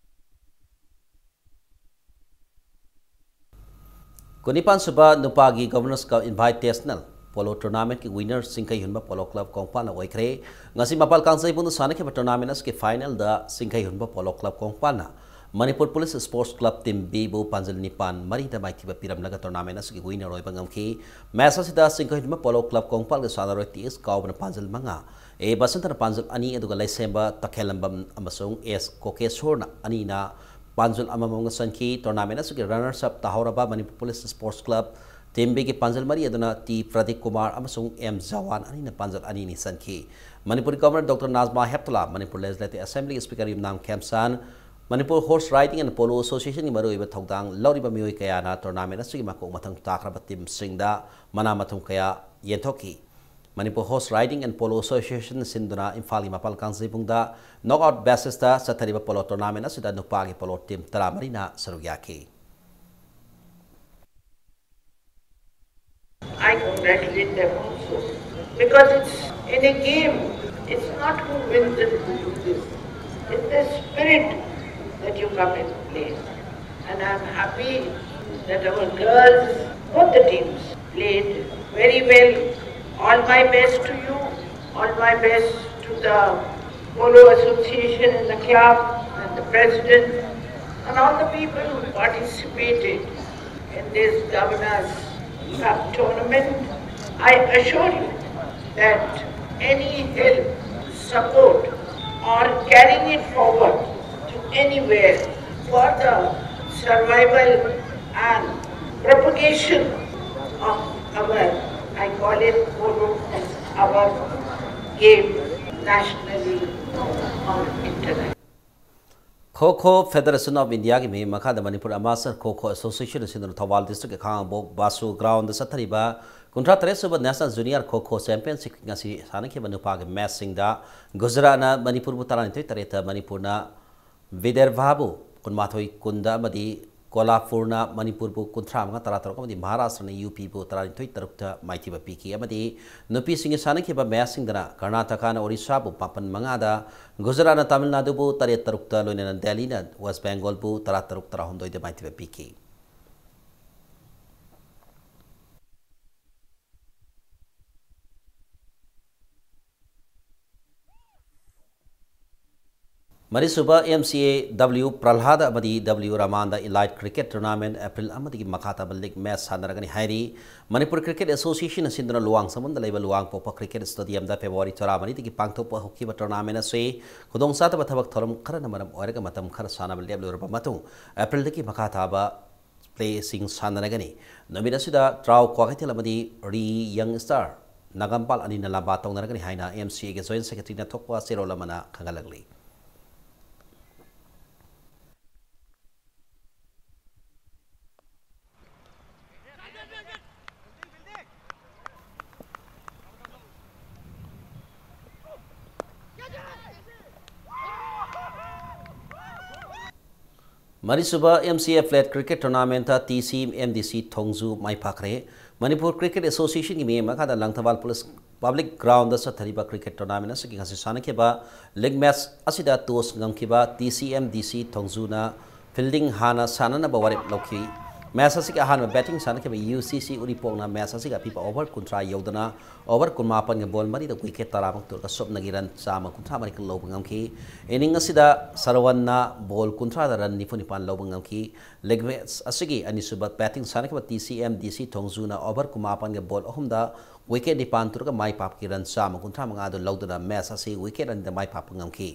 ꯀꯨꯟꯅꯤꯄꯥꯟ ꯁꯨꯕ ꯅꯨꯄꯥꯒꯤ Governors Cup Invitational Polo Tournamentꯀꯤ winner ꯆꯤꯡꯈꯩ ꯍꯨꯟꯕ Polo Club ꯀꯣꯡꯄꯥꯜꯅ ꯑꯣꯏꯈ꯭ꯔꯦ꯫ ꯉꯁꯤ ꯃꯄꯥꯜ ꯀꯥꯡꯖꯩꯕꯨꯡꯗ ꯁꯥꯟꯅꯈꯤꯕ tournament ꯑꯁꯤꯒꯤ finalꯗ ꯆꯤꯡꯈꯩ ꯍꯨꯟꯕ Polo Club ꯀꯣꯡꯄꯥꯜꯅ Manipur Police Sports Club Team Bꯕꯨ ꯄꯥꯟꯖꯜ ꯅꯤꯄꯥꯟ ꯃꯔꯤꯗ ꯃꯥꯏꯊꯤꯕ ꯄꯤꯔꯝꯂꯒ tournament ꯑꯁꯤꯒꯤ winner ꯑꯣꯏꯕ ꯉꯝꯈꯤ꯫ Match ꯑꯁꯤꯗ ꯆꯤꯡꯈꯩ ꯍꯨꯟꯕ Polo Club ꯀꯣꯡꯄꯥꯜꯒꯤ ꯁꯥꯟꯅꯔꯣꯏ ꯇꯤ ꯑꯦꯁ ꯀꯥꯎꯕꯅ ꯄꯥꯟꯖꯜ ꯃꯉꯥ, ꯑꯦ ꯕꯁꯟꯇꯅ ꯄꯥꯟꯖꯜ ꯑꯅꯤ, ꯑꯗꯨꯒ ꯂꯩꯁꯦꯝꯕ ꯇꯈꯦꯜꯂꯝꯕꯝ ꯑꯃꯁꯨꯡ ꯑꯦꯁ ꯀꯣꯀꯦꯁꯣꯔꯅ ꯑꯅꯤꯅ ꯄꯥꯟꯖꯜ ꯑꯃꯃꯝꯒ ꯆꯟꯈꯤ꯫ Tournament ꯑꯁꯤꯒꯤ runners up ꯇꯥꯍꯧꯔꯕ Manipur Police Sports Club Team Bꯒꯤ ꯄꯥꯟꯖꯜ ꯃꯔꯤ ꯑꯗꯨꯅ ꯇꯤ ꯄ꯭ꯔꯗꯤꯞ ꯀꯨꯃꯥꯔ ꯑꯃꯁꯨꯡ ꯑꯦꯝ ꯖꯋꯥꯟ ꯑꯅꯤꯅ ꯄꯥꯟꯖꯜ ꯑꯅꯤꯅꯤ ꯆꯟꯈꯤ꯫ ꯃꯅꯤꯄꯨꯔꯒꯤ Governor Doctor Najma Heptulla, Manipur Legislative Assembly Speaker Yumnam ꯈꯦꯝꯆꯥꯟ, Manipur Horse Riding and Polo Associationꯒꯤ ꯃꯔꯨꯑꯣꯏꯕ ꯊꯧꯗꯥꯡ ꯂꯧꯔꯤꯕ ꯃꯤꯑꯣꯏ ꯀꯌꯥꯅ tournament ꯑꯁꯤꯒꯤ ꯃꯀꯣꯛ ꯃꯊꯪ ꯇꯥꯈ꯭ꯔꯕ teamꯁꯤꯡꯗ ꯃꯅꯥ ꯃꯊꯨꯝ ꯀꯌꯥ ꯌꯦꯟꯊꯣꯛꯈꯤ꯫ Manipur Horse Riding and Polo Association ꯁꯤꯟꯗꯨꯅ ꯏꯝꯐꯥꯜꯒꯤ ꯃꯄꯥꯜ ꯀꯥꯡꯖꯩꯕꯨꯡꯗ knockout basisꯇ ꯆꯠꯊꯔꯤꯕ polo tournament ꯑꯁꯤꯗ ꯅꯨꯄꯥꯒꯤ polo team ꯇꯔꯥꯃꯔꯤꯅ ꯁꯔꯨꯛ ꯌꯥꯈꯤ꯫ I congratulate them also. Because it's in a game, it's not who wins and who loses. It's the spirit that you come and play. And I'm happy that our girls, both the teams, played very well. All my best to you. All my best to the Polo Association and the club and the president and all the people who participated in this Governor's Cup tournament. I assure you that any help, support, or carrying it forward to anywhere for the survival and propagation of our, I call it polo as our game nationally or internationally. Kho Kho Federation of Indiaꯒꯤ ꯃꯤꯠꯌꯦꯡ ꯃꯈꯥꯗ Manipur Amateur Kho Kho Association ꯑꯁꯤꯅ ꯊꯧꯕꯥꯜ districtꯀꯤ ꯈꯥꯉꯕꯣꯛ ꯕꯥꯁꯨ groundꯗ ꯆꯠꯊꯔꯤꯕ ꯀꯨꯟꯊ꯭ꯔꯥ ꯇꯔꯦꯠ ꯁꯨꯕ National Junior Kho Kho Championship ꯉꯁꯤ ꯁꯥꯟꯅꯈꯤꯕ ꯅꯨꯄꯥꯒꯤ matchꯁꯤꯡꯗ ꯒꯨꯖꯔꯥꯠꯅ ꯃꯅꯤꯄꯨꯔꯕꯨ ꯇꯔꯥꯅꯤꯊꯣꯏ ꯇꯔꯦꯠꯇ, ꯃꯅꯤꯄꯨꯔꯅ ꯕꯤꯗꯔꯚꯥꯕꯨ ꯀꯨꯟꯃꯥꯊꯣꯏ ꯀꯨꯟꯗ ꯑꯃꯗꯤ ꯀꯣꯂꯥꯄꯨꯔꯅ ꯃꯅꯤꯄꯨꯔꯕꯨ ꯀꯨꯟꯊ꯭ꯔꯥ ꯃꯉꯥ ꯇꯔꯥꯇꯔꯨꯛ ꯑꯃꯗꯤ ꯃꯍꯥꯔꯥꯁꯇ꯭ꯔꯅ ꯌꯨ ꯄꯤꯕꯨ ꯇꯔꯥꯅꯤꯊꯣꯏ ꯇꯔꯨꯛꯇ ꯃꯥꯏꯊꯤꯕ ꯄꯤꯈꯤ꯫ ꯑꯃꯗꯤ ꯅꯨꯄꯤꯁꯤꯡꯒꯤ ꯁꯥꯟꯅꯈꯤꯕ matchꯁꯤꯡꯗꯅ ꯀꯔꯅꯥꯇꯀꯥꯅ ꯑꯣꯔꯤꯁꯥꯕꯨ ꯃꯥꯄꯟ ꯃꯉꯥꯗ, ꯒꯨꯖꯔꯥꯠꯅ ꯇꯥꯃꯤꯜ ꯅꯥꯗꯨꯕꯨ ꯇꯔꯦꯠ ꯇꯔꯨꯛꯇ, ꯂꯣꯏꯅꯅ ꯗꯦꯜꯂꯤꯅ ꯋꯦꯁ ꯕꯦꯡꯒꯣꯜꯕꯨ ꯇꯔꯥ ꯇꯔꯨꯛ ꯇꯔꯥꯍꯨꯝꯗꯣꯏꯗ ꯃꯥꯏꯊꯤꯕ ꯄꯤꯈꯤ꯫ ꯃꯔꯤꯁꯨꯕ M C A W ꯄ꯭ꯔꯍ꯭ꯂꯥꯗ ꯑꯃꯗꯤ W ꯔꯥꯃꯥꯟꯗ Elite Cricket Tournament April ꯑꯃꯗꯒꯤ ꯃꯈꯥ ꯇꯥꯕ league match ꯁꯥꯟꯅꯔꯒꯅꯤ ꯍꯥꯏꯔꯤ꯫ ꯃꯅꯤꯄꯨꯔ Cricket Association ꯁꯤꯟꯗꯨꯅ ꯂꯨꯋꯥꯡꯁꯪꯕꯝꯗ ꯂꯩꯕ ꯂꯨꯋꯥꯡꯄꯣꯛꯄ Cricket Stadiumꯗ February ꯇꯔꯥꯃꯔꯤꯗꯒꯤ ꯄꯥꯡꯊꯣꯛꯄ ꯍꯧꯈꯤꯕ tournament ꯑꯁꯤ ꯈꯨꯗꯣꯡꯆꯥꯗꯕ ꯊꯕꯛ ꯊꯧꯔꯝ ꯈꯔꯅ ꯃꯔꯝ ꯑꯣꯏꯔꯒ ꯃꯇꯝ ꯈꯔ ꯁꯥꯟꯅꯕ ꯂꯦꯞꯂꯨꯔꯕ ꯃꯇꯨꯡ Aprilꯗꯒꯤ ꯃꯈꯥ ꯊꯥꯕ playꯁꯤꯡ ꯁꯥꯟꯅꯔꯒꯅꯤ꯫ ꯅꯨꯃꯤꯠ ꯑꯁꯤꯗ ꯇ꯭ꯔꯥꯎ ꯀ꯭ꯋꯥꯀꯩꯊꯦꯜ ꯑꯃꯗꯤ ꯔꯤ Young Star ꯅꯥꯒꯥꯝꯄꯥꯜ ꯑꯅꯤꯅ ꯂꯝꯕꯥ ꯇꯧꯅꯔꯒꯅꯤ ꯍꯥꯏꯅ M C Aꯒꯤ Joint Secretaryꯅ ꯊꯣꯛꯄ ꯆꯦꯔꯣꯜ ꯑꯃꯅ ꯈꯪꯍꯜꯂꯛꯂꯤ꯫ ꯃꯔꯤꯁꯨꯕ M C A Flat Cricket Tournamentꯇ T C M D C Thongju my ꯄꯥꯛꯈ꯭ꯔꯦ꯫ Manipur Cricket Associationꯒꯤ ꯃꯤꯠꯌꯦꯡ ꯃꯈꯥꯗ ꯂꯪꯊꯕꯥꯜ ꯄꯨꯂꯤꯁ public groundꯗ ꯆꯠꯊꯔꯤꯕ cricket tournament ꯑꯁꯤꯒꯤ ꯉꯁꯤ ꯁꯥꯟꯅꯈꯤꯕ league match ꯑꯁꯤꯗ toss ꯉꯝꯈꯤꯕ T C M D C ꯊꯣꯡꯖꯨꯅ fielding ꯍꯥꯟꯅ ꯁꯥꯟꯅꯅꯕ ꯋꯥꯔꯦꯞ ꯂꯧꯈꯤ꯫ Match ꯑꯁꯤꯒꯤ ꯑꯍꯥꯟꯕ batting ꯁꯥꯟꯅꯈꯤꯕ U C C ꯎꯔꯤꯄꯣꯛꯅ match ꯑꯁꯤꯒꯤ ꯑꯄꯤꯕ over ꯀꯨꯟꯊ꯭ꯔꯥ ꯌꯧꯗꯅ over ꯀꯨꯟꯃꯥꯄꯟꯒ ball ꯃꯔꯤꯗ wicket ꯇꯔꯥꯃꯨꯛ ꯇꯨꯔꯒ ꯁꯨꯞꯅꯒꯤ run ꯆꯥꯝꯃ ꯀꯨꯟꯊ꯭ꯔꯥ ꯃꯔꯤꯈꯛ ꯂꯧꯕ ꯉꯝꯈꯤ꯫ Inning ꯑꯁꯤꯗ ꯁꯔꯋꯟꯅ ball ꯀꯨꯟꯊ꯭ꯔꯥꯗ run ꯅꯤꯐꯨ ꯅꯤꯄꯥꯟ ꯂꯧꯕ ꯉꯝꯈꯤ꯫ League match ꯑꯁꯤꯒꯤ ꯑꯅꯤꯁꯨꯕ batting ꯁꯥꯟꯅꯈꯤꯕ T C M D C ꯊꯣꯡꯖꯨꯅ over ꯀꯨꯟꯃꯥꯄꯟꯒ ball ꯑꯍꯨꯝꯗ wicket ꯅꯤꯄꯥꯟ ꯇꯨꯔꯒ ꯃꯥꯏ ꯄꯥꯛꯄꯒꯤ run ꯆꯥꯝꯃ ꯀꯨꯟꯊ꯭ꯔꯥ ꯃꯉꯥ ꯑꯗꯨ ꯂꯧꯗꯨꯅ match ꯑꯁꯤ wicket ꯑꯅꯤꯗ ꯃꯥꯏ ꯄꯥꯛꯄ ꯉꯝꯈꯤ꯫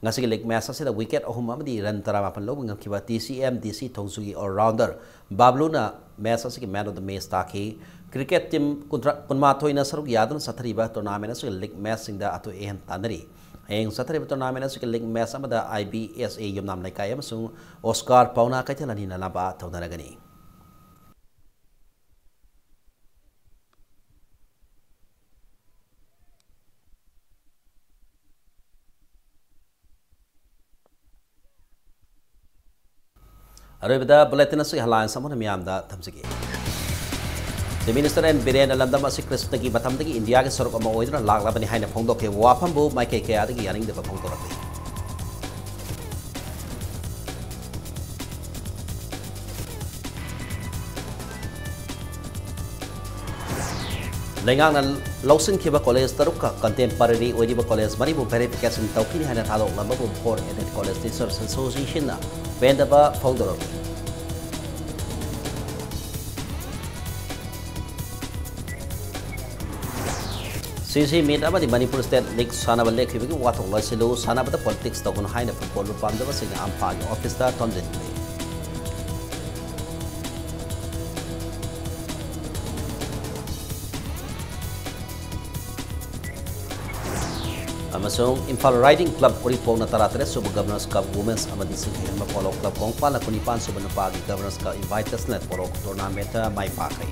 ꯉꯁꯤꯒꯤ league match ꯑꯁꯤꯗ wicket ꯑꯍꯨꯝ ꯑꯃꯗꯤ run ꯇꯔꯥꯃꯥꯄꯟ ꯂꯧꯕ ꯉꯝꯈꯤꯕ T C M D C ꯊꯣꯡꯖꯨꯒꯤ all-rounder ꯕꯥꯕ꯭ꯂꯨꯅ match ꯑꯁꯤꯒꯤ man of the match ꯇꯥꯈꯤ꯫ Cricket team ꯀꯨꯟꯊ꯭ꯔꯥ, ꯀꯨꯟꯃꯥꯊꯣꯏꯅ ꯁꯔꯨꯛ ꯌꯥꯗꯨꯅ ꯆꯠꯊꯔꯤꯕ tournament ꯑꯁꯤꯒꯤ league matchꯁꯤꯡꯗ ꯑꯊꯣꯏ ꯑꯍꯦꯟ ꯇꯥꯟꯅꯔꯤ꯫ ꯍꯌꯦꯡ ꯆꯠꯊꯔꯤꯕ tournament ꯑꯁꯤꯒꯤ league match ꯑꯃꯗ I B S A ꯌꯨꯝꯅꯥꯝ ꯂꯩꯀꯥꯏ ꯑꯃꯁꯨꯡ Oscar ꯄꯥꯎꯅꯥ ꯀꯩꯊꯦꯜ ꯑꯅꯤꯅ ꯂꯝꯕꯥ ꯇꯧꯅꯔꯒꯅꯤ꯫ ꯑꯔꯣꯏꯕꯗ bulletin ꯑꯁꯤ headlines ꯑꯃꯅ ꯃꯤꯌꯥꯝꯗ ꯊꯝꯖꯒꯦ꯫ Chief Minister N ꯕꯤꯔꯦꯟꯅ ꯂꯝꯗꯝ ꯑꯁꯤ ꯀ꯭ꯔꯤꯁꯅꯒꯤ ꯃꯇꯝꯗꯒꯤ ꯏꯟꯗꯤꯌꯥꯒꯤ ꯁꯔꯨꯛ ꯑꯃ ꯑꯣꯏꯗꯨꯅ ꯂꯥꯛꯂꯕꯅꯤ ꯍꯥꯏꯅ ꯐꯣꯡꯗꯣꯛꯈꯤ꯫ ꯋꯥꯐꯝꯕꯨ ꯃꯥꯏꯀꯩ ꯀꯌꯥꯗꯒꯤ ꯌꯥꯅꯤꯡꯗꯕ ꯐꯣꯡꯗꯣꯔꯛꯂꯤ꯫ ꯂꯩꯉꯥꯛꯅ ꯂꯧꯁꯤꯟꯈꯤꯕ ꯀꯣꯂꯦꯖ ꯇꯔꯨꯛꯀ ꯀꯟꯇꯦꯝꯄꯔꯔꯤ ꯑꯣꯏꯔꯤꯕ ꯀꯣꯂꯦꯖ ꯃꯔꯤꯕꯨ ꯚꯦꯔꯤꯐꯤꯀꯦꯁꯟ ꯇꯧꯈꯤꯅꯤ ꯍꯥꯏꯅ ꯊꯥꯗꯣꯛꯂꯝꯕꯕꯨ ꯐꯣꯔ ꯑꯦꯗꯦꯗ ꯀꯣꯂꯦꯖ ꯇꯤꯆꯔꯁ ꯑꯦꯁꯣꯁꯤꯌꯦꯁꯟꯅ ꯄꯦꯟꯗꯕ ꯐꯣꯡꯗꯣꯔꯛꯂꯤ꯫ ꯁꯤ ꯁꯤ ꯃꯤꯠ ꯑꯃꯗꯤ ꯃꯅꯤꯄꯨꯔ ꯁ꯭ꯇꯦꯠ ꯂꯤꯒ ꯁꯥꯟꯅꯕ ꯂꯦꯞꯈꯤꯕꯒꯤ ꯋꯥꯊꯣꯛ ꯂꯣꯏꯁꯤꯜꯂꯨ, ꯁꯥꯟꯅꯕꯗ ꯄꯣꯂꯤꯇꯤꯛꯁ ꯇꯧꯒꯅꯨ ꯍꯥꯏꯅ ꯐꯨꯠꯕꯣꯜꯕꯨ ꯄꯥꯝꯖꯕꯁꯤꯡꯅ ꯑꯝꯐꯥꯒꯤ ꯑꯣꯐꯤꯁꯇ ꯊꯣꯝꯖꯤꯟꯈ꯭ꯔꯦ꯫ ꯑꯃꯁꯨꯡ ꯏꯝꯐꯥꯜ ꯔꯥꯏꯗꯤꯡ ꯀ꯭ꯂꯕ ꯎꯔꯤꯄꯣꯛꯅ ꯇꯔꯥꯇꯔꯦꯠ ꯁꯨꯕ ꯒꯕꯔꯅꯔꯁ ꯀꯞ ꯋꯨꯃꯦꯟꯁ ꯑꯃꯗꯤ ꯁꯤꯡꯈꯩꯍꯟꯕ ꯄꯣꯂꯣ ꯀ꯭ꯂꯕ ꯀꯣꯡꯄꯥꯜꯅ ꯀꯨꯟꯅꯤꯄꯥꯟ ꯁꯨꯕ ꯅꯨꯄꯥꯒꯤ ꯒꯕꯔꯅꯔꯁ ꯀꯞ ꯏꯟꯚꯥꯏꯇꯦꯁꯅꯦꯜ ꯄꯣꯂꯣ ꯇꯣꯔꯅꯥꯃꯦꯟꯠꯇ ꯃꯥꯏ ꯄꯥꯛꯈ꯭ꯔꯦ꯫